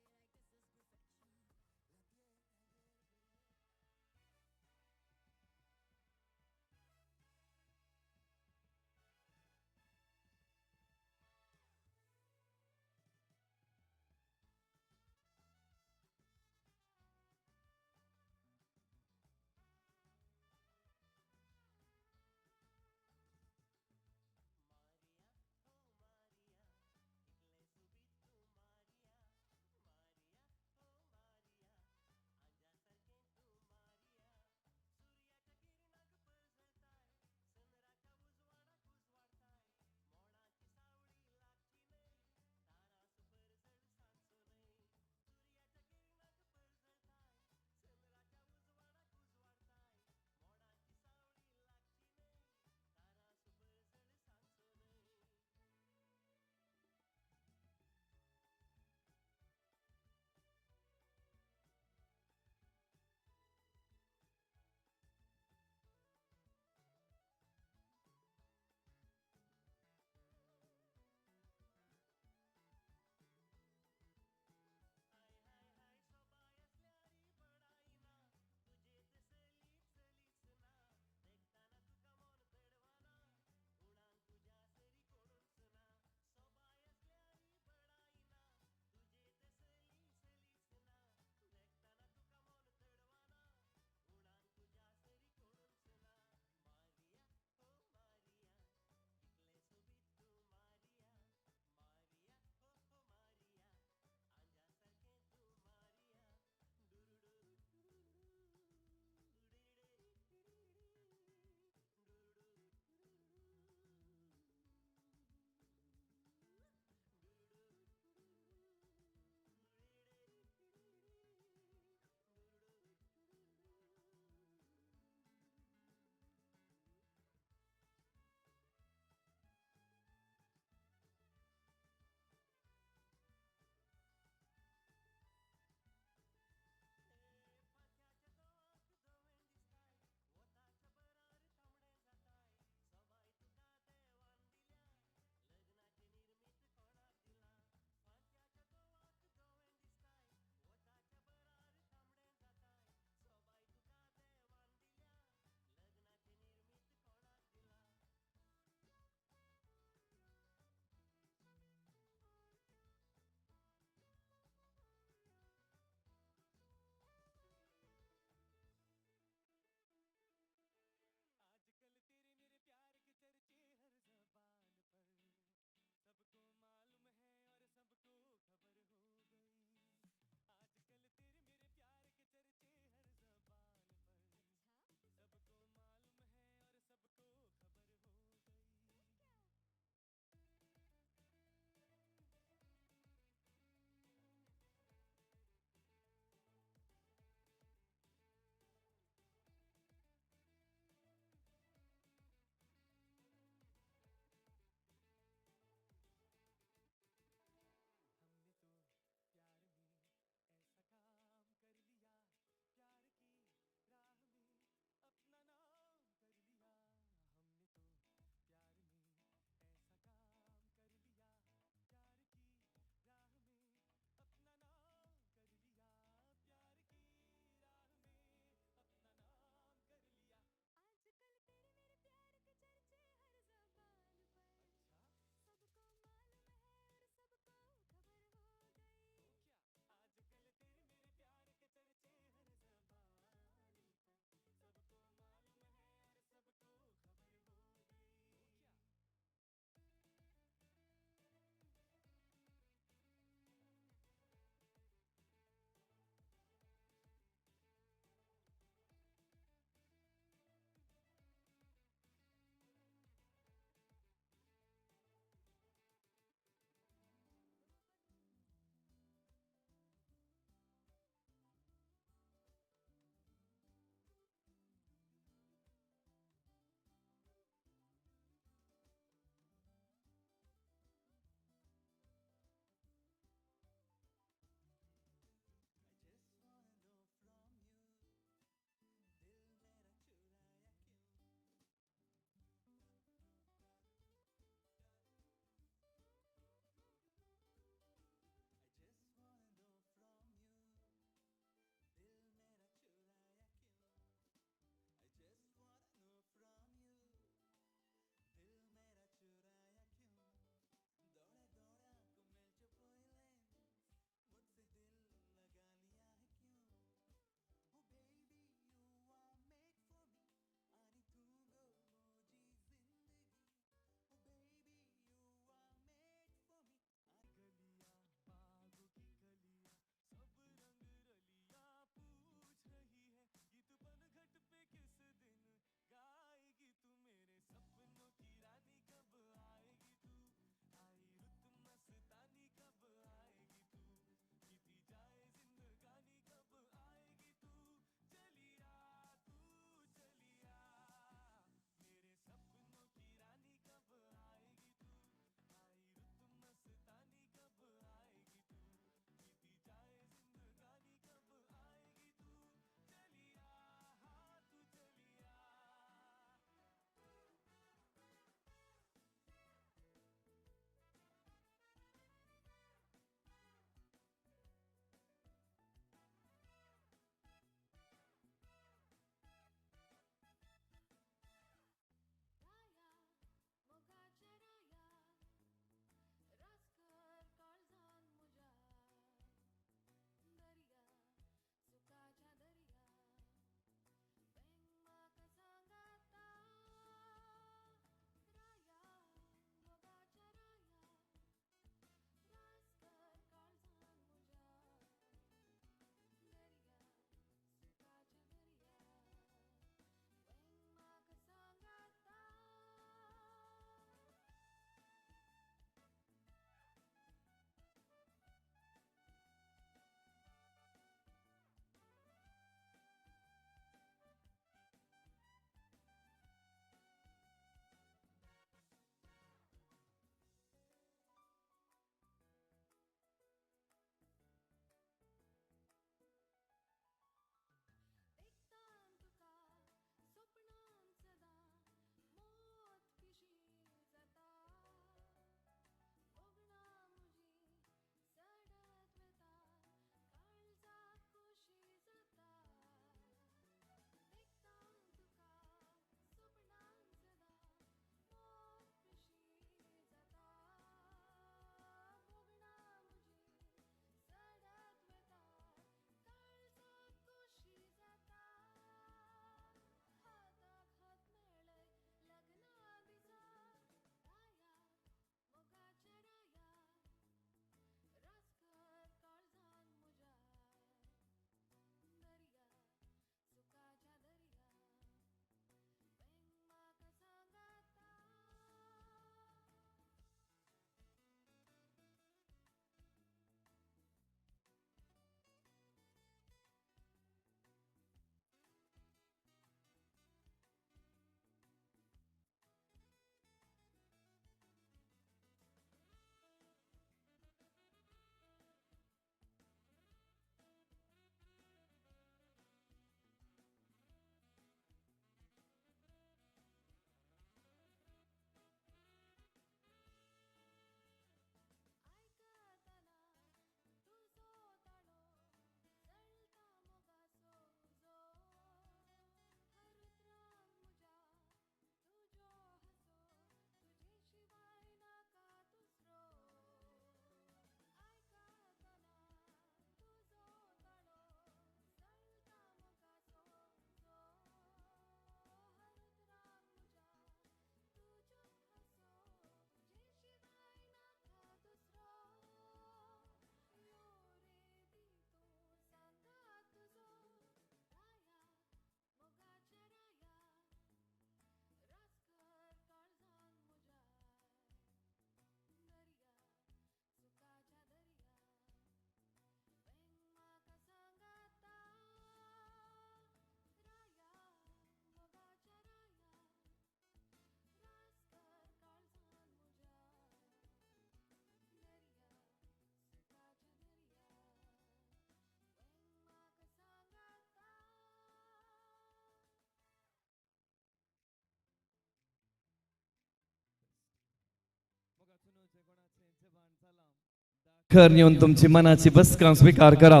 कर येवन तुमची मनाची बसका स्विकार करा.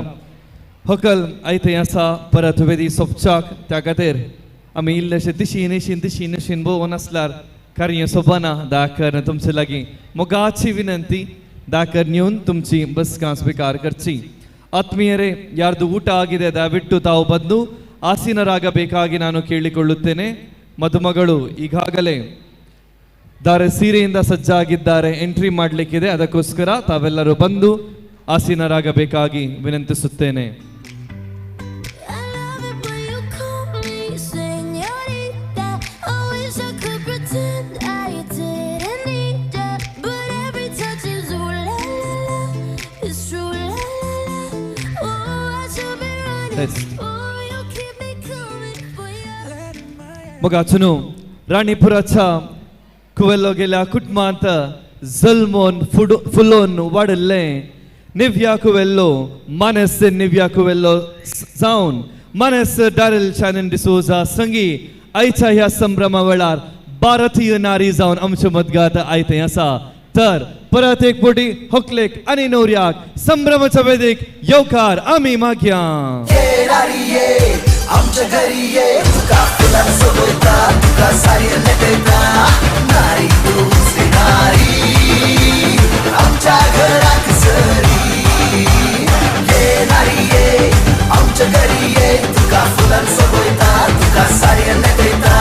होकल आयते आसा परत वेदी सोपचाक, त्या खातीर आमी इल्लेशे दिशी निशीन दिशी निशीन भोंवन आसल्यार कार्य सोबना. दाखर तुमचे लागीं मोगाची विनंती, दाखर येवन तुमची बसका स्विकार करची. ಆತ್ಮೀಯರೇ, ಯಾರ್ದು ಊಟ ಆಗಿದೆ ದಯವಿಟ್ಟು ತಾವು ಬಂದು ಆಸೀನರಾಗಬೇಕಾಗಿ ನಾನು ಕೇಳಿಕೊಳ್ಳುತ್ತೇನೆ. ಮದುಮಗಳು ಈಗಾಗಲೇ ದಾರೆ ಸೀರೆಯಿಂದ ಸಜ್ಜಾಗಿದ್ದಾರೆ, ಎಂಟ್ರಿ ಮಾಡಲಿಕ್ಕಿದೆ. ಅದಕ್ಕೋಸ್ಕರ ತಾವೆಲ್ಲರೂ ಬಂದು ಆಸೀನರಾಗಬೇಕಾಗಿ ವಿನಂತಿಸುತ್ತೇನೆ. मगाचुनो राणीपुराच्या कुवेल्लो गेल्या कुटुंबांत जल्मोन फुलोन वाडल्लें निव्या कुवेल्लो, मानस निव्या कुवेल्लो जावन मानस डॅरल शॅनन डिसोजा संगी आयच्या ह्या संभ्रमा वेळार भारतीय नारी जावन आमचे मदगात आयतें आसा. तर परत एक बोटी होकलेक आनी नोऱ्याक संभ्रमाच्या वेदीक येवकार आमी मागया. आमच्या घरी ये, तुका फुलां सोबयता, तुका सारयें लेटयता, नारी तूं नारी आमच्या घराक सरी. ये नारी ये, आमच्या घरी ये, तुका फुलां सोबयता, तुका सारयें लेटयता,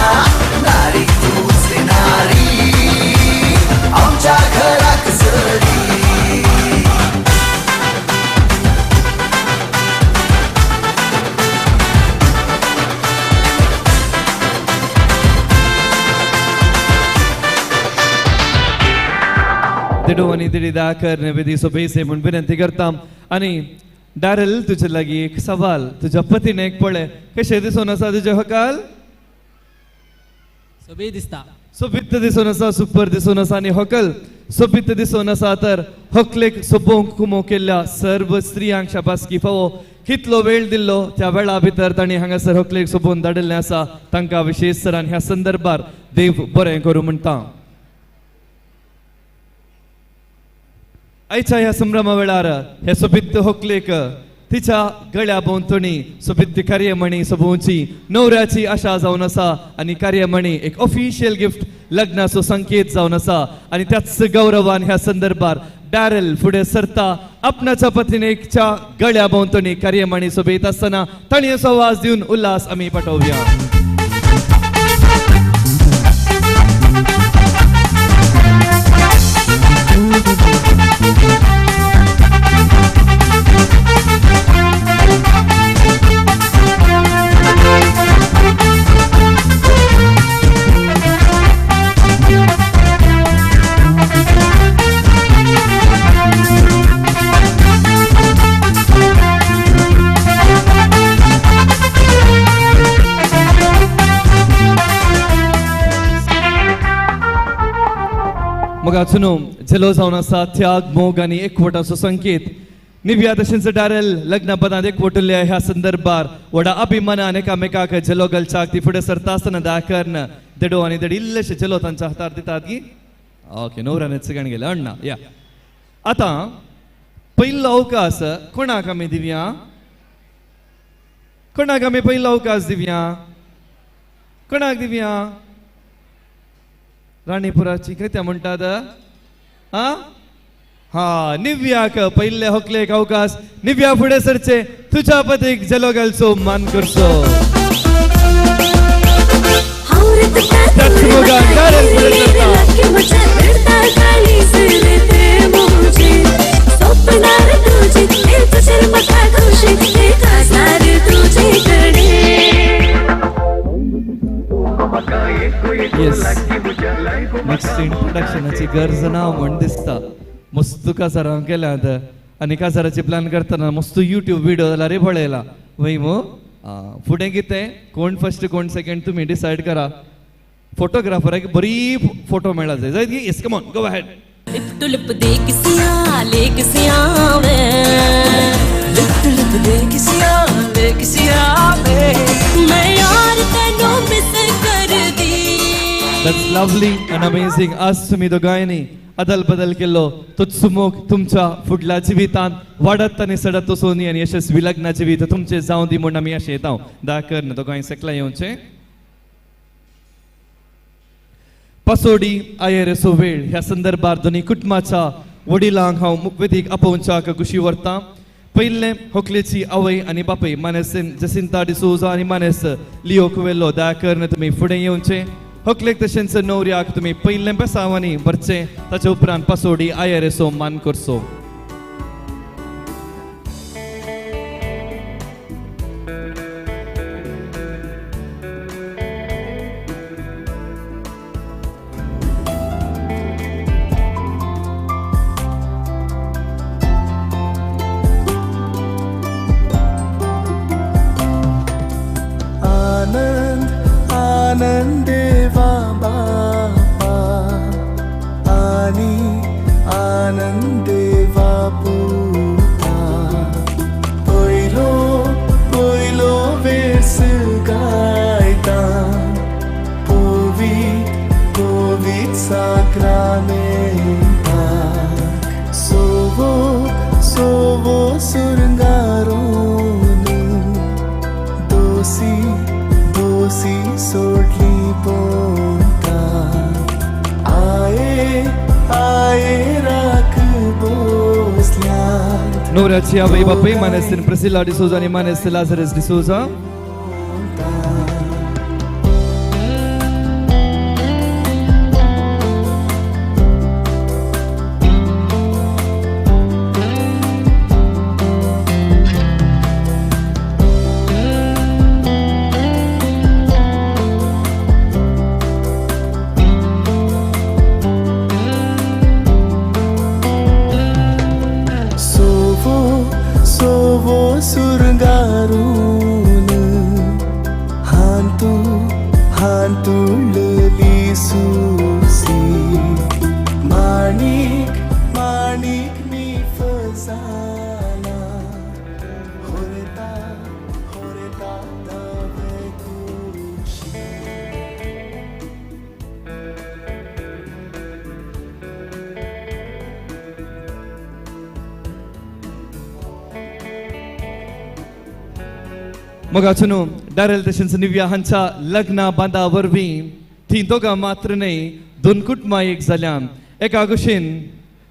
नारी तूं नारी आमच्या घराक सरी. देडो आनी देडी दाकर वेदी सोबेसे म्हूण विनंती करता. आनी डॅरल, तुजे लागीं एक सवाल, तुज्या पतीन एक पळय कशें दिसून आसा तुजें हकाल? सोबीत दिसता. सोबीत दिसून आसा, सुपर दिसून आसा. आनी हकल सोबीत दिसून आसा तर हकलेक सोबोवंक कुमो केल्ल्या सर्व स्त्रियांक शाबासकी फावो. कितलो वेळ दिल्लो त्या वेळा भितर तांणी हांगासर हकलेक सोबोवन धाडिल्लें आसा. तांकां विशेश सरान ह्या संदर्भार देव बरें करूं म्हणटा. आयच्या ह्या संभ्रमा वेळार हे सोबीत होकलेक तिच्या गळ्या भोंवतणी सोबीत कार्यमणी सोबोवची नवऱ्याची आशा जावन आसा. आनी कार्यमणी एक ऑफिशियल गिफ्ट लग्नाचो संकेत जावन आसा. आनी त्याच गौरवान ह्या संदर्भार डॅरल फुडें सरता, आपणाच्या पत्नीच्या गळ्या भोंवतणी कार्यमणी सोबयत आसतना ताणें आवाज दिवन उल्हास आमी पाठोवया. मगाचुनो झेलो जावन आसा त्याग, मोग आनी एकवटाचो संकेत. निव्या तशेंच डॅरल लग्न पदांत एकवटुल्ल्या ह्या संदर्भार व्हडा अभिमानान एकामेकाक झेलो घालच्याक ती फुडें सरता आसतना दाखर्न देडो आनी देड इल्लेशे झेलो तांच्या हातार दितात की ओके नवऱ्यान सगळ्यान गेले अण्णा या. आतां पयलो अवकाश कोणाक आमी दिवया? कोणाक आमी पयलो अवकाश दिवया? कोणाक दिवया? राणीपुराची कितें म्हणटात? आं हा, निव्याक पयले होकलेक अवकाश. निव्या फुडें सरचे, तुज्या पतीक झेलो घालचो मान करचो. येस, नेक्स्ट इंट्रोडक्शनाची गरज ना म्हण दिसता. मस्त काजारां केल्यात आनी काजाराची प्लॅन करतना मस्त युट्यूब व्हिडिओ जाल्यार पळयला वय मू. फुडें कितें कोण फर्स्ट कोण सेकंड तुमी डिसायड करा. फोटोग्राफराक बरी फोटो मेळा जाय जायत की. Yes, come on, go ahead. Lip to lip दे किसिया ले किसिया वे, लिप टू लिप दे किसिया ले किसिया वे, मैं यार तैनू मिस कर दी. That's lovely and amazing. आज तुम्ही दोघांनी अदल बदल केल्लो तोच मोग तुमच्या फुडल्या जिवितांत वाडत आनी सडत वचून आनी यशस्वी लग्न जिवीत तुमचें जावं दी म्हूण आमी अशें येता. दया करून दोगांय सकला येवचें. पासोडी आयेरेचो वेळ ह्या संदर्भार दोनी कुटुंबाच्या वडिलांक हांव मुखवेदीक आपोवच्याक खुशी व्हरता. पयलें होकलेची आवय आनी बापूय मानेस जसिंता डिसोजा आनी मानेस लिओ कुवेल्लो, दया करून तुमी फुडें येवचें. होकलेक तशेंच न्हवऱ्याक तुमी पयलें बेसांवांनी भरचें, ताचे उपरांत पासोडी आयेरेचो मान करचो. न्हवऱ्याची आवय बापूय मानेस्तीन प्रिसिला डिसोजा आनी मानेस्त लाजरस डिसोजा. मोगाचो न्हू डॅरल तशेंच निव्या हांच्या लग्ना बांदा वरवीं ती दोगां मात्र न्हय दोन कुटुंबां एक जाल्यान. एका कुशीन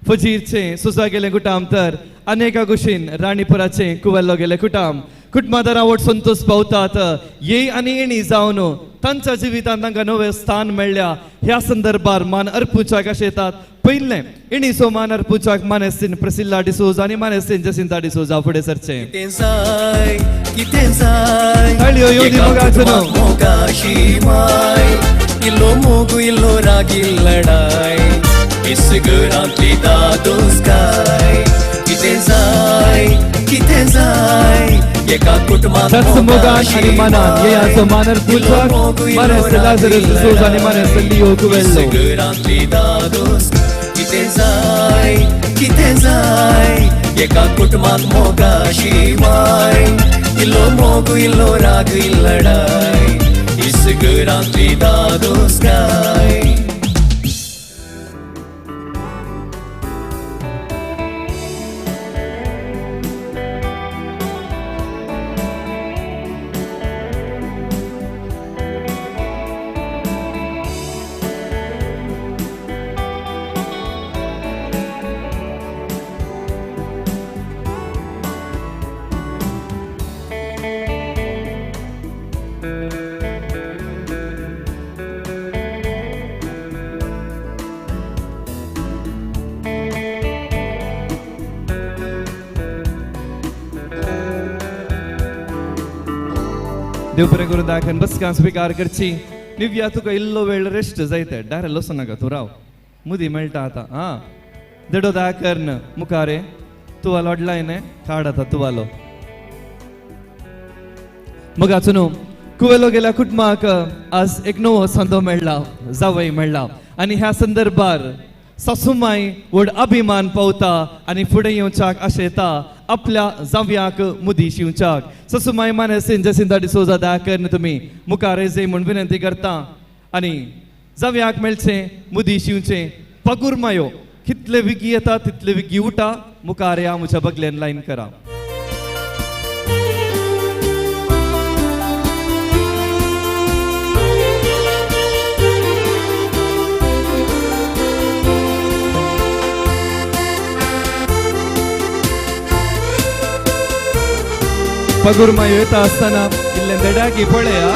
फजीरचें सुजा गेलें कुटाम तर आनी एका कुशीन राणीपुराचें कुवेल्लो गेलें कुटाम. कुटुंबादारां व्हड संतोश पावतात ये आनी येणी जावन तांच्या जिवितांत तांकां नवें स्थान मेळ्ळ्या. ह्या संदर्भार मान अर्पुच्याक अशें येतात. पयलें इणीचो मान अर्पुच्याक मानेस्तीन प्रसिल्ला डिसोजा आनी मानेस्तीन जसिंता डिसोजा फुडें सरचें. कितें जाय कितें जाय ताळयो येवं दी मोगाचो न्हू. मोगाशी माय इल्लो मोग इल्लो रागी लढाय इसगरांतली दादोसकाय. कितें जाय कितें जाय एका कुटुंबात त्याच मोगान आनी मानान येयाचो मान अर्पुच्याक मानेस्त लाजरस डिसोजा आनी मानेस्त लिओ कुवेल्लो. इसगरांतली दादोस. कितें जाय कितें जाय एका कुटुंबात मोगाशी माय इल्लो मोग इल्लो राग लढाय इसगरांतली दादोसकाय. देव बरें करून दाखन बसकां स्विकार करची. निव्या तुका इल्लो वेळ रेस्ट जायते डायरेक्ट वचूं नाका तूं राव मुदी मेळटा आतां. आं देडो दया करन मुखार तुवालो अडलाय न्ही काड आतां तुवालो. मोगाचो न्हू कुवेलो गेल्या कुटुंबाक आज एक नवो संदो मेळ्ळा, जावय मेळ्ळा आनी ह्या संदर्भार सासुमाय व्हड अभिमान पावता आनी फुडें येवच्याक आशेता आपल्या जावयाक मुदी शिंवच्याक. सासुमाय मानेसीन जसिंता डिसोजा दया करून तुमी मुखार येवचें म्हूण विनंती करता आनी जावयाक मेळचें मुदी शिंवचें पगुरमायो कितले विगी येता तितले विगी उठा मुखार या म्हज्या बगल्यान लायन करा. पगुरमायो येता आसतना इल्लें देडाकी पळया.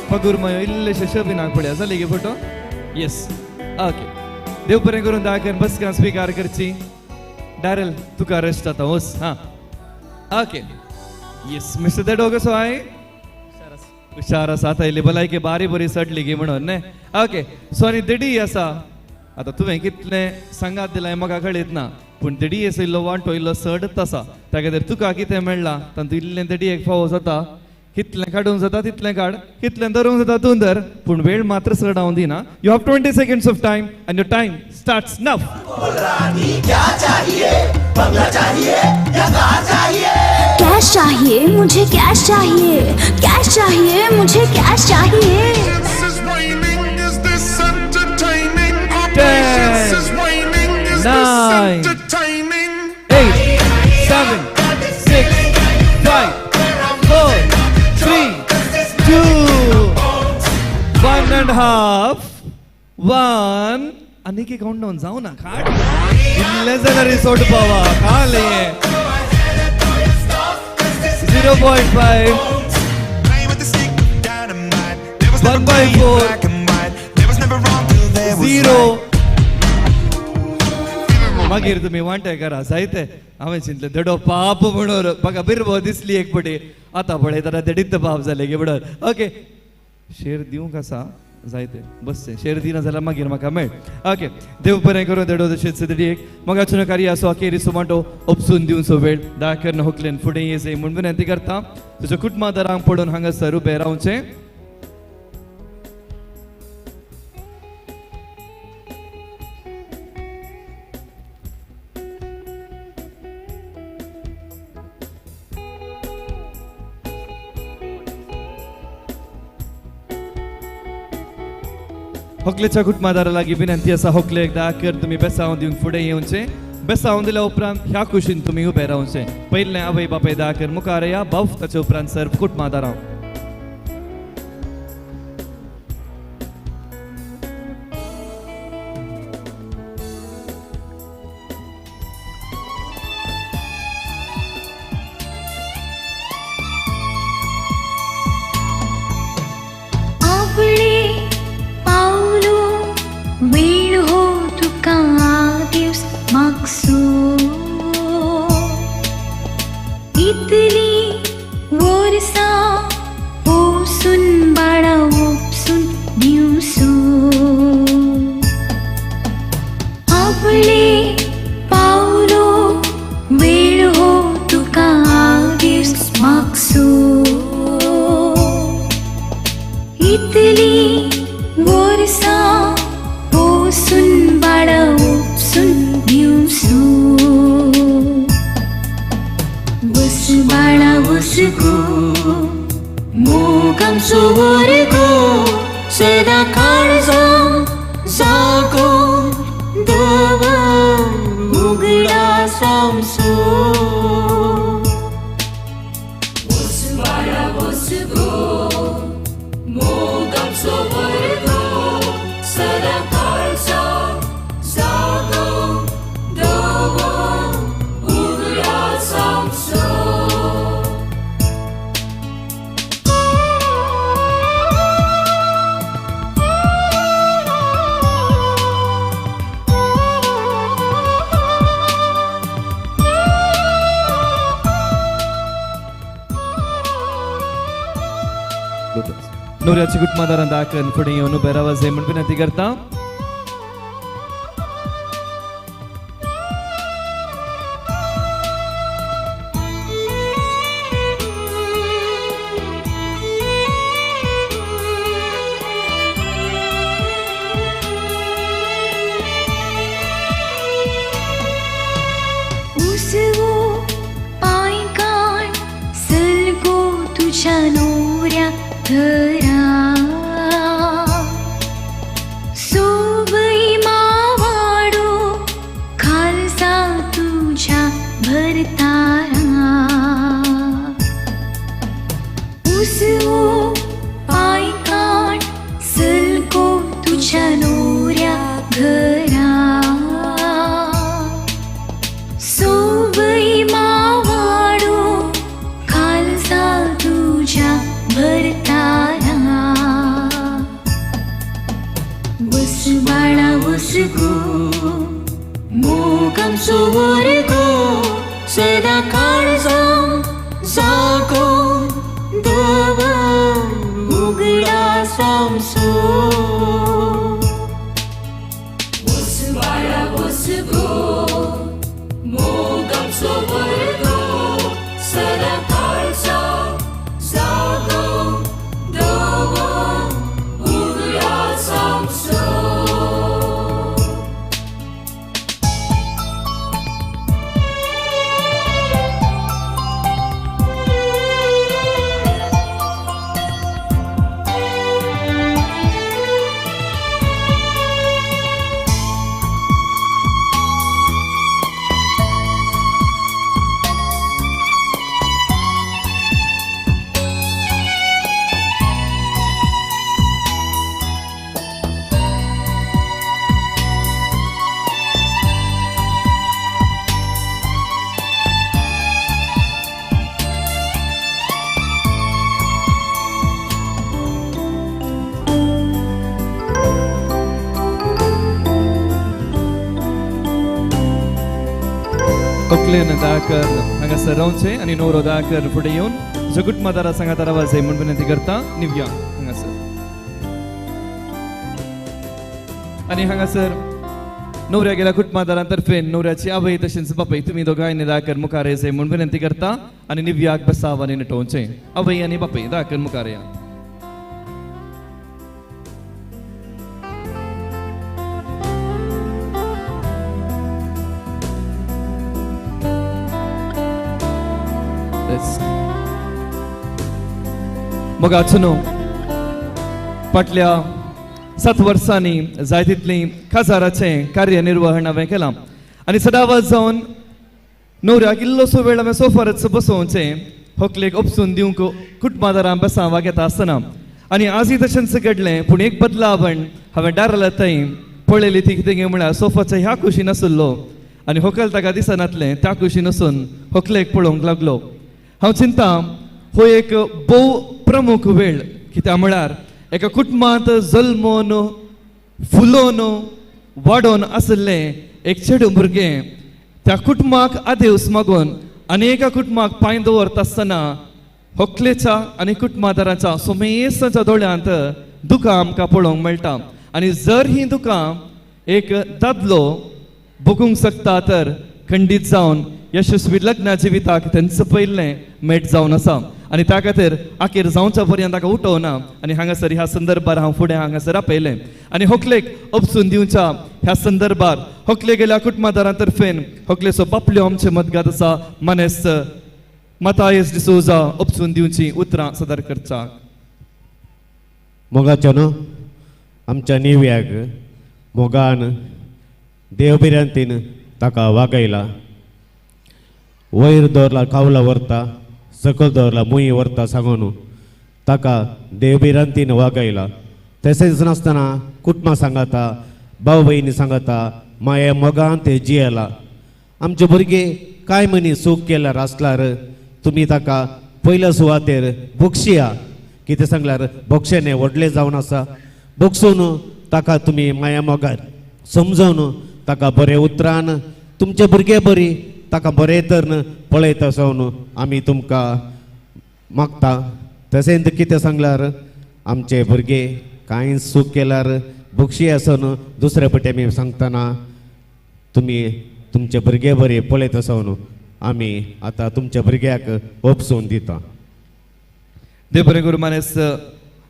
पगुरमायो इल्लेशे शबिनाक पळया जाले गे फोटो. येस ओके. देव बरें करून दाखय बसका स्विकार करची. डॅरल तुका रेस्ट आतां वच. हां ओके. येस मिस्टर देडो कसो आहे? हुशार आसा. आतां इल्ली भलायकी बारी बरी सडली गे म्हणून न्ही. ओके सो आनी देडी आसा. आतां तुवें कितलें सांगात दिलां म्हाका कळीत ना पूण देडी आसा इल्लो वांटो इल्लो सडत आसा त्या खातीर तुका कितें मेळ्ळां तातूंत इल्लें देडी एक फावो जाता. कितलें काडूंक जाता तितलें काड, कितलें धरूंक जाता तूं धर, पूण वेळ मात्र चड हांव दिना. You have 20 seconds of time and your time starts now. Cash चाहिए मुझे, कैश चाहिए, कैश चाहिए मुझे, कैश चाहिए. 10, 9, 8, 7, 6, 5, 4, 3, 2, 1 and half, 1. आनी एक काउंटडाउन जाऊ ना खाड इल्लें जाल्यार रिसोर्ट पावा खाले. 0.5, 1.4, 0. मागीर तुमी वांटे करा जायते. हांवें चिंतलें देडो पाप म्हणून म्हाका बिरबो दिसली एक पटी. आतां पळयतना देडीत पाप जालें गे म्हणून. ओके शेर दिवंक आसा जायते बसचें. शेर दिना जाल्यार मागीर म्हाका मेळ. ओके देव बरें करूं देडो तशेंच देडयेक मोगाचो कार्य आसो अखेरी सुमाटो उपसून दिवचो वेळ दाखर होकलेन फुडें येजे म्हूण विनंती करता. तुज्या कुटुंबादारांक पडून हांगासर उबें रावचें. होकलेच्या कुटुंबादारा लागीं विनंती आसा होकलेक दाखर तुमी बेसांव दिवंक फुडें येवचें. बेसांव दिल्या उपरांत ह्या कुशीन तुमी उबे रावचें. पयलें आवय बापाय दाखर मुखार या बाव ताचे उपरांत सर्व कुटुंबादारां. इतली वर्सां पोसून बाळा उपसून दिवसो आपले पावलो वेळ हो तुका दिवस मागसो. इतली वर्सां पोसून बाळा उपसून दिवसो. बाळा उसको मोगम सुवरगो सदा काळजा जागो दवर उगडा सामसो. बाळा उसको मोगम सुवरगो नवऱ्याची कुटुंबादारां दाखन फुडें येवन उबे रावाजे म्हूण विनंती करता. होकलेन दाकर हांगासर रावचें आनी नवरो दाकर फुडें येवन जगुटमादारा सांगात रावाजे म्हूण विनंती करता. निव्या हांगासर आनी हांगासर नवऱ्या गेल्या कुटुंबादारां तर्फेन नवऱ्याची आवय तशेंच बापूय तुमी दोगांयनी दाकर मुखार येचे म्हूण विनंती करता आनी निव्याक बसाव आनी नटोवचें. आवय आनी बापूय दाकर मुखार या. मोगाचो न्हू फाटल्या 7 वर्सांनी जाय तितलीं काजाराचें कार्यनिर्वहण हांवें केलां आनी सदांच जावन न्हवऱ्याक इल्लोसो वेळ हांवें सोफारच बसोवचें होकलेक उपसून दिवंक कुटुंबादारां बेसांव वागयता आसतना आनी आजूय तशेंच घडलें. पूण एक बदलावण हांवें डारला थंय पळयली ती कितें म्हळ्यार सोफाच्या ह्या कुशीन आसलो आनी होकल ताका दिसनातलें त्या कुशीन वचून होकलेक पळोवंक लागलो. हांव चिंता हो एक भोव प्रमुख वेळ कित्याक म्हळ्यार एका कुटुंबांत जल्मोन फुलोवन वाडोवन आशिल्लें एक चेडूं भुरगें त्या कुटुंबाक आदेवस मागून आनी एका कुटुंबाक पांय दवरता आसतना होकलेच्या आनी कुटुंबादाराच्या सोमेसाच्या दोळ्यांत दुकां आमकां पळोवंक मेळटा. आनी जर ही दुकां एक दादलो भोगूंक शकता तर खंडीत जावन यशस्वी लग्न जिविताक तेंच पयलें मेट जावन आसा आनी त्या खातीर आखेर जावच्या पर्यंत ताका उठोवना आनी हांगासर ह्या संदर्भार हांव फुडें हांगासर आपयलें आनी होकलेक उपसून दिवच्या ह्या संदर्भार होकले गेल्या कुटुंबादारां तर्फेन होकलेचो बापल्यो आमचे मदगात आसा मानेस्त मतायस डिसोजा उपसून दिवची उतरां सदर करचाक. मोगाचो न्हू आमच्या निव्याक मोगान देवभिरांतीन ताका वागयला. वयर दवरला कावला व्हरता सकयल दवरला मुंय व्हरता सांगून ताका देवभिरांतीन वागयला. तशेंच नासतना कुटुंबां सांगाता भाव भयणी सांगाता माया मोगान ते जियेला. आमचे भुरगे कांय मनीस चूक केल्यार आसल्यार तुमी ताका पयल्या सुवातेर बक्षिया. कितें सांगल्यार बक्षेने व्हडलें जावन आसा बक्षून ताका तुमी माया मोगार समजून ताका बरें उतरान तुमचे भुरगे बरी ताका बरें तरन पळयता आसोन आमी तुमकां मागता. तशेंच कितें सांगल्यार आमचे भुरगे कांय चूक केल्यार बक्षी आसून दुसरे पटे आमी सांगतना तुमी तुमचे भुरगे बरे पळयत आसा आमी आतां तुमच्या भुरग्याक ओपसून दिता. देव बरें करूं मानेस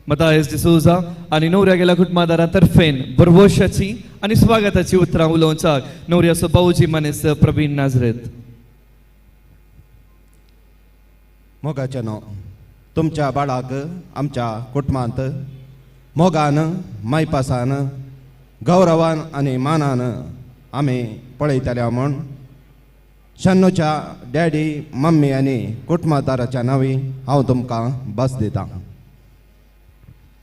मतायस डिसोजा आनी नवऱ्या गेल्या कुटुंबादारां तर्फेन बरवशाची आनी स्वागताची उतरां उलोवच्याक नवऱ्याचो भाऊजी मानेस प्रवीण नाजरेत. मोगाचें न्हू तुमच्या बाळाक आमच्या कुटुंबांत मोगान मायपासान गौरवान आनी मानान आमी पळयतले म्हूण शन्नूच्या डॅडी मम्मी आनी कुटुंबादाराच्या नांवी हांव तुमकां बस दितां.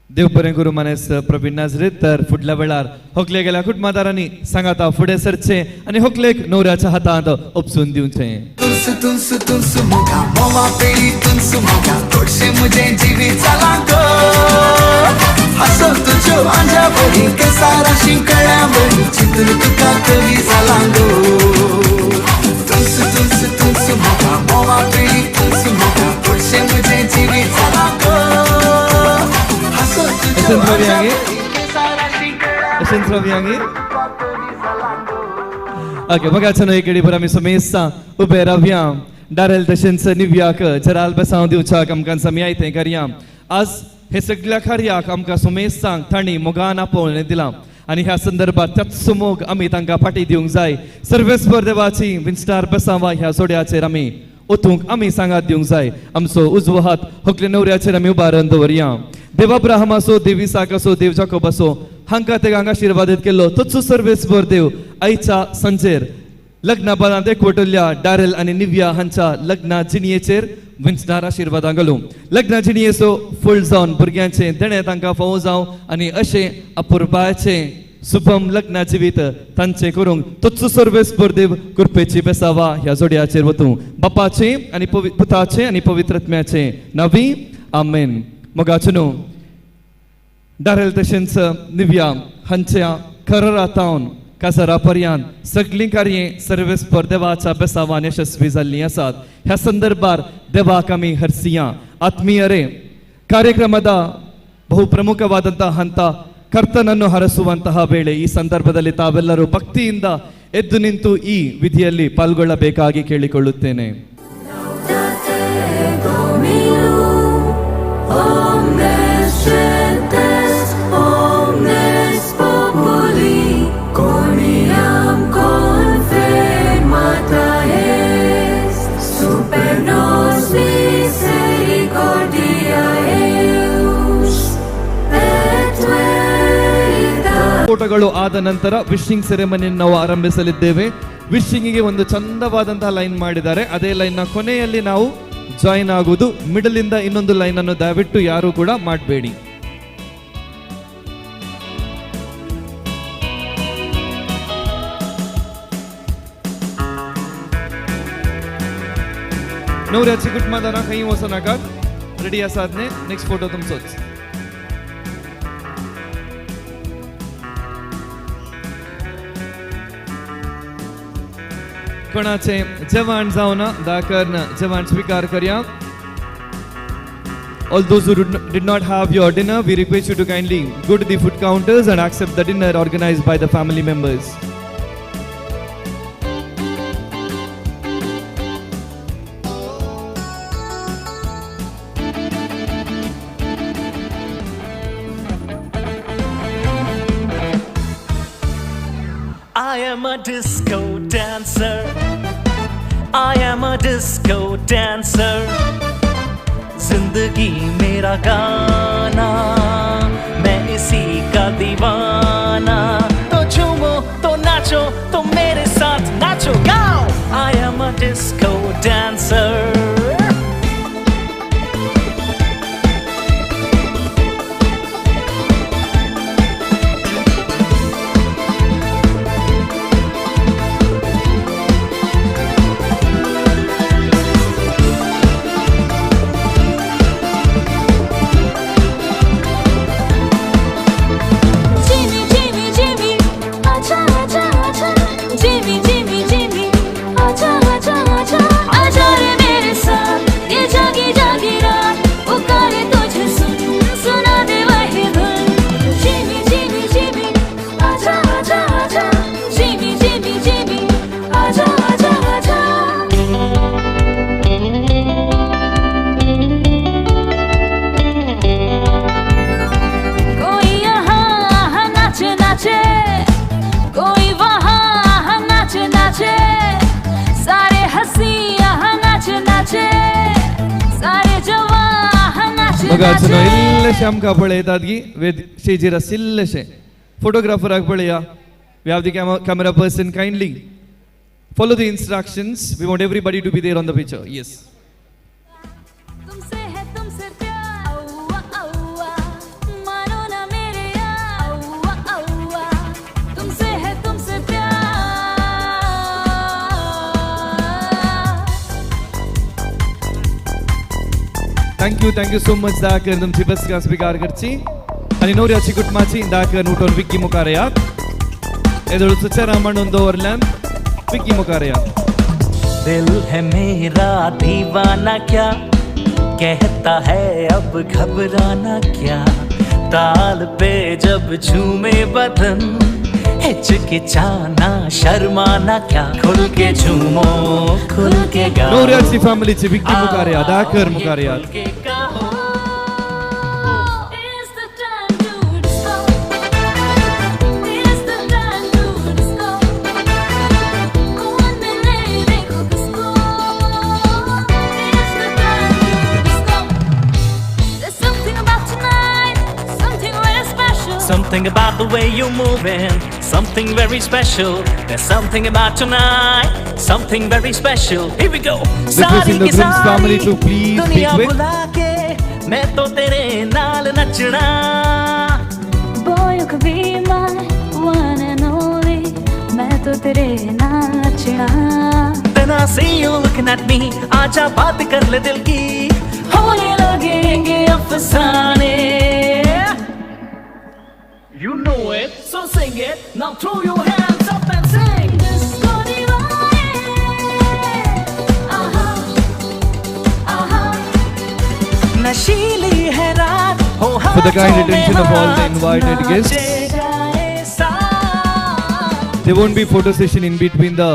देव बरें करूं मानेस प्रवीण नाजरेत. तर फुडल्या वेळार होकले गेल्या कुटुंबादारांनी सांगाता फुडें सरचें आनी होकलेक नवऱ्याच्या हातांत उपसून दिवचें. तुमसु तुमसु तुमसु मोगा मोवा पेली तुमसु मोगा गोडशें म्हजें जिवीत जालां गो हांसो तुज्यो आंज्या बरी केसाराशी कळ्या बरी चिंतून तुका कवी जालां गो तुमसु तुमसु तुमसु मोगा मोवा पेली तुमसु मोगा गोडशें म्हजें जिवीत जालां गो. ओके बघाचो न्हय एक भर आमी समेस्तां उबे रावया. डारेल तशेंच निव्याक जराल बेसांव दिवच्याक आमकां समी आयतें करया. आज हे सगळ्या कार्याक आमकां सुमेस्तांक तांणी मोगान आपोवणें दिलां आनी ह्या संदर्भात त्याच मोग आमी तांकां फाटी दिवंक जाय. सर्वेस्पर देवाची विंस्टार बेसांवा ह्या जोड्याचेर आमी ओतूंक आमी सांगात दिवंक जाय. आमचो उजवो हात होकले नवऱ्याचेर आमी उबारून दवरया. देव अब्राहम असो, देव इसाक असो, देव जाकोब असो हांकां तेगांक आशिर्वादीत केल्लो तोच सर्वेस्पर देव आयच्या सांजेर लग्ना बालांत एकवटल्ल्या डारेल आनी निव्या हांच्या लग्ना जिणयेचेर विंचणार आशिर्वादां घालूं. लग्ना जिणयेचो फूल जावन भुरग्यांचें देणें तांकां फावो जावं आनी अशें अपुरबायचें सुभम लग्ना जिवीत तांचें करूंक तोच सर्वेस्पर देव कृपेची बेसावा ह्या जोडयाचेर वतूं. बापाचें आनी पुताचें आनी पवित्रत्म्याचें नवी आमेन. मोगाचो न्हू डारेल तशेंच निव्या हांच्या खररातावन काजारा पर्यंत सगळीं कार्यां सर्वेस्पर देवाच्या बेसावान यशस्वी जाल्लीं आसात. ह्या संदर्भार देवाक आमी हरसिया. आत्मीय रे ಕಾರ್ಯಕ್ರಮದ ಬಹುಪ್ರಮುಖವಾದಂತಹ ಹಂತ ಕರ್ತನನ್ನು ಹರಸುವಂತಹ ವೇಳೆ. ಈ ಸಂದರ್ಭದಲ್ಲಿ ತಾವೆಲ್ಲರೂ ಭಕ್ತಿಯಿಂದ ಎದ್ದು ನಿಂತು ಈ ವಿಧಿಯಲ್ಲಿ ಪಾಲ್ಗೊಳ್ಳಬೇಕಾಗಿ ಕೇಳಿಕೊಳ್ಳುತ್ತೇನೆ. ಫೋಟೋಗಳು ಆದ ನಂತರ ವಿಶಿಂಗ್ ಸೆರೆಮನಿಯನ್ನು ನಾವು ಆರಂಭಿಸಲಿದ್ದೇವೆ. ವಿಶಿಂಗಿಗೆ ಒಂದು ಚಂದವಾದಂತಹ ಲೈನ್ ಮಾಡಿದ್ದಾರೆ. ಅದೇ ಲೈನ್ನ ಕೊನೆಯಲ್ಲಿ ನಾವು ಜಾಯಿನ್ ಆಗುವುದು. ಮಿಡಲ್ ಇಂದ ಇನ್ನೊಂದು ಲೈನ್ ಅನ್ನು ದಯವಿಟ್ಟು ಯಾರು ಕೂಡ ಮಾಡಬೇಡಿ. नवऱ्याची कुटुंबादारां खंय वचनाकात, रेडी आसात न्ही? नेक्स्ट फोटो तुमचोच. कोणाचे जेवण जावना दाखर जेवण स्वीकार करया. All those who did not have your dinner, we request you to kindly go to the food counters and accept the dinner organized by the family members. I am a disco dancer. I am a disco dancer. जिंदगी मेरा गाना, मैं इसी का दीवाना. तो झूमो तो नाचो तो मेरे साथ नाचो गाओ. I am a disco dancer. Jimmy, Jimmy, Jimmy, acha, acha, acha. मोगाचो इल्लेशें आमकां पळयतात गी वेद स्टेजीर आशिल्लेशें फोटोग्राफराक पळया. We have the camera person, kindly follow the instructions. We want everybody to be there on the picture. Yes. तुमसे है तुमसे प्यार औवा औवा मानो ना मेरे यार औवा औवा तुमसे है तुमसे प्यार. Thank you so much. दया तुमची बसका स्वीकार करची आनी नवऱ्याची कुटुंबाची दया उठोवन विक्की मुखार येयात. येदोळचो चेरा मांडून दवरल्यान विक्की मुखार येयात. दिल है मेरा दीवाना क्या कहता है अब घबराना क्या, ताल पे जब झूमे बदन हिचकिचाना शर्माना क्या, खुल के झूमो खुल के गाओ. नवऱ्याची फॅमिलीची विक्की मुखार येयात, दयाकर मुखार येयात. It's the time to disco. It's the time to disco. कौन मिले देखो किसको. It's the time to disco. There's something about tonight, something very special. Something about the way you're moving, something very special. There's something about tonight, something very special. Here we go. Requesting the groom's family to please be दुनिया quick. बुला K मैं तो तेरे नाल नचना. Boy, you could be my one and only. मैं तो तेरे नाल नचना. Then I see you looking at me. आजा बात कर ले दिल की, होने लगेंगे अफसाने. You know it, so sing it. Now throw your hands up and sing. Disco दीवाने, आहा, आहा. नशीली है रात, हो For the kind हाथों में attention of all the हाथ invited guests, नाचे जाए साथ. there won't be photo session in between the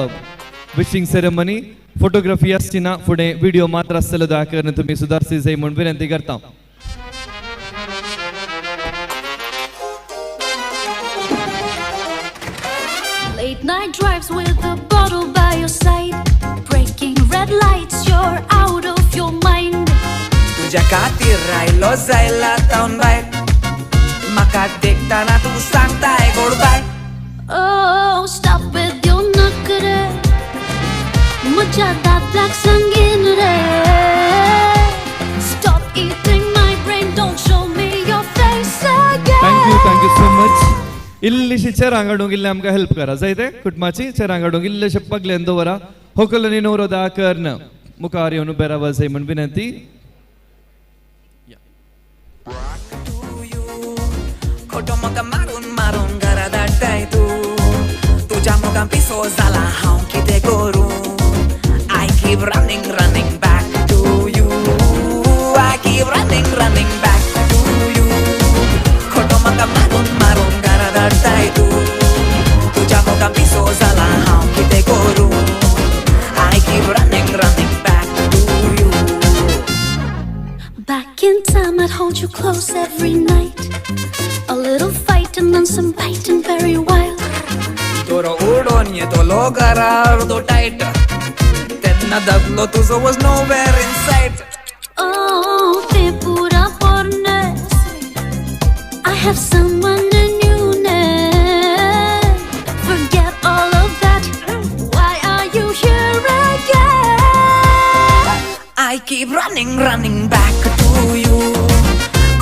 wishing ceremony. Photography आसची ना, फुडें व्हिडिओ मात्र आसतलो. दया करून तुमी सुदारची जाय म्हूण विनंती करता. Late night drives with a bottle by your side, breaking red lights, you're out of your mind. तुझ्या खातीर रायलो जायला तावन भायर, म्हाका देखतना तूं सांगताय गोड बाय. Oh, stop with your नखरे, मुझा दादाक संगीन रे. Stop eating my brain, don't show me your face again. Thank you so much. इल्लीशी चेरां काडूंक इल्लें आमकां हेल्प करा जाय ते कुटुंबाची चेरां काडूंक इल्लेशे पगल्यान दवरा. होकल आनी नवरो दया करून मुखार येवन उबे रावा जाय म्हूण विनंती. खोटो म्हाका मारून मारून घरा धाडटाय तूं, तुज्या मोगान पिसो जाला हांव कितें करूं. I keep running running back to you, I keep running running back to you. खोटो म्हाका मारून मारून घरा धाडटाय तूं, तुज्या मोगान पिसो जाला हांव कितें करूं. I keep running running back to you. Back in time, I'd hold you close every night. A little fight and then some biting, very wild. दोरो उडोन येतलो घरा अर्दो टायट, तेन्ना दादलो तुजो was nowhere in sight. Oh, te pura porne. I have someone new now. Forget all of that. Why are you here again? I keep running, running back to you.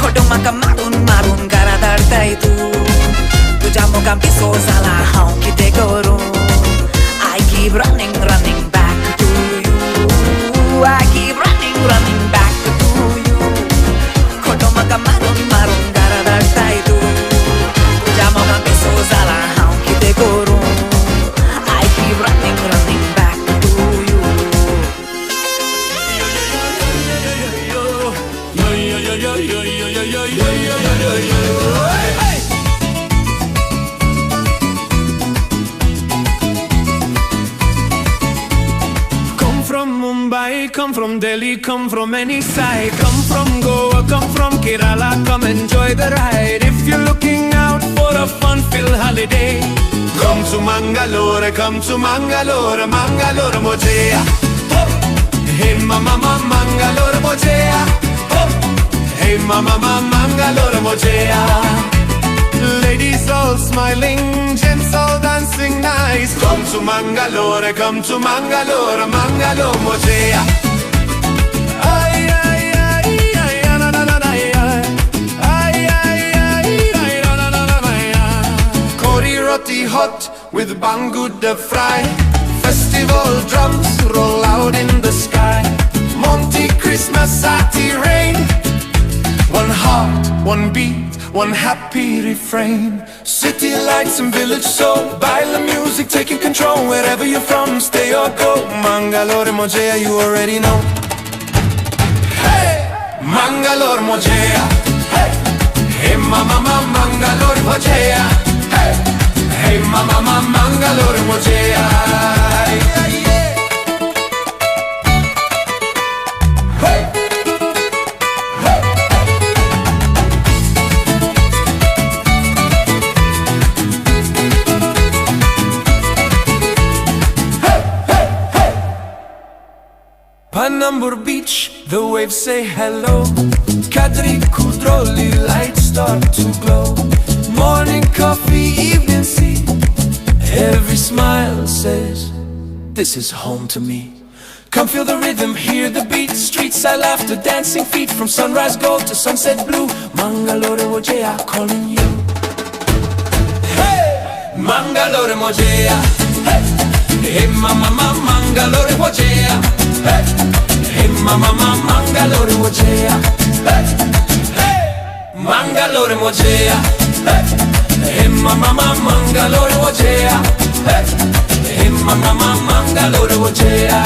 खोटो म्हाका मारून मारून घरा धाडटाय तूं, तुज्या मोगान पिसो जाला हांव कितें करूं. I keep running, running back to you. I keep running, running back to you. खोटो म्हाका मारून मारून घरा धाडटाय तूं, तुज्या मोगान पिसो जाला हांव कितें करूं. I keep running, running back to you. Come from Mumbai, come from Delhi, come from any side. Come from Goa, come from Kerala, come enjoy the ride. If you're looking out for a fun-filled holiday, come to Mangalore, Mangalore, Mojea. Hey mama, Mangalore, Mojea. Hey Hey mama, mama, Mangalore Mojea. Ladies all smiling, gents all dancing nice. Come to Mangalore, Mangalore Mojea. Ay, ay, ay, ay, na, na, na, na, ay. Ay, ay, ay, ay, na, na, na, na, ay. Kori roti hot with banguda fry. Festival drums roll out in the sky. Monty Christmas ati rain. One heart, one beat, one happy refrain. City lights and village soul, baila music taking control. Wherever you're from, stay or go, Mangalore Mojea, you already know. Hey, Mangalore Mojea. Hey, hey mama, mama, Mangalore Mojea. Hey, hey mama, mama, Mangalore Mojea. Yeah, yeah. Hey. Panambur Beach, the waves say hello. Kadri Kudroli, lights start to glow. Morning coffee, evening sea. Every smile says, this is home to me. Come feel the rhythm, hear the beat. Street side laughter, dancing feet. From sunrise gold to sunset blue, Mangalore Mojea calling you. Hey, Mangalore Mojea. Hey, hey mama, mama, Mangalore Mojea. Hey, hey mama, mama, Mangalore Mojea. Hey, hey, Mangalore Mojea. Hey, hey mama, mama, Mangalore Mojea. Hey, hey mama, mama, Mangalore Mojea.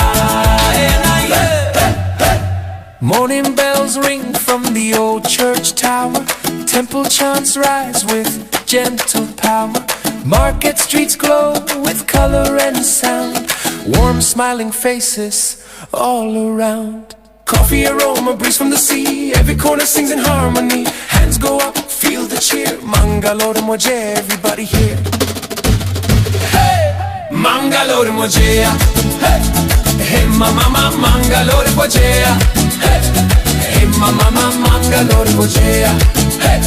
Morning bells ring from the old church tower. Temple chants rise with gentle power. Market streets glow with color and sound. Warm smiling faces all around. Coffee aroma, breeze from the sea. Every corner sings in harmony. Hands go up, feel the cheer. Mangalore Mojea, everybody here. Hey, Mangalore Mojea. Hey, hey mama, mama, Mangalore Mojea. Hey, hey mama, mama, Mangalore Mojea. Hey.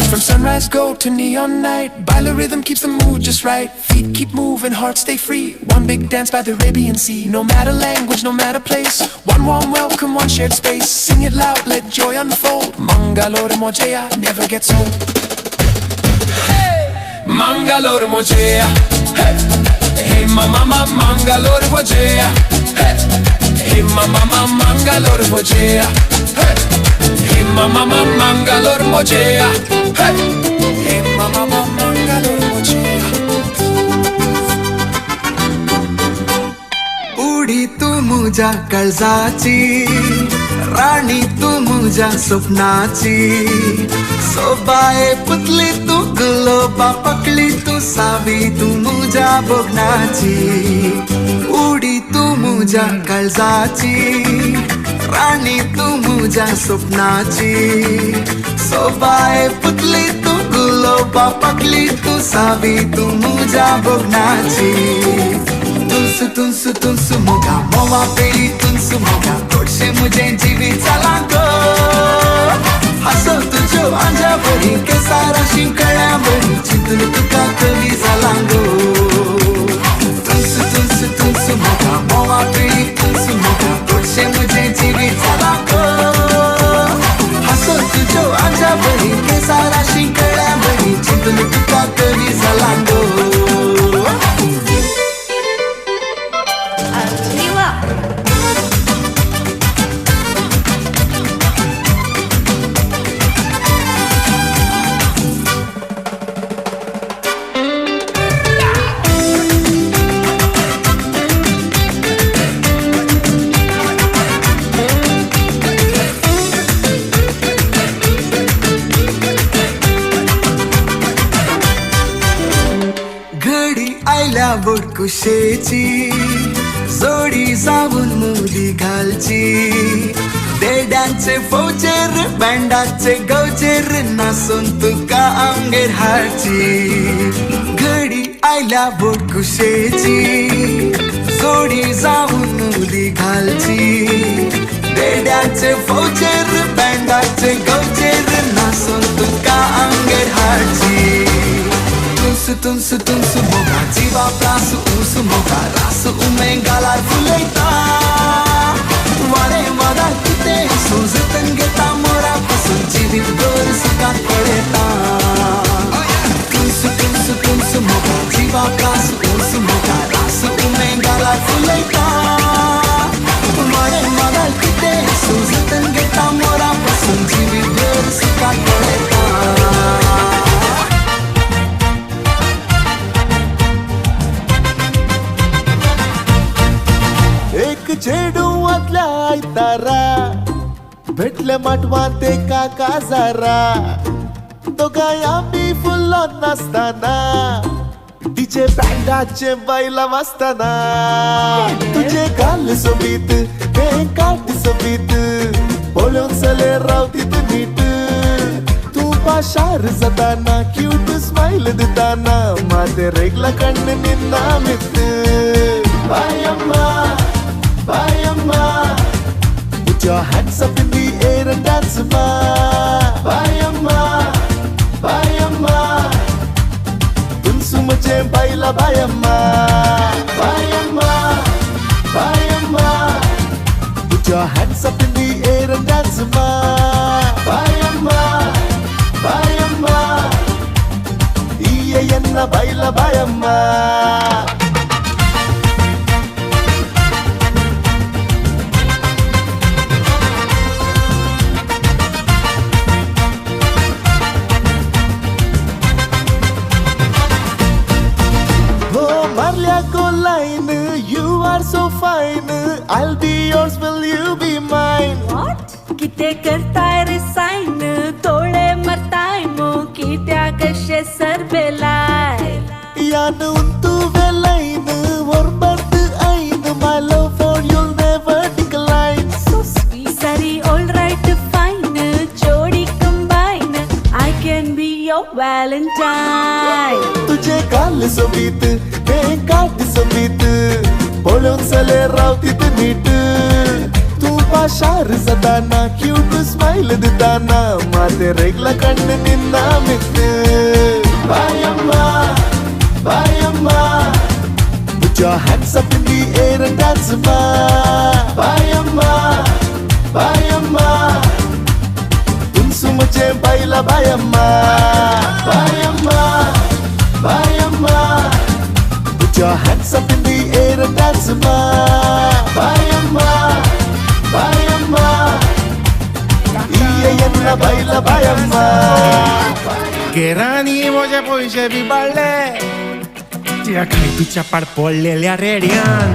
From sunrise gold to neon night, baila rhythm keeps the mood just right. Feet keep moving, hearts stay free. One big dance by the Arabian Sea. No matter language, no matter place, one warm welcome, one shared space. Sing it loud, let joy unfold. Mangalore Mojea never gets old. Hey, Mangalore Mojea. Hey, hey mama, mama, Mangalore Mojea. Hey, hey mama, mama, Mangalore Mojea. Hey, hey mama, mama, Mangalore Mojea. Hey, hey mama, mama, Mangalore Mojea. उडी तू मुझ्या काळजाची, राणी तू मुझ्या स्वप्नाची. सोबाये पुतली तू गुलोबा पकली तू सावी तू मुझ्या बघण्याची. उडी तू मुझ्या काळजाची, राणी तू मुझ्या स्वप्नाची. सोबाये पुतली तू गुलोबा पकली तू सावी तू मुझ्या बघण्याची. तुलसु तुलसु तुलसु मोगा मोवा पेली तुलसु मोगा गोडशे मुझे जीवित चला गो. हसो तुझो आंजा बरी केसारा शिंकळ्या बरी चिंतून तुका कवी जाला गो. तुलसु तुलसु तुलसु मोगा मोवा पेली तुलसु मोगा गोडशे मुझे जीवित चला गो. हसो तुझो आंजा बरी केसारा शिंकळ्या बरी चिंतून तुका कवी जाला गो. कुशेची जोडी जाऊन मुली घालची. देड्यांचे फौजेर बँडाचे गवजेर नासून तुका आमगेर हाडची. घडी आयल्या बोटकुशेची जोडी जाऊन मुली घालची. देड्याचे फौजेर बँडाचे गवजेर तुजी तुंसु तुंसु तुंसु मोगा जीवा प्रासु ऊसु मोगा रासु उमे गालार फुलयता वारे वादा किते सुजतन घेता मोरा पासून जिवीत भर सुखात पळयता तुंसु तुंसु तुंसु मोगा जीवा प्रासु ऊसु मोगा रासु उमे गालार फुलयता वारे वादा किते सुजतन घेता मोरा पासून जिवीत भर सुखात पळयता. एक चेडूंतल्या आयतारा भेटले माटवांत एका काजारा दोगांय आमी फुल्लो नासतना डीजे बँडाचे बायलां वाजतना तुजे गाल सोबीत तें काट सोबीत पळोवन चले रावतीत नीट तूं पाशार जाताना क्यूट स्मायल दिताना माते रेगला कण्ण निन्ना मित बायम्मा बायम्मा put your hands up in the air and dance ma. Bayamma Bayamma tunsu mujhe baila bayamma. Bayamma Bayamma put your hands up in the air and dance ma. Bayamma Bayamma iye enna baila bayamma. You are so fine, I'll be yours, will you be mine? What? किते करताय रे साइन, तोळे मरताय मो, कित्या कशे सरबेलाय? यान untu velain, orbartu ain, my love for you'll never decline. So sweet. Sorry, all right, fine, jodi combine, I can be your Valentine. तुझे गाल सोबीत, तें काट सोबीत, पळोवन चले रावतीत नीट तूं पाशार जाताना क्यूट स्मायल दिताना माते रेगला कण्ण निन्ना मित बायम्मा बायम्मा put your hands up in the air and dance ma. Bayamma Bayamma tunsu mujhe baila bayamma. Bayamma Bayamma put your hands up in the air and dance ma. Bayamma Bayamma iye enna baila bayamma. गेरानी म्हजे पयशे बी बाळ्ळे त्या खायतूच्या पाड पडलेल्या रेड्यान.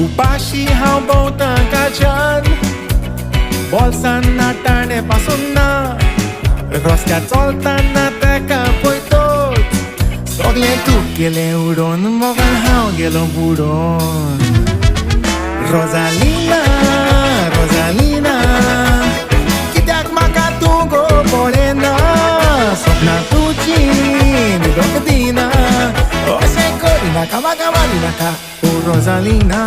उपाशी हांव भोंवतां काच्यान बोल्सान नाटाणे पासून ना रस्त्यार चलतना तेका पळयतोच सगळें तूं गेलें उडोवन मोगान हांव गेलो बुडोवन. रोजालिना रोजालिना कित्याक म्हाका तूं गो पळयना सपनां तुजीं न्हिदोंक दिना अशें करिनाका म्हाका मारिनाका ओ रोजालिना.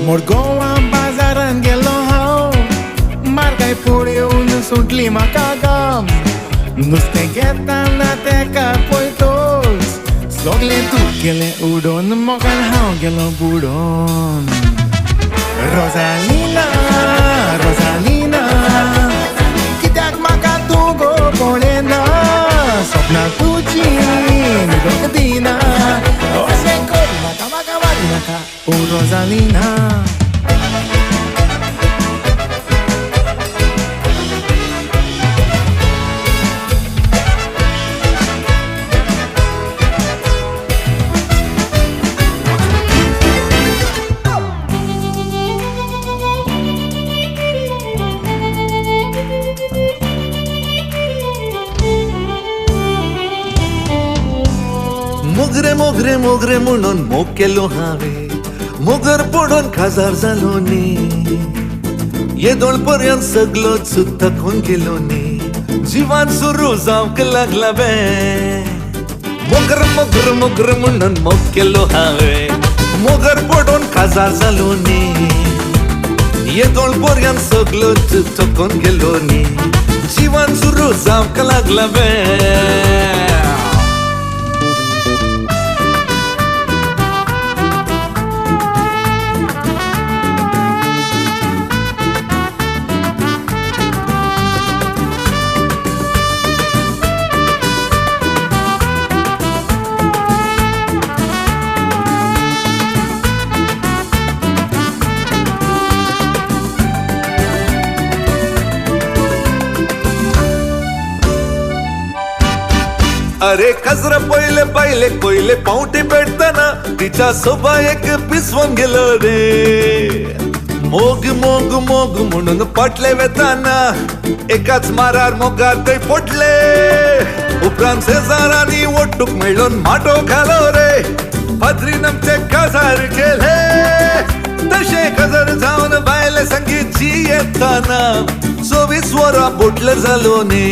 मुरगोवा बाजारान गेलो हांव मार्गाय पळोवन सुटली म्हाका गाम नुस्तें घेतना तेका पळयतोच सगळें तूं गेलें उडोवन मोगान हांव गेलो बुडोवन. रोजालिना रोजालिना कित्याक म्हाका तूं गो पळयना सपनां तुजीं न्हिदोंक दिना अशें करिनाका म्हाका मारिनाका ओ रोजालिना. मोगरे मोगरे म्हणून मोग केलो हांवें, मोगर पडून खाजार जालो न्ही. येदोळ पर्यंत सगलोच थकून गेलो न्ही, जिवान सुरू जावंक लागला बे. मोगर मोगर मोगर म्हणून मोग केलो हांवें, मोगर पडून खाजार जालो न्ही. येदोळ पर्यंत सगलोच थकून गेलो न्ही, जिवान सुरू जावंक लागला बे. अरे कजरा पयले पयले पयले पावटी पेटतना तिच्या सोबायेक पिसवून गेलो रे. मोग मोग मोग म्हणून पाटले वेताना एकाच मारार मोगार थंय पडले. उपरांत शेजारांनी ओटूक मेळून माटो घालो रे, पाद्रीन आमचे काजार केले. तशें काजार जावन बायले संगीत जियेतना 24 वरां बोटले जालो न्ही.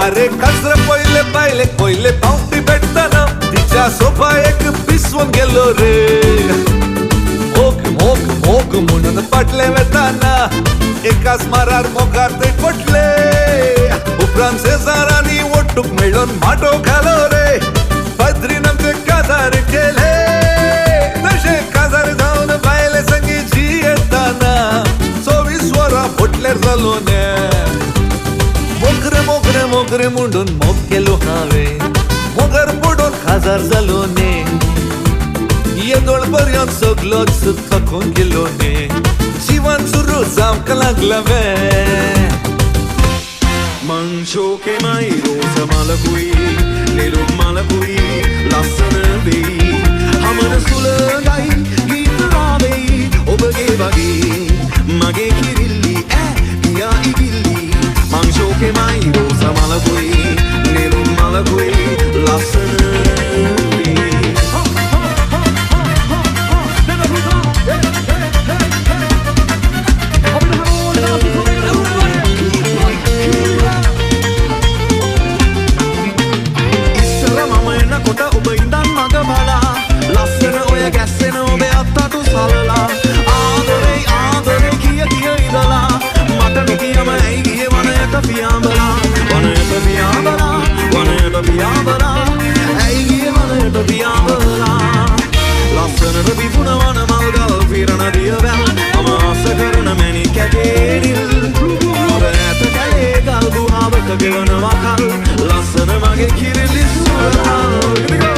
अरे कजरा पयले बायले पयले पावटी भेटतना तिच्या सोबायेक पिसवून गेलो रे. मोग मोग मोग म्हणून पाटले वेताना एकाच मारार मोगार थंय पडले. उपरांत शेजारांनी ओटूक मेळून माटो घालो रे, पाद्रीन आमचे काजार केले. तशें काजार जावन बायले संगी जियेतना 24 वरां बोटल्यार जालो न्ही. मोगरे मोगरे मोगरे म्हणून मोग केलो हांवें, मोगर पडून खाजार जालो न्ही. येदोळ पर्यंत सगलोच थकून गेलो न्ही, जिवान सुरू जावंक लागला वे. මං ශෝකෙමයි රෝස මලකුයි නෙළුම් මලකුයි ලස්සන වෙයි, හමන සුළඟයි ගීත රාවෙයි ඔබගේ වගේ මගේ කිරිල්ලි ඈ ගියා ඉගිල්ලි. මං ශෝකෙමයි රෝස මලකුයි නෙළුම් මලකුයි ලස්සන වෙයි. ඉස්සර මම එනකොට ඔබ ඉඳන් මග බලා ලස්සන ඔය ගැස්සෙන ඔබේ අත්තටු සලලා ආදරේ ආදරේ කිය කිය ඉඳලා මට නොකියම ඇයි ගියේ වනයට පියාඹලා, වනයට පියාඹලා, වනයට පියාඹලා, ඇයි ගියේ වනයට පියාඹලා. ලස්සනට පිපුණ වන මල් ගල් පිරණ දියවැල් මම ආස කරන මැණික් කැටේ නිල්. ඔබ ඈත කැලේ ගල් ගුහාවක ගෙවනවා කල් ලස්සන මගේ කිරිලි සුරතල්. Here we go.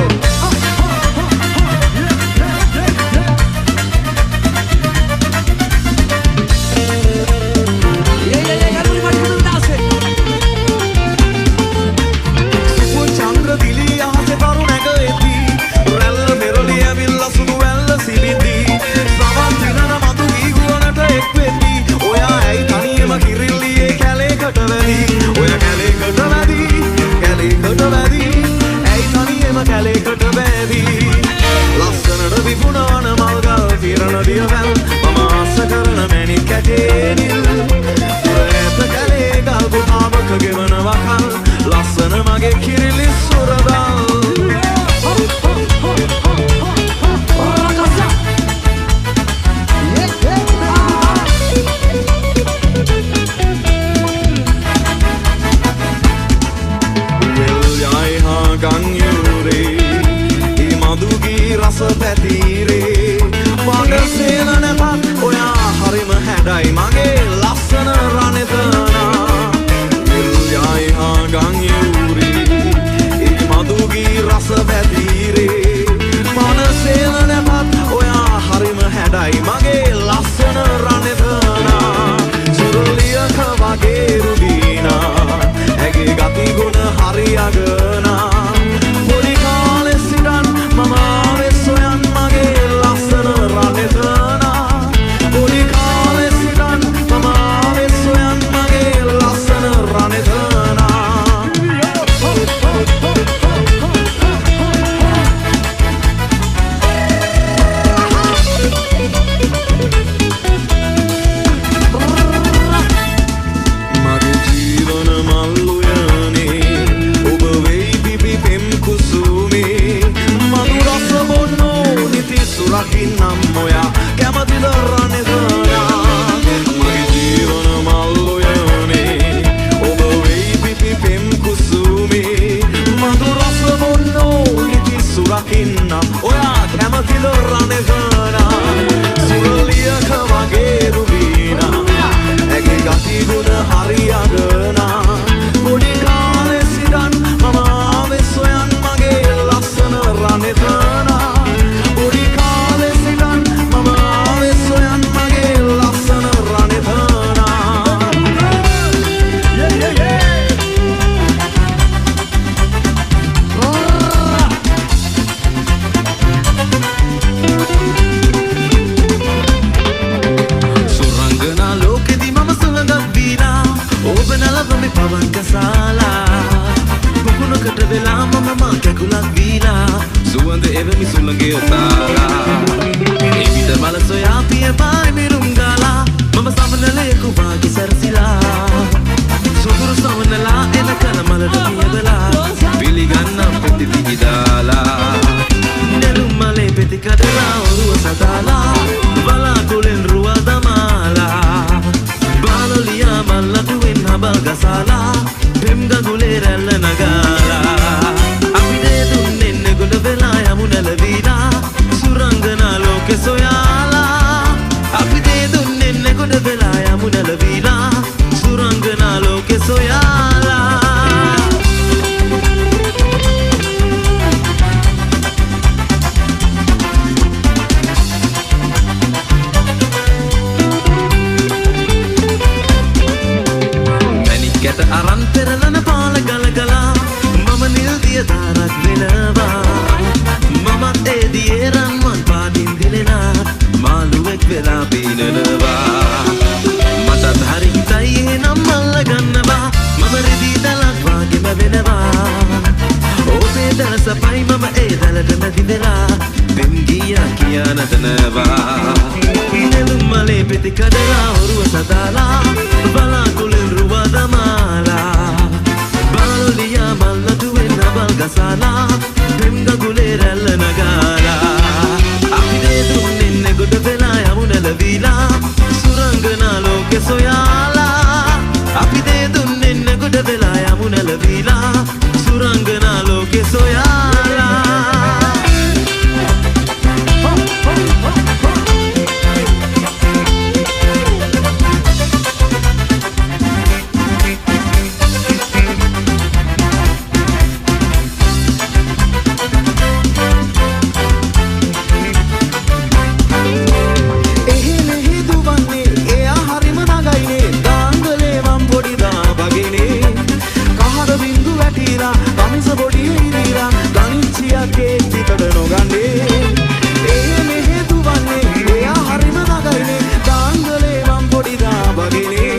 සුපුන් චන්ද්‍ර දිලී අහසේ තරු නැග එති, රැල්ල පෙරලි ඇවිල්ලා සුදු වැල්ල සිලිති, සවන් තිරණ මතු ගී ගුවනට එක් වෙති. ඔයා ඇයි තනියම කිරිල්ලියේ කැලේකට වැදි, ඔය කැලේකට වැදි, කැලේකට වැදි, ඇයි තනියම කැලේකට වැදි. ලස්සනට පිපුණ වන මල් ගල් පිරණ දියවැල් මම ආස කරන මැණික් කැටේ නිල්. පුර ඈත කැලේ ගල් ගුහාවක ගෙවනවා කල් ලස්සන මගේ කිරිලි සුරදල්. වෙල් යයි හා ගං යුරේ ඒ මදුගී රස පැතිරේ, මඩ සේල නැතත් ඔයා හරිම හැඩයි මගේ ලස්සන රණෙතනා. වෙල් යයි හා ගං යුරේ ඒ මදුගී රස පැතිරේ, මඩ සේල නැතත් ඔයා හරිම හැඩයි මගේ ලස්සන රණෙතනා. සුරලියක වගේ රුබීනා ඇගේ ගති ගුණ හරි අගනා, පොඩි කාලෙ සිටන් මම ආවේ සොයන් මගේ ලස්සන රණෙතනා. පොඩි කාලෙ සිටන් මම සුරකින්නම් ඔයා කැමතිද රණෙතනා මගේ ජීවන මල් උයනේ ඔබ වෙයි පිපි පෙම් කුසුමේ මధు රස බොන්නෝ නිති සුරකින්නම් ඔයා කැමතිද රණෙතනා සුරලියක වගේ රුබීනා ඇගේ ගති ගුණ හරි අගනා පොඩි කාලේ සිටන් මම ආවේ සොයන් මගේ ලස්සන රණෙතනා පොඩි කාලේ සිටන් මම ආවේ සොයන් මගේ ලස්සන රණෙතනා. Yeah, yeah, yeah. සුරංගනා ලෝකෙදි මම සුළඟක් වීලා ඔබ නලවමි පවන් කසාලා පොකුණකට වෙලා මම මා කැකුලක් වීලා සුවඳ එවමි සුළඟේ ඔතාලා එවිට මල සොයා පිය පායි මිරුම් ගාලා මම සමනලයෙකු වාගේ සැරසිලා සොඳුරු සමනලා එන කල මලට පියවලා පිළිගන්නම් පෙති දිගි දාලා නෙළුම් මලේ පෙති කඩලා ඔරුව සදාලා වලාකුළෙන් රුව දමාලා බාලොලියා මල්ලටුවෙන් හබල් ගසාලා පෙම් ගඟුලේ රැල්ල නගාලා අපි දේ දුන්නේ ගොඩ වෙලා යමු නැලවීලා සුරංගනා ලෝකෙ සොයාලා අපි දේ දුන්නේ ගොඩ වෙලා යමු නැලවීලා සුරංගනා ලෝකෙ සොයාලා. මැණික් කැට අරන් පෙරලන පාල ගල ගලා මම නිල් දිය දාරක් වෙනවා මමත් ඒ දියේ රන්වන් පාටින් දිලෙනා මාළුවෙක් වෙලා පීනනවා මටත් හරි හිතයි එහෙනම් අල්ල ගන්නවා මම රිදී දලක් වාගේම වෙනවා ඔබේ දල සපයි මම ඒ දලට මැදි වෙලා පෙම් ගීයක් කියා නටනවා නෙළුම් මලේ පෙති කඩලා ඔරුව සදාලා වලාකුළෙන් රුව දමාලා බාලොලියා මල්ලටුවෙන් හබල් ගසාලා පෙම් ගඟුලේ රැල්ල නගාලා අපි දේ දුන්නේ ගොඩ වෙලා යමු නැලවීලා සුරංගනා ලෝකෙ සොයාලා අපි දේ දුන්නේ ගොඩ වෙලා යමු නැලවීලා සුරංගනා ලෝකෙ සොයාලා. එහෙ මෙහෙ දුවන්නේ එයා හරිම නගයිනේ දාංගලේ මං පොඩි දා වගේනේ කහට බින්දු වැටිලා කමිස පොඩි ඉරිලා ගනිච්චියක් ඒත් හිතට නොගන්නේ එහෙ මෙහෙ දුවන්නේ එයා හරිම නගයිනේ දාංගලේ මං පොඩි දා වගේනේ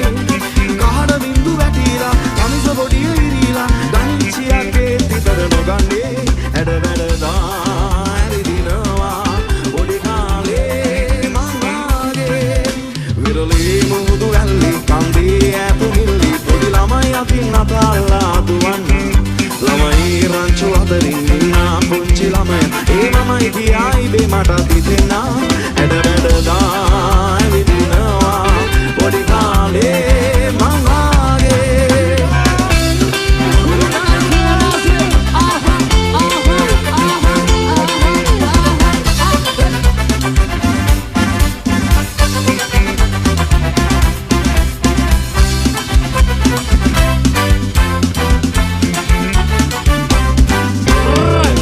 කහට බින්දු වැටිලා කමිස පොඩි ඉරිලා ගනිච්චියක් ඒත් හිතට නොගන්නේ ඇඩ වැඩ දා ඇරිදිනවා පොඩි කාලේ මං වාගේ විරලී මුහුදු ඇල්ලි කන්දේ ඈත මිල්ලි පොඩි ළමයි අතින් අතල්ලා දුවන්න ළමයි රංචු අතරින් ඉන්නා පුංචි ළමයා ඒ මමයි කියායි බේ මටත් හිතෙන්නා ඇඩ වැඩ දා ඇවිදිනවා පොඩි කාලේ මං වාගේ.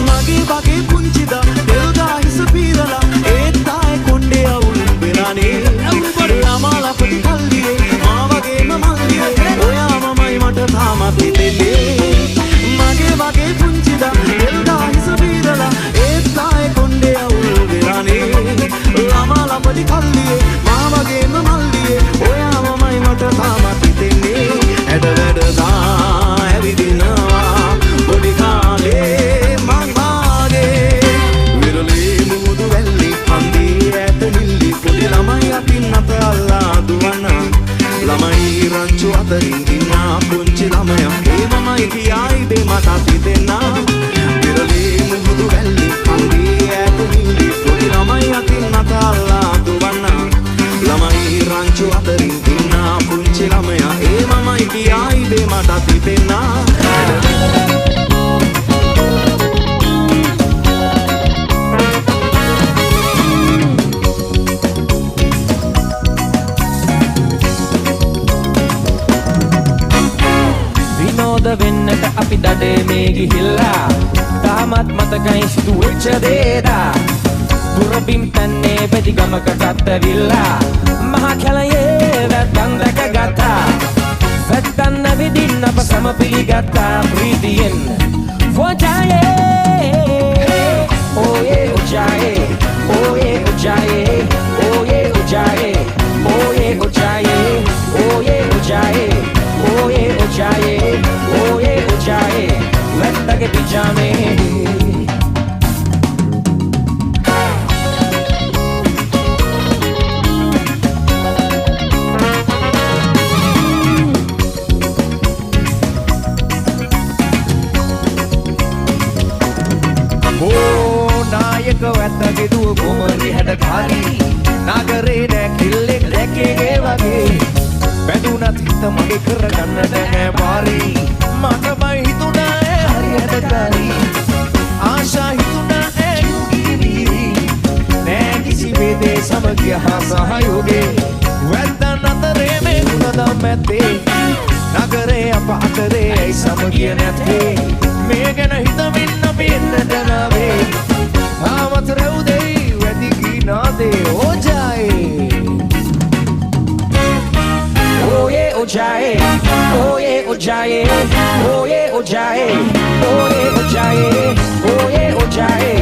මගේ වගේ පුංචිදා තෙල් ගා හිස පීරලා ඒත් ආයේ කොණ්ඩේ අවුල් වෙලා මේ ගිහිල්ලා තාමත් මතකයි සිදු වෙච්ච දේ දා දුර බිම් තන්නේ බෙදි ගමකටත් ඇවිල්ලා මහා කැලයේ වැත්තන් දැකගත්තා වැත්තන් ඇවිදින්න අප සම පිළිගත්තා ප්‍රීතියෙන් වොජායේ ඕයේ ඔජායේ ඕයේ ඔජායේ ඕයේ ඔජායේ ඕයේ ඔජායේ ඕයේ ඔජායේ ඕයේ ඔජායේ ඕයේ ඔජායේ වැත්තගේ පිජාමේ. නායක වැත්තගේ දුව කුමරි හැඩකාරී නගරේ නෑ කිල්ලෙක් දැකේ වගේ බැඳුනත් හිත මගේ කරගන්නට නෑ පාරි මට බය හිතුණා ඈ හරි හැඩකාරී ආශා හිතුණා ඈ යුගී වීරී නෑ කිසි වේදේ සමගිය හා සහයෝගේ වැත්තන් අතරේ මේ ගුණදම් ඇත්තේ නගරේ අප අතරේ ඇයි සමගිය නැත්තේ මේ ගැන හිතමින් අපි එන්නට නාවේ තාමත් රැව් දෙයි වැදි ගී නාදේ ඕ ජායේ ඕයේ ඕ ජායේ ඕයේ ඕ ජායේ ඕයේ ඕ ජායේ ඕයේ ඕ ජායේ ඕයේ ඕ ජායේ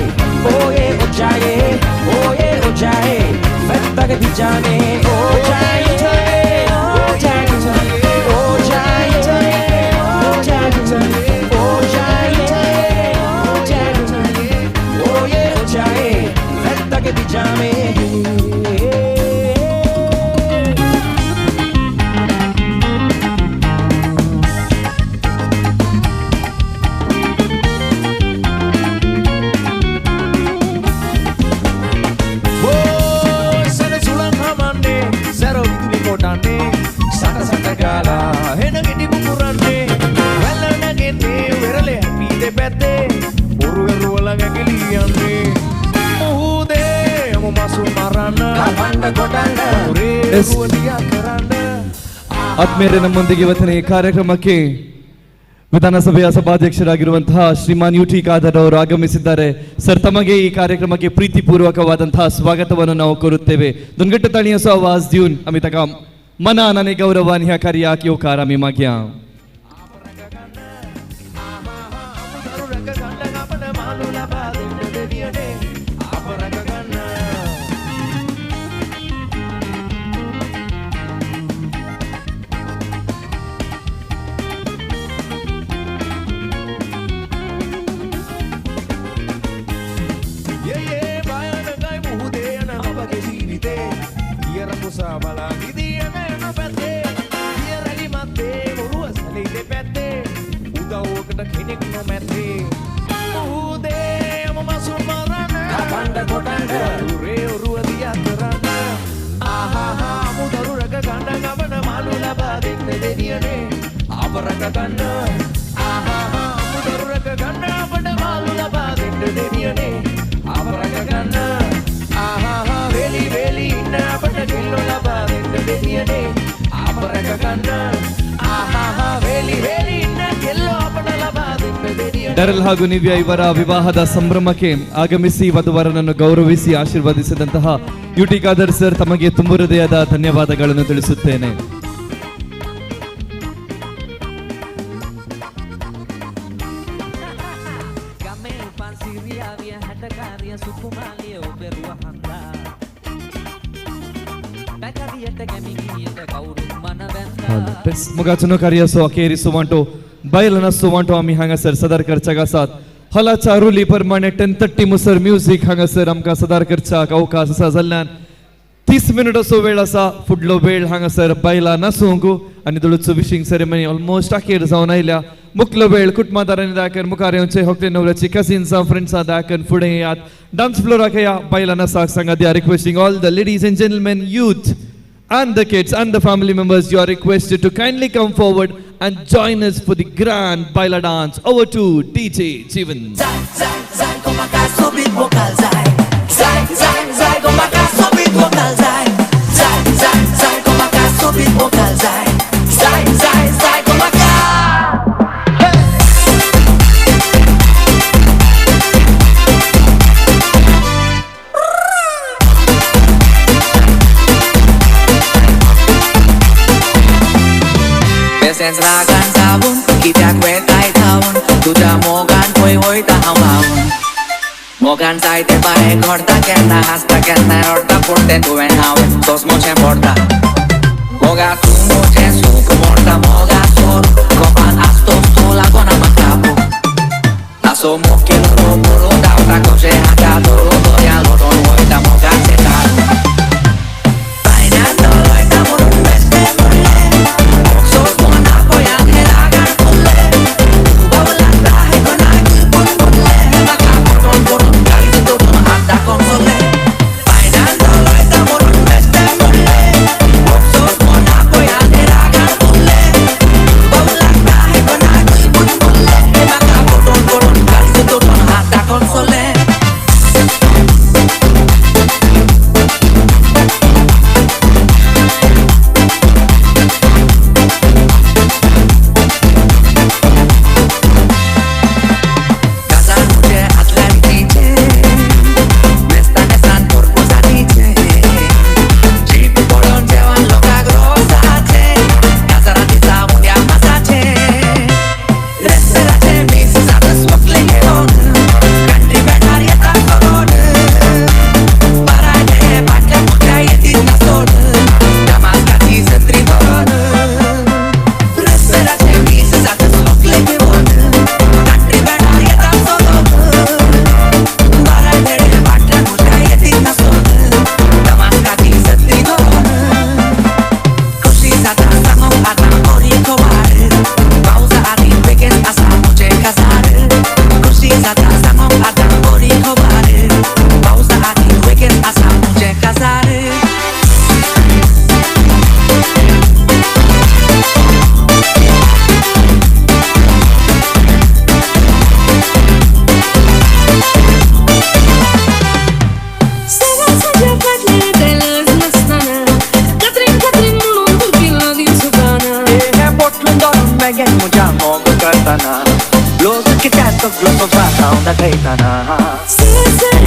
ඕයේ ඕ ජායේ ඕයේ ඕ ජායේ වැත්තගේ පිජාමේ ඕ ජායේ ඕ ජායේ ඕ ජායේ ඕ ජායේ ඕ ජායේ ඕ ජායේ ඕයේ ඕ ජායේ වැත්තගේ පිජාමේ. ಆತ್ಮೀಯರೇ, ನಮ್ಮೊಂದಿಗೆ ಇವತ್ತಿನ ಈ ಕಾರ್ಯಕ್ರಮಕ್ಕೆ ವಿಧಾನಸಭೆಯ ಸಭಾಧ್ಯಕ್ಷರಾಗಿರುವಂತಹ ಶ್ರೀಮಾನ್ ಯು ಟಿ ಖಾದರ್ ಅವರು ಆಗಮಿಸಿದ್ದಾರೆ. ಸರ್, ತಮಗೆ ಈ ಕಾರ್ಯಕ್ರಮಕ್ಕೆ ಪ್ರೀತಿಪೂರ್ವಕವಾದಂತಹ ಸ್ವಾಗತವನ್ನು ನಾವು ಕೋರುತ್ತೇವೆ. दोन ताळयांचो आवाज दिवन आमी ताका मनान आनी गौरवान ह्या कार्याक येवकार आमी मागया. ಡರಲ್ ಹಾಗೂ ನಿವ್ಯಾ ಇವರ ವಿವಾಹದ ಸಂಭ್ರಮಕ್ಕೆ ಆಗಮಿಸಿ ವಧುವರನನ್ನು ಗೌರವಿಸಿ ಆಶೀರ್ವದಿಸಿದಂತಹ ಯು ಟಿ ಖಾದರ್ ಸರ್ ತಮಗೆ ತುಂಬು ಹೃದಯದ ಧನ್ಯವಾದಗಳನ್ನು ತಿಳಿಸುತ್ತೇನೆ. मुगाचो कार्य अखेरी सुवांटो बायलांना सुवांटो आमी हांगासर सदार करच्याक आसात. हॉलाच्या रुली प्रमाणे 10:30 मुसर म्युजीक हांगासर आमकां सदार करच्याक अवकाश आसा जाल्ल्यान 30 मिनटाचो वेळ आसा. फुडलो वेळ हांगासर बायलां नासूंक आनी दळूचो विशींग सेरेमनी ऑलमोस्ट अखेर जावन आयल्या. मुखलो वेळ कुटुंबादारांनी दाखन मुखार येवचे होकले नवऱ्याची कसिन्सां फ्रेंड्सां दाखन फुडें येयात डान्स फ्लोराक येया. बायलां नासाक सांगा they are requesting all the ladies and gentlemen, youth and the kids and the family members, you are requested to kindly come forward and join us for the grand Baila dance. Over to DJ Jeevan. Zai, zai, zai, बेश्टेंच रागान जावन कित्याक वेताय धांवन तुज्या मोगान खंय वयता हांव व्हांवन मोगान जायते बरें घडता केन्ना हांसता केन्ना रडटा पूण तें तुवें हांवें सोंसमोचें पडटा मोगा तूं म्हजें सूख मोडटा मोगा सोर कोपान आसतोच तूं लागोना म्हाका तासो मोग केलो पळोवन धांवता कशें हाता धरून दर्या लोटोन वयता मोगाचें तार Surangani.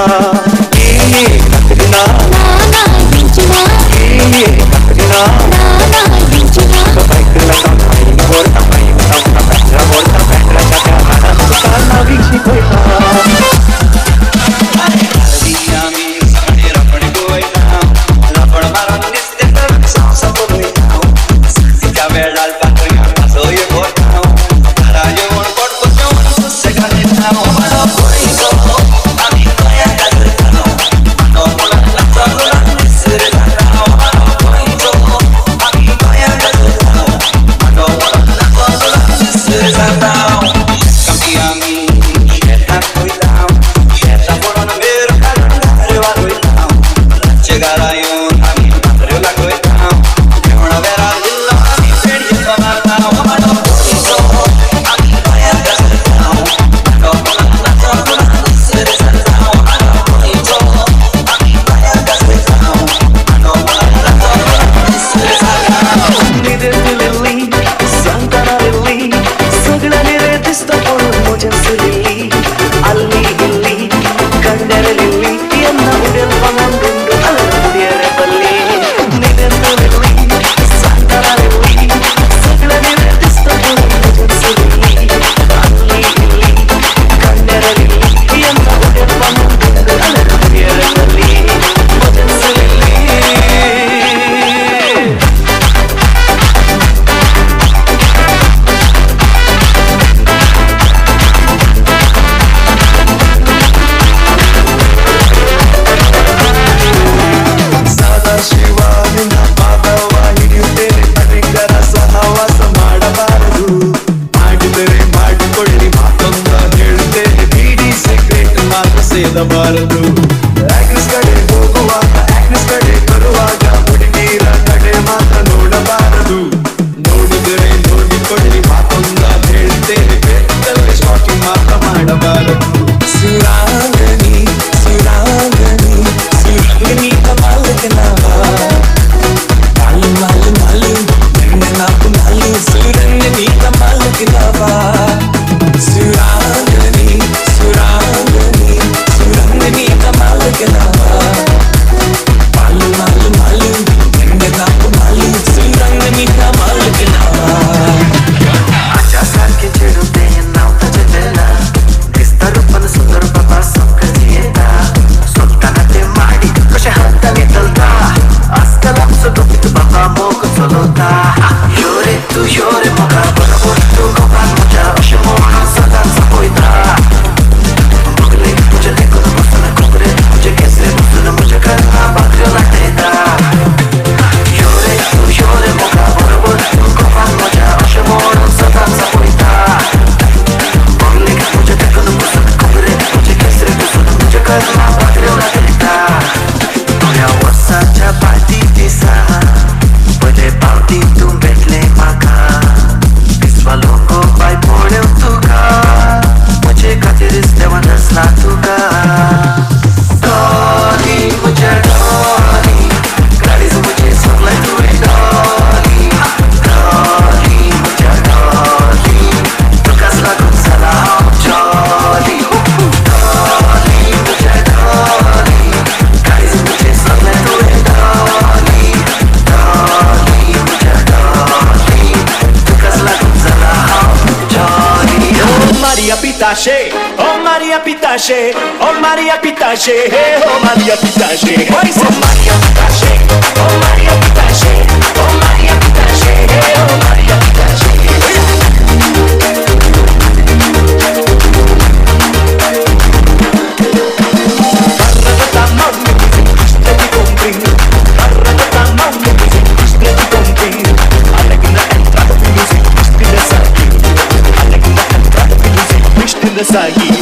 पळयता. ए कतरिना ए कतरिना बायकला बोलता बोलता बोलता बँड्राच्या त्या मानात तुका नवी शिकयता. Oh Maria Pitache, oh Maria Pitache, oh Maria Pitache, oh Maria Pitache, oh Maria Pitache, oh Maria Pitache, oh Maria Pitache. Sangue.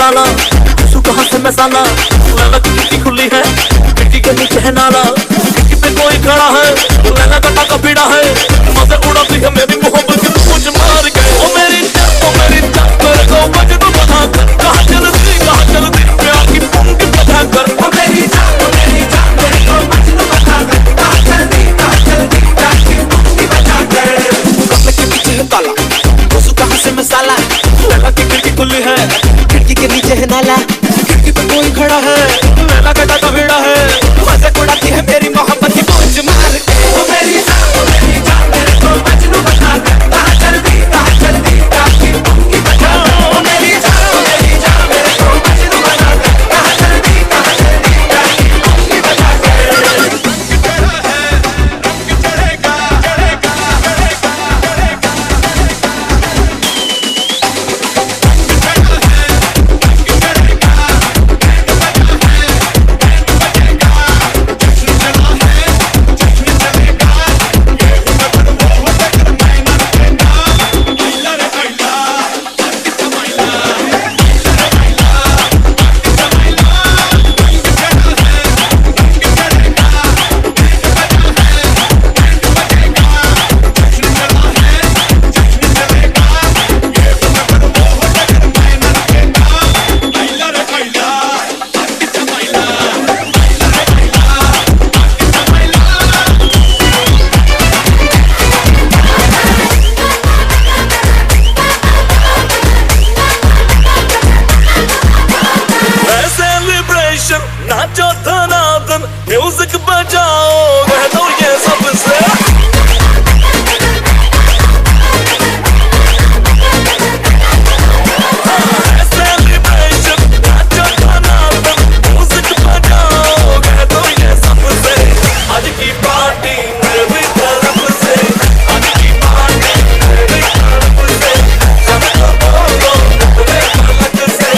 ताला, घुसूं कहाँ से मैं साला। लैला की खिड़की खुली है, खिड़की के नीचे है नाला, खिड़की पे कोई खड़ा है, लैला का टाका पीड़ा है, मजे उड़ाती है मेरी मोहब्बत की पूंछ मार के। ओ मेरी जान, ओ मेरी जान, तेरे को मजनू बना कर, कहाँ चलती प्यार की पुंगी बजा कर। ओ मेरी जान, ओ मेरी जान, तेरे को मजनू बना कर, कहाँ चलती प्यार की पुंगी बजा कर। कमरे के पीछे है ताला, घुसूं कहाँ से मैं साला, लैला की खिड़की खुली है, खिड़की के नीचे है नाला, खिड़की पे कोई खड़ा है, लैला का टाका भिड़ा है, मजे उड़ाती है मेरी मोहब्बत की पूंछ मार के। ओ मेरी जान, ओ मेरी जान, तेरे को मजनू बना कर, कहाँ चलती प्यार की पुंगी बजा कर। ओ मेरी जान, ओ मेरी जान, तेरे को मजनू बना कर, कहाँ चलती प्यार की पुंगी बजा कर। सेलिब्रेशन नाचो धनाधन, म्यूजिक बजाओ, कह दो ये सबसे। सेलिब्रेशन नाचो धनाधन, म्यूजिक बजाओ, कह दो ये सबसे। आज की पार्टी मेरी तरफ से, आज की पार्टी मेरी तरफ से, सबको बोलो अपने पलक से।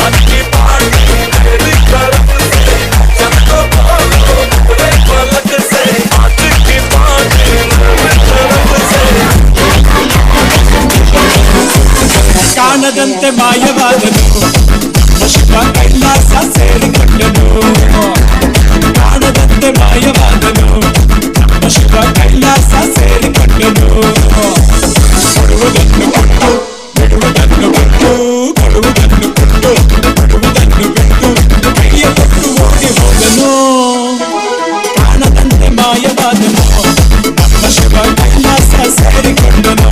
आज की पार्टी मेरी तरफ से, सबको बोलो अपने पलक से। आज की पार्टी मेरी तरफ से। ಕಾಣದಂತೆ ಮಾಯವಾದನು ಶಿವ ಕೈಲಾಸ ಸೇರಿಕೊಂಡನು, ಕಾಣದಂತೆ ಮಾಯವಾದನು ಶಿವ ಕೈಲಾಸ ಸೇರಿಕೊಂಡನು. ಕೊಡುವುದನ್ನು ಕೊಟ್ಟು ಬಿಡುವುದನ್ನು ಬಿಟ್ಟು, ಕೊಡುವುದನ್ನು ಕೊಟ್ಟು ಬಿಡುವುದನ್ನು ಬಿಟ್ಟು, ಕೈಯ ಕೊಟ್ಟು ಓಡಿ ಹೋದನು. ಕಾಣದಂತೆ ಮಾಯವಾದನು ನಮ್ಮ ಶಿವ ಕೈಲಾಸ ಸೇರಿಕೊಂಡನು.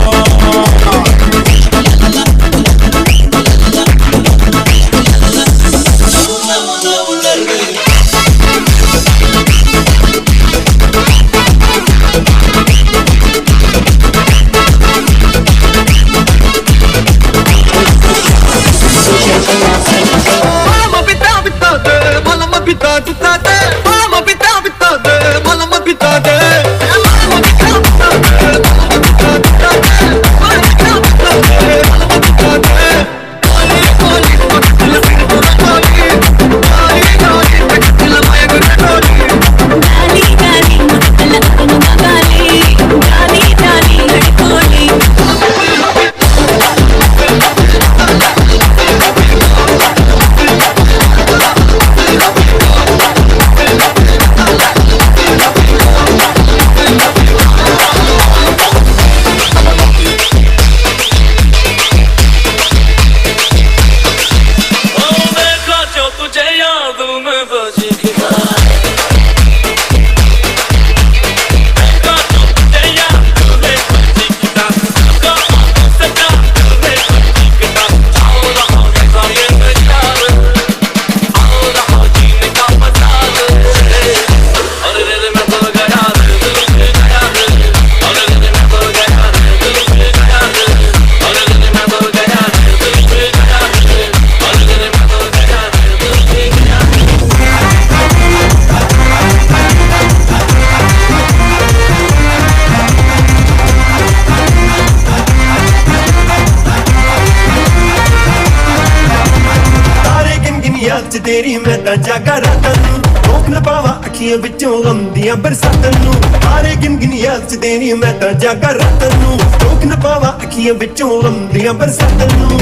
ਤੇਰੀ ਮੈਂ ਤਾਂ ਜਾਗਾ ਰਾਤਾਂ ਨੂੰ, ਰੋਕ ਨਾ ਪਾਵਾਂ ਅੱਖੀਆਂ ਵਿੱਚੋਂ ਗਮ ਦੀਆਂ ਬਰਸਾਤਾਂ ਨੂੰ। ਤਾਰੇ ਗਿਣ ਗਿਣ ਯਾਦ ਚ ਤੇਰੀ ਮੈਂ ਤਾਂ ਜਾਗਾ ਰਾਤਾਂ ਨੂੰ, ਰੋਕ ਨਾ ਪਾਵਾਂ ਅੱਖੀਆਂ ਵਿੱਚੋਂ ਗਮ ਦੀਆਂ ਬਰਸਾਤਾਂ ਨੂੰ।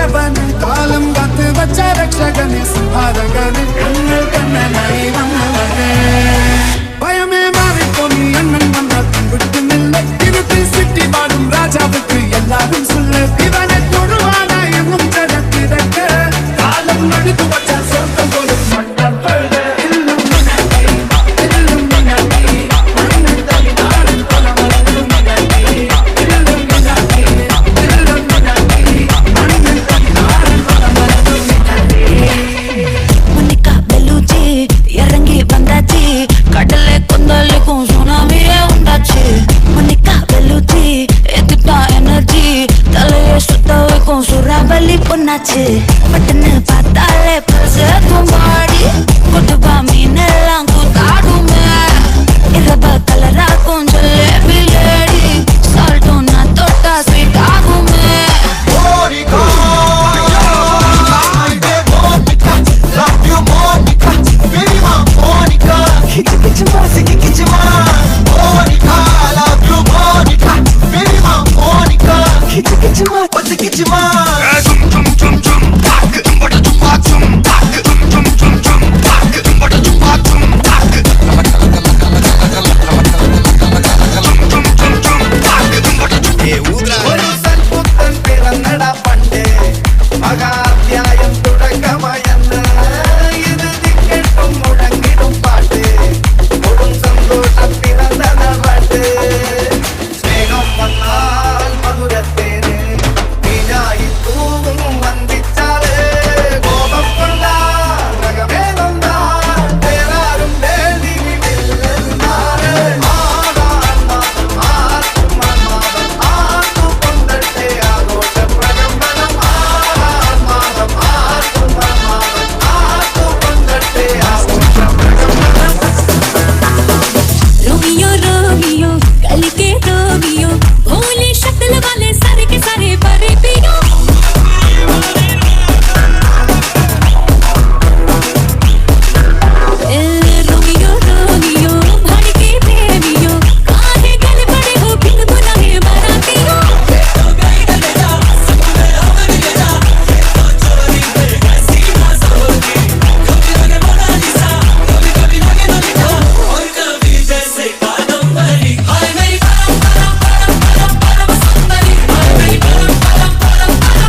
എവന് കാലം കാത്ത് വച്ച രക്ഷകനെ സംഹാരകന് കണ്ണിൽ കണ്ണനായി വന്നവനെ ഭയമേ മാറിപ്പോനി അണ്ണൻ വന്നാൽ പിടിക്കുന്നില്ല ഇരുട്ടിൽ സിറ്റി പാടും രാജാവുക്ക് എല്ലാരും சொல்லு ഇവനെ തൊഴുവാനായി എങ്ങും ജനത്തിരക്ക് കാലം നടുത്തു വച്ച സ്വർഗം പോലും இறங்கி வந்தாச்சு கடலே கொந்தளிக்கும் சுனாமியே உண்டாச்சு மணிக்கா வெளுச்சி எதுட்டா எனர்ஜி தலையை சுத்த வைக்கும் சுறாவலி பொண்ணாச்சு பட்டுன்னு பார்த்தாலே பசக்கும் பாடி கொட்டுபா மீனெல்லாம் கூத்தாடுமே இரப கலராக்கும் ஜலேபி லேடி சால்ட்டும் நான் தொட்டா ஸ்வீட் ஆகுமே ഒരു സൽപുത്രൻ പിറന്നട പണ്ട് മഹാധ്യായം തുടക്കമായെന്ന് ഇത് ദിക്കെട്ടും മുഴങ്ങിടും പാട്ട് കൊടും സന്തോഷ പിറന്ന പാട്ട് സ്നേഹം വന്നാൽ മധുരത്തേന് തീനായി തൂവും വന്ദിച്ചാല് കോപം കൊണ്ടാൽ നഖമേ നൊന്താൽ വേറാരും വേണ്ടിയിട്ടില്ലെന്നാല് रोमियो रोमियो कल के रोमियो भोली शक्ल वाले सारे के सारे परे पियो रोमियो रोमियो भाड़ के प्रेमियो काहे गल पड़े हो बिन गुनाहे बारातियों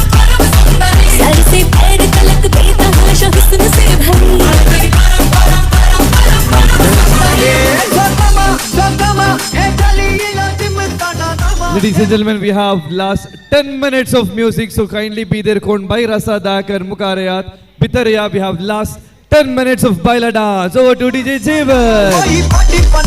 सर से पैर तलक बेतहाशा हुस्न से भरी Ladies and gentlemen, we have last 10 minutes of music, so kindly be there. Kon by Rasa Dakar Mukarayat Bitaraya, we have last 10 minutes of Baila dance. Over to DJ Jeevan.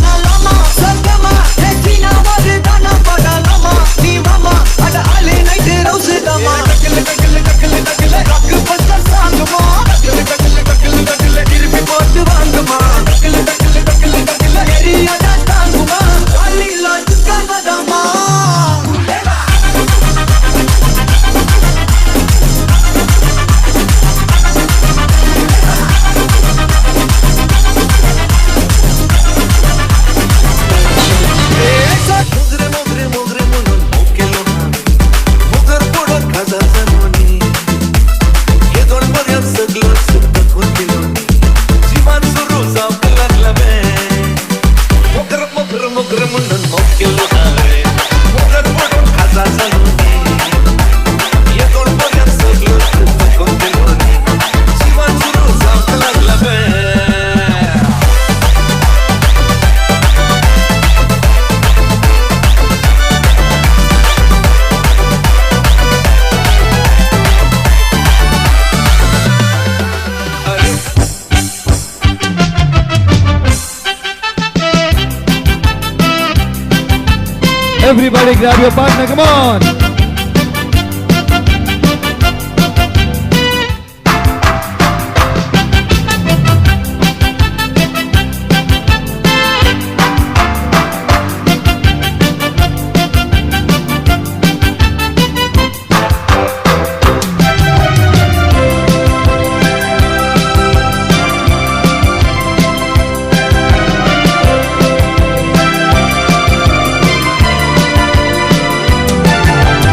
Everybody grab your partner, come on. Thank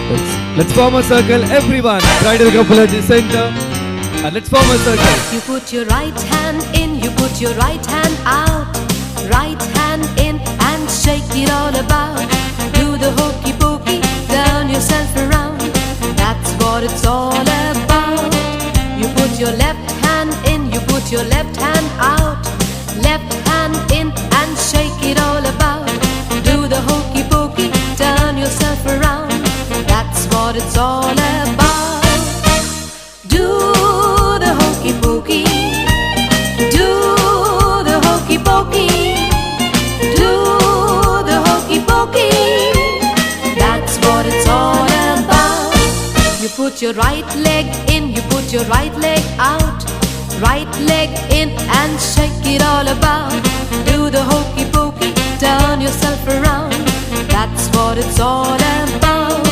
Let's form a circle, everyone. Bridal couple at the center. And let's form a circle. You put your right hand in, you put your right hand out. Right hand in and shake it all about. Do the hokey pokey, turn yourself around. That's what it's all about. You put your left hand in, you put your left hand out. Left hand in and shake it all about. Do the hokey pokey, turn yourself around. That's what it's all about. Do the hokey pokey. Do the hokey pokey. Do the hokey pokey. That's what it's all about. You put your right leg in, you put your right leg out. Right leg in and shake it all about. Do the hokey pokey, turn yourself around. That's what it's all about.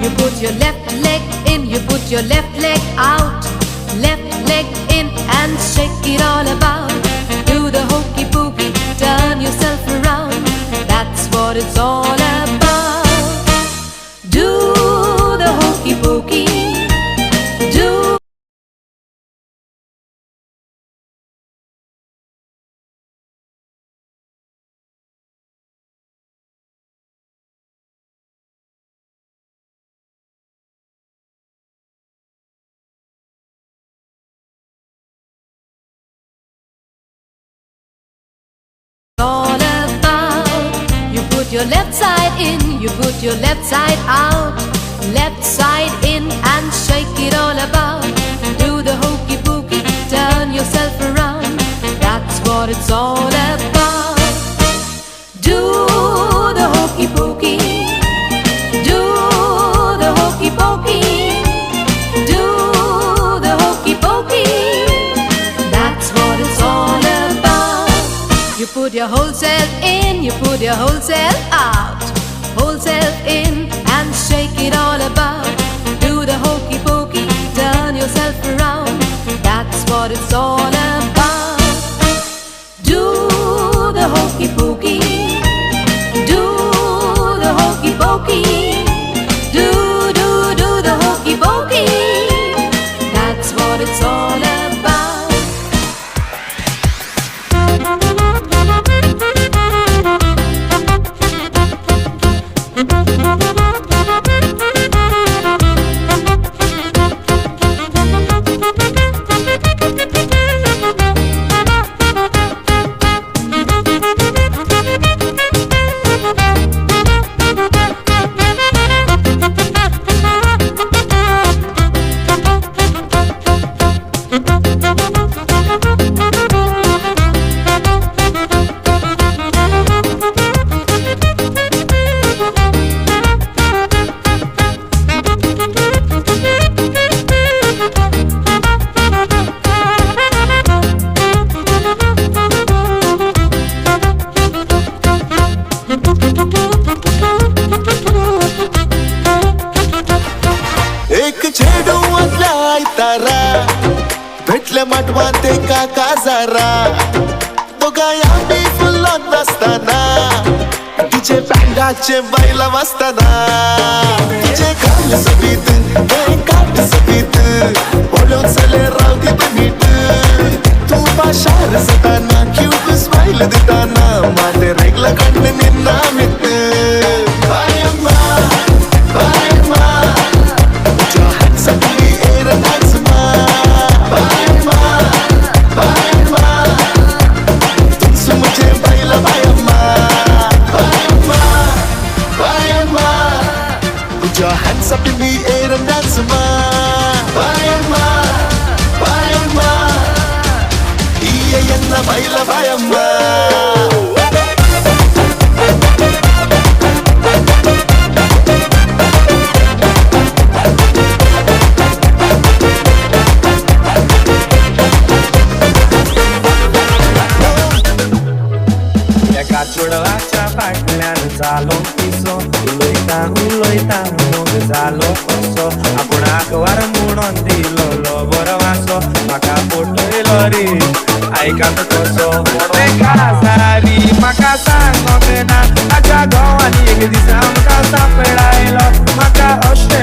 You put your left leg in, you put your left leg out. Left leg in and shake it all about. Do the hokey pokey, turn yourself around. That's what it's all about. Do the hokey pokey. Do. All about. You put your left side in, you put your left side out. Left side in and shake it all about. Do the hokey pokey, turn yourself around. That's what it's all about. Do the hokey pokey. Do the hokey pokey. Do the hokey pokey. That's what it's all about. You put your whole self in, you put your whole self out. Whole self in and shake it all about. Do the hokey pokey, turn yourself around. That's what it's all about. Do the hokey pokey. Do the hokey pokey. Do, do, do the hokey pokey. That's what it's all about. एक चेडू आतल्या आयतारा भेटले माटवांत एका काजारा दोगांय आमी फुल्लान नासतना तिचे बँडाचे बायलां वाजतना तिचे गाल सोबीत तें काट सोबीत पळोवन चले रावती नीट तूं पाशार जाताना क्यूट स्मायल दिताना माते रेगला काडले निन्ना मित बायम्मा बायम्मा. Put your hands up in the air and dance, ma. Bye, ma. Bye, ma. तुमसे मुझे baila, bye, ma. Bye, ma. Bye, ma. Put your hands up in the air and dance, ma. Bye, ma. Bye, ma. Iye yenna baila, bye, ma. एका चेडवाच्या फाटल्यान जालो पिसो उलयता उलयता मोग जालो कसो आपणाक वार म्हणून दिलोलो बरो वासो म्हाका फटयलो रे आयकात कसो काजारी म्हाका सांगोंक ना ताच्या घोवान एक दीस आमकां सांपडायलो म्हाका अशें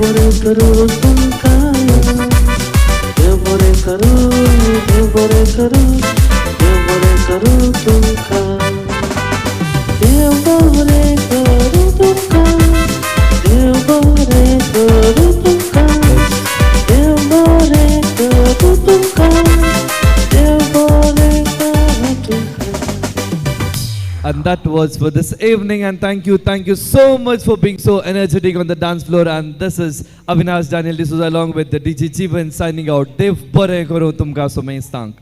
बरें करूं तुमकां, देव बरें करूं, देव बरें करूं, देव बरें करूं तुमकां, देव बरें करूं तुमकां, देव बरें करूं तुमकां, देव बरें करूं तुमकां, देव बरें करूं तुमकां. And that was for this evening. And thank you so much for being so energetic on the dance floor. And this is Avinash Daniel D'Souza along with the DJ Jeevan signing out. Dev bare karo tumka sumestang.